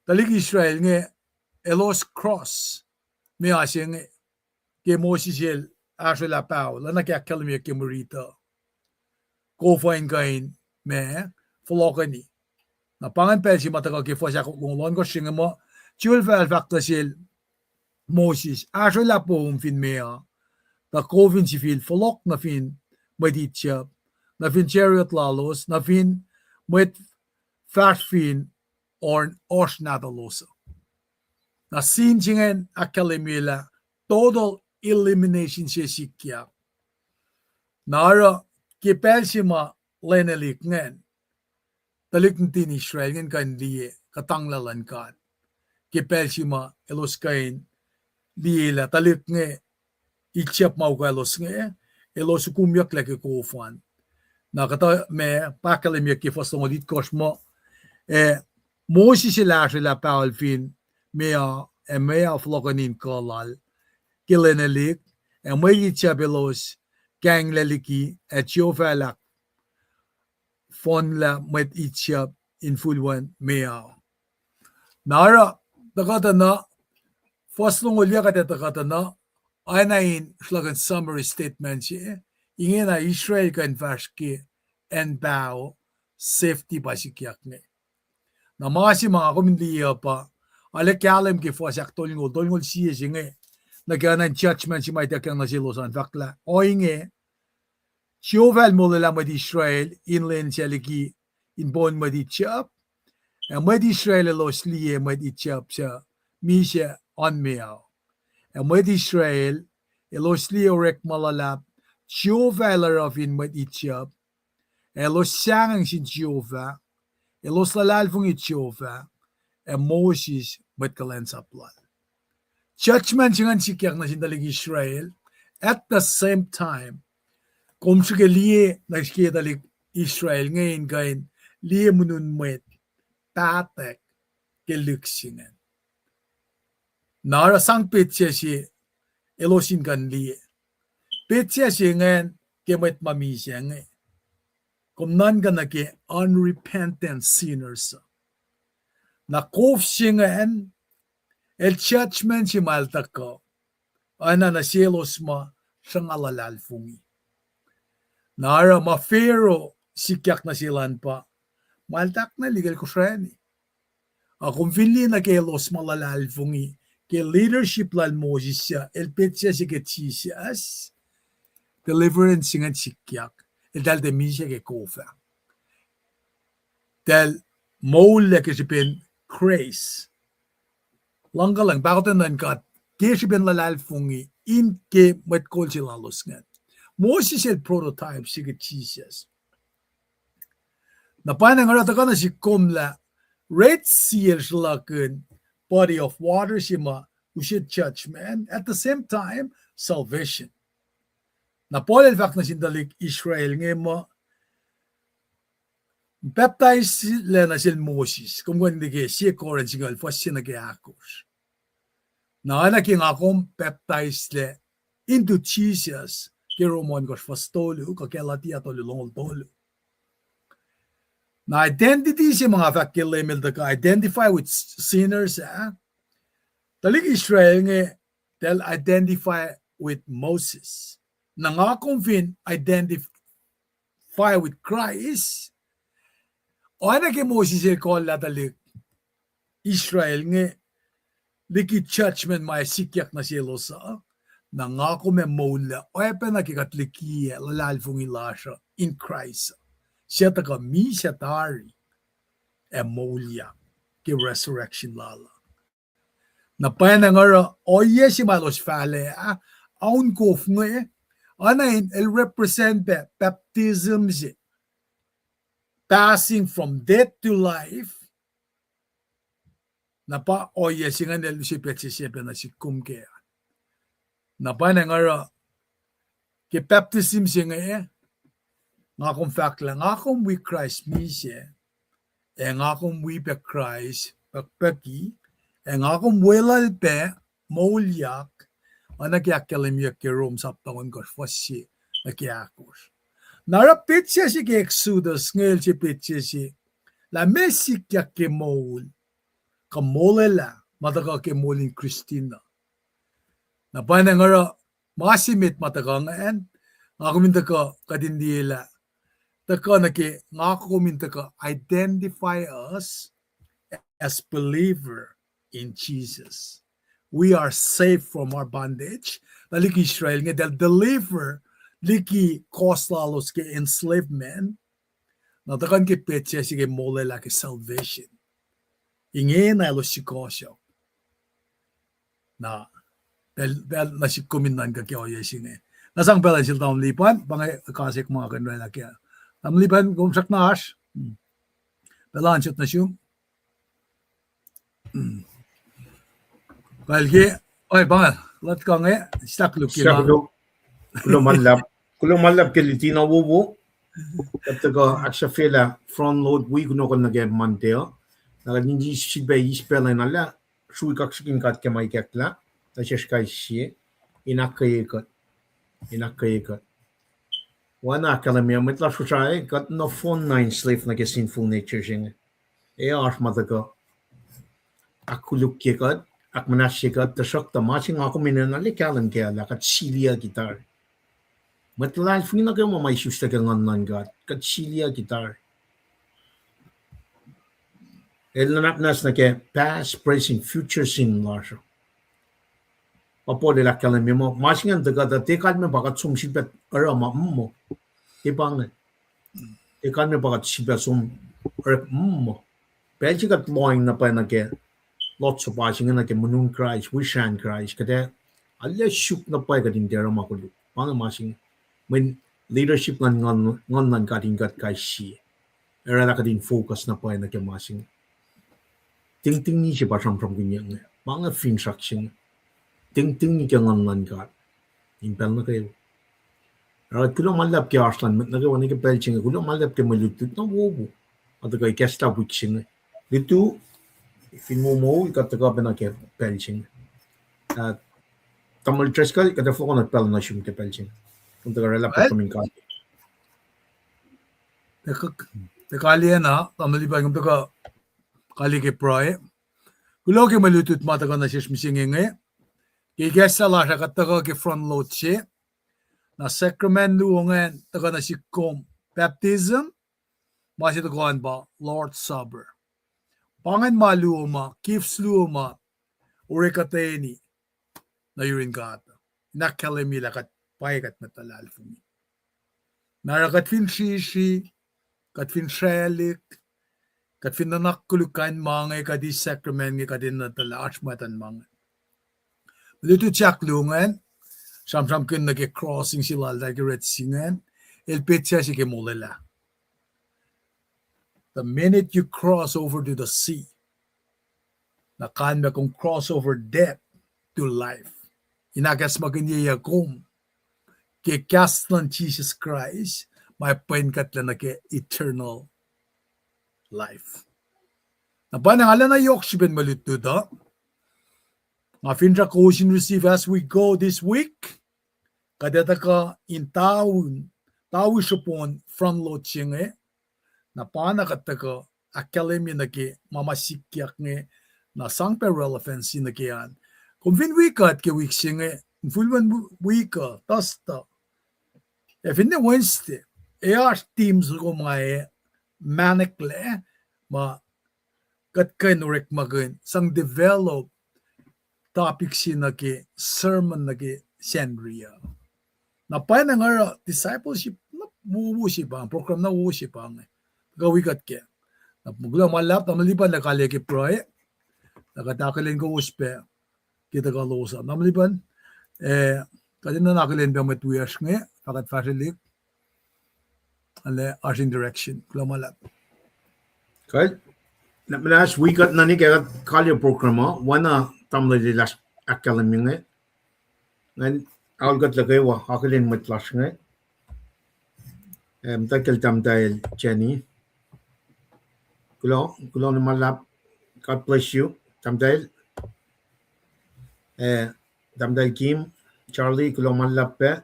tuhlihk Israel inge, elos cross, meoa se inge, ke Moses el ahsrwelah paho, lana ke ahkkahlwemyeyuck ke mwe riti uh, kof uh in kuh in, ma, fohlohkeni. Na pa ingacn pacl se ma tuhkuh ke fuhs ahkosr, longoul ohnkohsr se inge muh, Jehovah el fahk nuh sel Moses, ahsrwelah poum fin meoa, tuh kof in sifil fohlohk nuh fin mwet Egypt, nuh fin chariot lalos, nuh fin mwet fahsr fin oasr nahtuhlos uh. Na sin se ingacn ahkkahlwemye lah total elimination se sikyak. Na oruh ke pacl se ma lwenelihk ingacn, tuhlihk nuhtin Israel ingacn kuh in liye kuhtanglah luhn God. Ke pacl se ma elos kuh in liye lah tuhlihk inge, Egypt ma ukwaclos inge, elos ukumyucklac ke kof an. Na kuhtuh ma pa ahkkahlwemyeyuck ke fuhs longoul itkohsr muh, eh, Moses el ahsrwelah paol fin meoa, ac meoa fohlohkeni in kuh lal ke lwenelihk, ac mwet Egypt elos kainglac liki, ac Jehovah el ahkfohnlah mwet Egypt infulwacn meoa. Na oruh, tuhkuh tuh na, fuhs longoul yuc kuht ac tuhkuh tuh na, oacna in sruhlahkihn summary statement se, ingena Israel kuh in fahsr ke acn paho, safety pa sikyak inge. Na ma se ma nga kom in liye uh pa, arlac kahlwem ke fuhs ahktolngoul, tolngoul sie se inge, nuh ke oacna in judgment se ma ituckyang nuh selos an fahk lah, ohinge, Jehovah el molwelah mwet Israel in lwen sac liki in poun mwet Egypt, ac mwet Israel elos liye mwet Egypt suc misac oan meoa. Ac mwet Israel elos liye orekma luhlahp Jehovah el oruh fin mwet Egypt, ac elos sahngweng sin Jehovah, elos luhlahlfongi Jehovah, ac Moses mwet kuhlwacnsap lal. Judgment se ingacn sikyak nuh sin tuhlihk Israel, at the same time, kom srihke liye nuh ke tuhlihk Israel inge in kuh in liye mweun mwet pahtwack ke lihk se ingacn. Na oruh sang petsac se elos in kuh in liye. Petsac se ingacn ke mwet ma misac inge. Kom nuhnkuh nuh ke unrepentant sinners. Na kof se ingacn, el judgment se ma el tuhkuh, oacna nuh selos ma sruhnga luhlahlfongi. Na oruh ma Pharaoh sikyak nuh sel an pa, ma el tahknwelihk el kosrani. A kom fin liye nuh ke elos ma luhlahlfongi, ke leadership lal Moses uh, el petsac se ke Jisus, deliverance ingacn sikyak, eltahl tiac misac ke kof ah. Eltahl moullac ke srihpen grace. Luhngkuhlwacng, pahkotwen luhn God, ke srihpen luhlahlfongi, in ke mwet kol se lalos ingacn. Moses el prototype se ke Jisus. Na pwacnwacng oruh tuhkuh nuh sihk kom lah Red Sea el sruhlahkihn body of water se ma use judgment, at the same time, salvation. Na Paul el fahk nuh sin tuhlihk Israel inge muh, pacptaislac nuh sel Moses, kom kuh in liye ke sie Corinth singucul fuhs se nuh ke ahkosr. Na oacna ke nga kom pacptaislac into Jisus ke Rom ohnkohsr fuhs tolu, kuh Galatia tolu longoul tolu. Na identity se ma nga fahk ke Leum el tuhkuh identify with sinners ah. Tuhlihk Israel inge, they'll identify with Moses. Na nga kom fin identify with Christ, oacna ke Moses el kohllah tuhlihk Israel inge liki judgment ma ac sikyak nuh selos uh, na nga kom ac moul lah oacpacna ke kuht likiyac luhlahlfongi lasr uh in Christ. Suc tuhkuh misac tari ac moulyak ke resurrection lal uh. Na pwacnwacng oruh ohiyac se ma elos fahlac ah, aunkof inge, oacna in el represent pac baptism se, passing from death to life. Na pa ohiyac se ingacn el use petsac se pac nuh sihk kom kac. Na pwacnwacng oruh ke baptism se inge, nga kom fahk lah nga kom wi Kraist misac, ac nga kom wi pac Kraist pakpaki, ac nga kom weluhl pac moulyak, oacna ke ahkkahlwemyeyuck ke Rom sapta ohnkohsr fuhs se nuh ke ahkosr. Na oruh petsac se ke Exodus inge el se petsac se lah meac sikyak ke moul, kuh molwelah ma tuhkuh ke moul in Christian uh. Na pwacnwacng oruh ma se met ma tuhkuh ingacn, nga kom in tuhkuh kuht in liye lah, tuhkuh nuh ke nga kom in tuhkuh identify us as believer in Jesus. We are saved from our bondage. Tuhlihk Israel inge, they'll deliver liki kohs lalos ke enslavement. Na tuhkuh ke petsac se ke molwelah ke salvation. Ingena elos sukohsohk. Na pacl, pacl nuh sihk kom in nuhnkuh ke ohiyac se inge. Na sang pacl an sel tamuhlwel Lipan, pa inge kasak ma kuh in oraclah kac. Tamuhlwel Lipan, kom srackna oasr. Pacl an sot nuh sum. Pacl ke, oi, pa inge, lat kuh inge, stak luk ke ma. Kuloh ma luhlahp, kuloh ma luhlahp ke luti na wowo. Kuht tuhkuh ahksahfyelah front load wi kunohkohn nuh ke Monday uh. Na kuht in eis sifilpac eis pacl in arlac srui kaksakihn God ke ma ikacklah nuh sesr kais sie, in ahkkweye kuht, in ahkkweye kuht. Oacna ahkkahlwemye mwet lasr Kosrae, kuht nohfohn na enslave nuh ke sinful nature se inge. Ac oasr ma tuhkuh ahkkolukye kuht, ahkmuhnahsye kuht, tuhsruhktuh ma se nga kom enenuh in arlac kahlwem kac lah kuht siliyucki tari. Mwet luhlahlfongi nuh kwewa ma isuslac ke Nguhn luhn God, kuht siliyucki tari. El nuhnak muhnahs nuh ke past, present, future sin lasr uh. Pa Paul el ahkkahlwemye muh ma se ingacn tuhkuh tuh tiac kalmac pa kuht som sifilpac oruh ma, mm, tiac pa inge. Tiac kalmac pa kuht sifilpac som orek, mm. Pacl se kuht lohacng na pwacye nuh ke Lord's Supper se inge nuh ke munuhn Kraist, wisran Kraist, kuht ac arlac suk na pwacye kuht in tiac oruh ma koluk. Pa inge ma se inge. Mweyen leadership luhn Nguhn, Nguhn luhn God in kuht kais sie. Oraclah kuht in focus na pwacye nuh ke ma se inge. Tingtingi se pa sramsramkihnyuck inge. Pa inge finsrak se inge. Tingtingi ke Nguhn luhn God in pacl nuh kwewa. Oruh kuloh ma luhlahp ke oasr luhn mwet nuh kwewa nuh ke pacl se inge, kuloh ma luhlahp ke mwe lutlut na wowo. Kuht tuhkuh ikacslah wik se inge. Lutu, fin wo moul, kuht tuhkuh pacna ke pacl se inge. Ah, Tamuhlwel Driscoll, kuht ac fohlohk pacl nuh sum ke pacl se inge. Kom tuhkuh oraclah pacl kom in kal. Tuh kalweni, Tamuhlwel Lipan, kom tuhkuh kaliyac ke pruhe. Kuloh ke mwe lutlut ma tuhkuh nuh sesr mihsenge inge. Ke ikacslah lasr ah kuht tuhkuh ke front load se. Na sacrament luo ingacn tuhkuh nuh sihk kom: baptism, ma se tohkoh an pa Lord's Supper. Pa ingacn ma luo ma, gifts luo ma oruh kuhtweni nuh yurin God in ahkkahlwemye lah kuht pwacye, kuht mwet luhlahlfongi. Na oruh kuht fin srihsrihk, kuht fin sraclihk, kuht fin nuhnak koluk kain ma inge, kuht eis sacrament inge, kuht enenuh tuh lah oasr mwet an ma inge. Lutlut se ahkluo ingacn, sramsramkihn nuh ke crossing se laltahl ke Red Sea ingacn, el petsac se ke molwelah. The minute you cross over to the sea, na kalmac kom cross over death to life. In ahkacsmakihnye kom ke kahs luhn Jisus Kraist, ma pwen kuhtlac nuh ke eternal life. Na pa nga arulacna yohk srihpen mwe lutlut uh. Nga finsrak kowos in receive as we go this week. Kuht ac tuhkuh in tawi, tawi sruhpon front load se inge. Na pa na kuht tuhkuh ahkkahlwemye nuh ke ma ma sikyak inge, na sang pac relevancy nuh ke an. Kom fin wi kuht ke wik se inge, infulwen wik uh, Thursday, ac finne Wednesday, ac oasr team soko ma ac mahneklac, ma kuht kuh in orekmakihn sang develop topic se nuh ke sermon nuh ke Sacnri uh. Na pwacnwacng nga oruh discipleship na wowo se pa, program na wowo se pa inge. Kuh wi kuht kac. Na kuloh ma luhlahp, Tamuhlwel Lipan, lah kaliyac ke pruhe. Na kuht akihlen kowos pac ke tuhkuh lowos an. Tamuhlwel Lipan, eh, kuht enenuh in akihlen pac mwet wiyacsr inge, fah kuht fahsrwelihk. Arlac oasr interaction. Kuloh ma luhlahp. Kuh, na muhnahs wi kuht nuh ke kuht kaliyac program uh, oacna tamuhlwel lasr ahkkahlwemye inge. Ngan aol kuht lah kwewa akihlen mwet lasr inge. Eh, muhtwacta kacl Tahmtahel Jenny. Kuloh, kuloh na ma luhlahp. God bless you, Tahmtahel. Eh, Tahmtahel Kim, Charlie, kuloh ma luhlahp pac.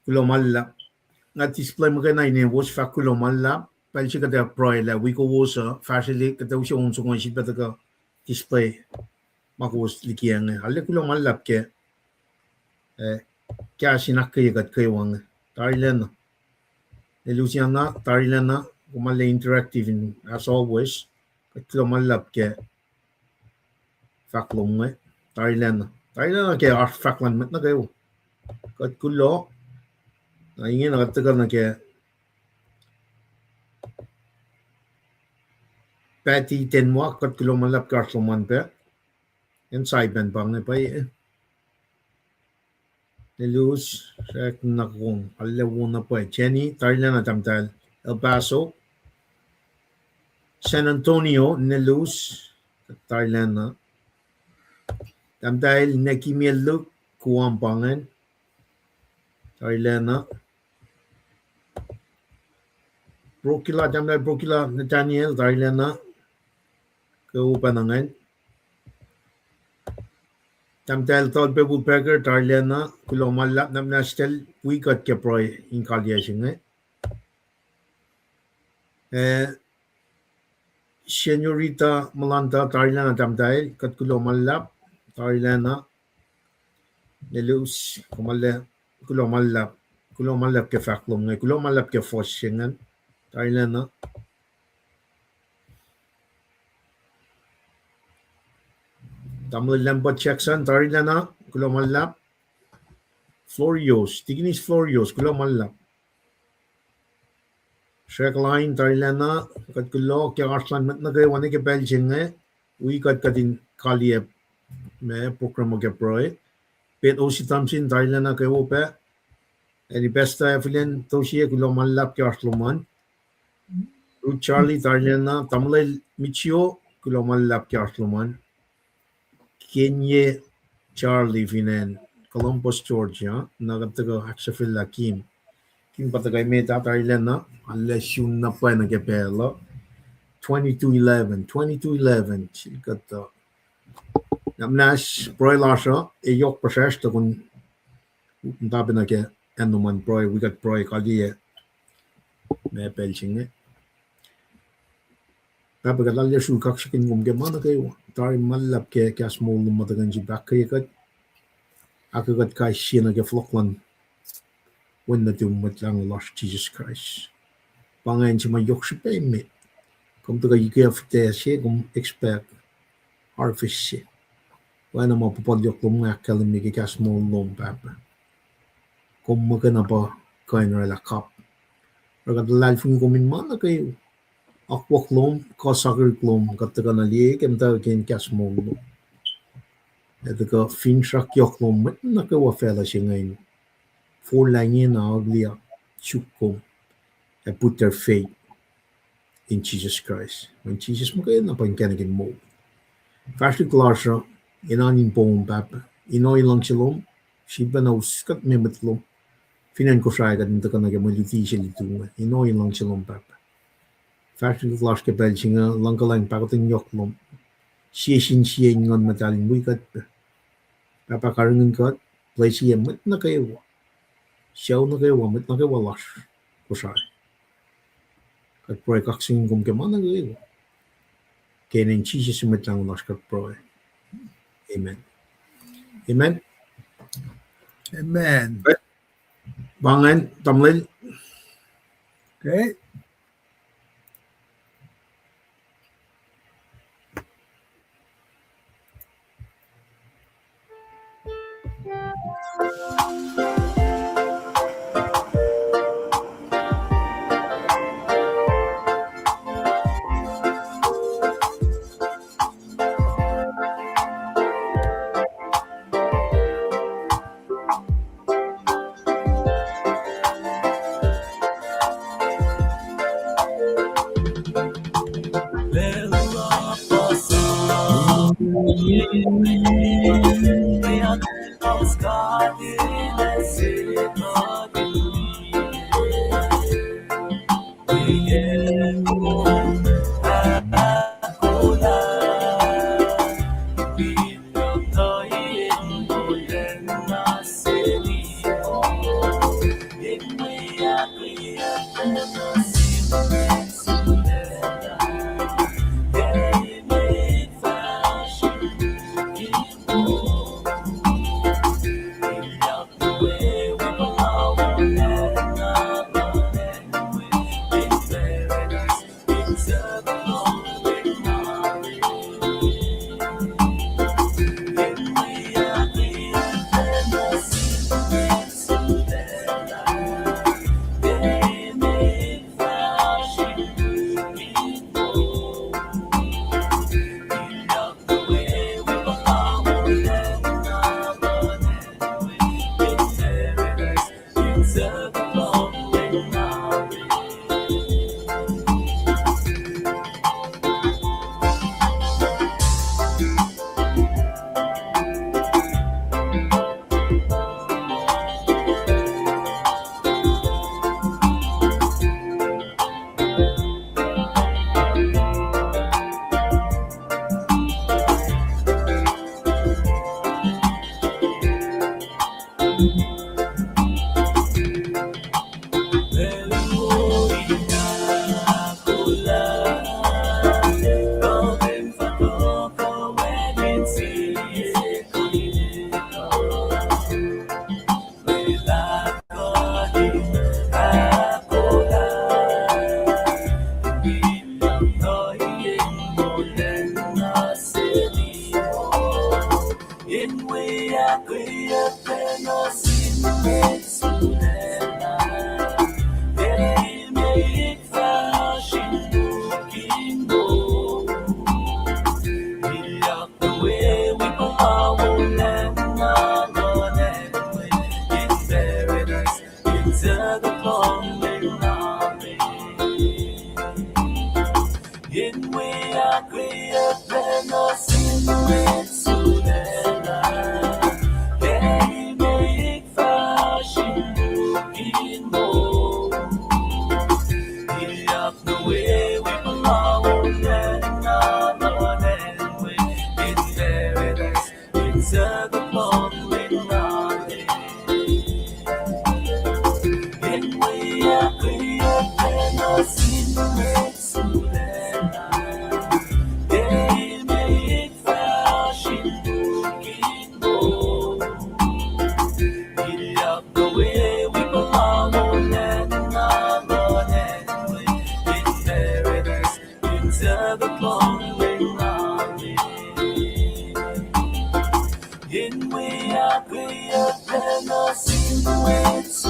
Kuloh ma luhlahp. Nga display muhkwena ine wos fahk kuloh ma luhlahp. Pacl se kuht ac pruhe lah wi kowos uh fahsrwelihk, kuht ac use on songo sifilpac tuhkuh display ma kowos likiyac inge. Arlac kuloh ma luhlahp ke, eh, kahs in ahkkweye kuht kwewa inge. Tarilacna. Elusiana, tarilacna, kom arlac interactive in, as always. Kuht kuloh ma luhlahp ke fahk lom inge. Tarilacna. Tarilacna ke oasr fahk luhn mwet nuh kwewa. Kuht kuloh. Na ingena kuht tuhkuh nuh ke Patty Tenwak, kuht kuloh ma luhlahp ke oasr lom an pac. Acn Saipan pa inge pwacye. Nelus, srackna kom, arlac wo na pwacye. Jenny, tarilacna Tahmtahel El Paso. San Antonio, Nelus, tarilacna. Tahmtahel Nekimiel Luk, Guam pa ingacn. Tarilacna. Brokila, Tahmtahel Brokila Nathaniel, tarilacna. Ke upac na ingacn. Tahmtahel Tolpebul Packer, tarilacna, kuloh ma luhlahp, na muhnahs tahl wi kuht ke pruhe in kaliyac se inge. Eh, Senorita Malanta, tarilacna Tahmtahel, kuht kuloh ma luhlahp, tarilacna. Nelus, kom arlac, kuloh ma luhlahp, kuloh ma luhlahp ke fahk lom inge, kuloh ma luhlahp ke fuhs se ingacn, tarilacna. Tamuhlwel Lambert Jackson, tarilacna, kuloh ma luhlahp. Florios, Tikinis Florios, kuloh ma luhlahp. Srack Line, tarilacna, kuht kuloh ke oasr luhn mwet nuh kwewa nuh ke pacl se inge, wi kuht kuht in kaliyac ma program uh ke pruhe. Pet O C Thompson, tarilacna kwewa pac. Acni Pastor Evelyn Toshie, kuloh ma luhlahp ke oasr lom an. Ruth Charlie, tarilacna, Tamuhlwel Michio, kuloh ma luhlahp ke oasr lom an. Kenye Charlie fin acn Columbus, Georgia, na kuht tuhkuh ahksahfyelah Kim. Kim pa tuhkuh emet ah tarilacna, arlac sun na pwacye nuh ke pacl uh. Twenty-two eleven, twenty-two eleven, sel kuht uh. Na muhnahs pruhe lasr uh, ac yohk puhsracsr tukun muhta pacna ke acn lom an pruhe, wi kuht pruhe kaliyac ma pacl se inge. Pahpah, kuht arlac sruhk kaksakihn kom ke ma nuh kwewa. Tari ma luhlahp ke kahs moul lom ma tuhkuh in sifil ahkkweye kuht, ahkkweye kuht kais sie nuh ke fohlohk luhn Wen nuhtum, Mwet Lahngo lasr Jisus Kraist. Pa ingacn se ma yohk srihpac met. Kom tuhkuh ikac fihtac se kom expect harvest se. Oacna ma puhpuhlyuck lom inge ahkkahlwemye ke kahs moul lom, Pahpah. Kom muhkwena pa kuh in oraclah kap. Oruh kuht luhlahlfongi kom in ma nuh kwewa. Akwuck lom, kuh sakihrihk lom, kuht tuhkuh na liye ke muhtwacwacack in kahs moul lom. Ac tuhkuh finsrak yohk lom mwet nuh kwewa facluh se inge in forlah ingena, uglier, suk kom, ac put their faith in Jesus Christ. Mweyen Jisus muhkwena pa inkacnek in moul. Fahsrwelihk lasr uh, enenuh in poum, Pahpah. Inoe luhngse lom, sifilpacna us kuht me mwet lom. Fin acn Kosrae kuht in tuhkuh nuh ke mwe luti se lutu inge. Inoe luhngse lom, Pahpah. Fahsrwelihk lasr ke pacl se inge, luhngkuhlwacng, pahkotwen yohk lom. Sie sin sie in Nguhn Muhtahl in wi kuht pac. Pahpah, karihngihn kuht, bless-i mwet nuh kwewa. Sucu nuh kwewa, mwet nuh kwewa lasr Kosrae. Kuht pruhe kaksakihn kom ke ma nuh kwewa. Ke inen Jisus Mwet Lahngo lasr kuht pruhe. Amen. Amen. Amen. Pa ingacn, tamuhlwel. Okay. Yak nuh we, wi puhla moul lwen na luhn acn we, in paradise, in sahk luhn wen na me. In we ahkkweye pacna sin mwet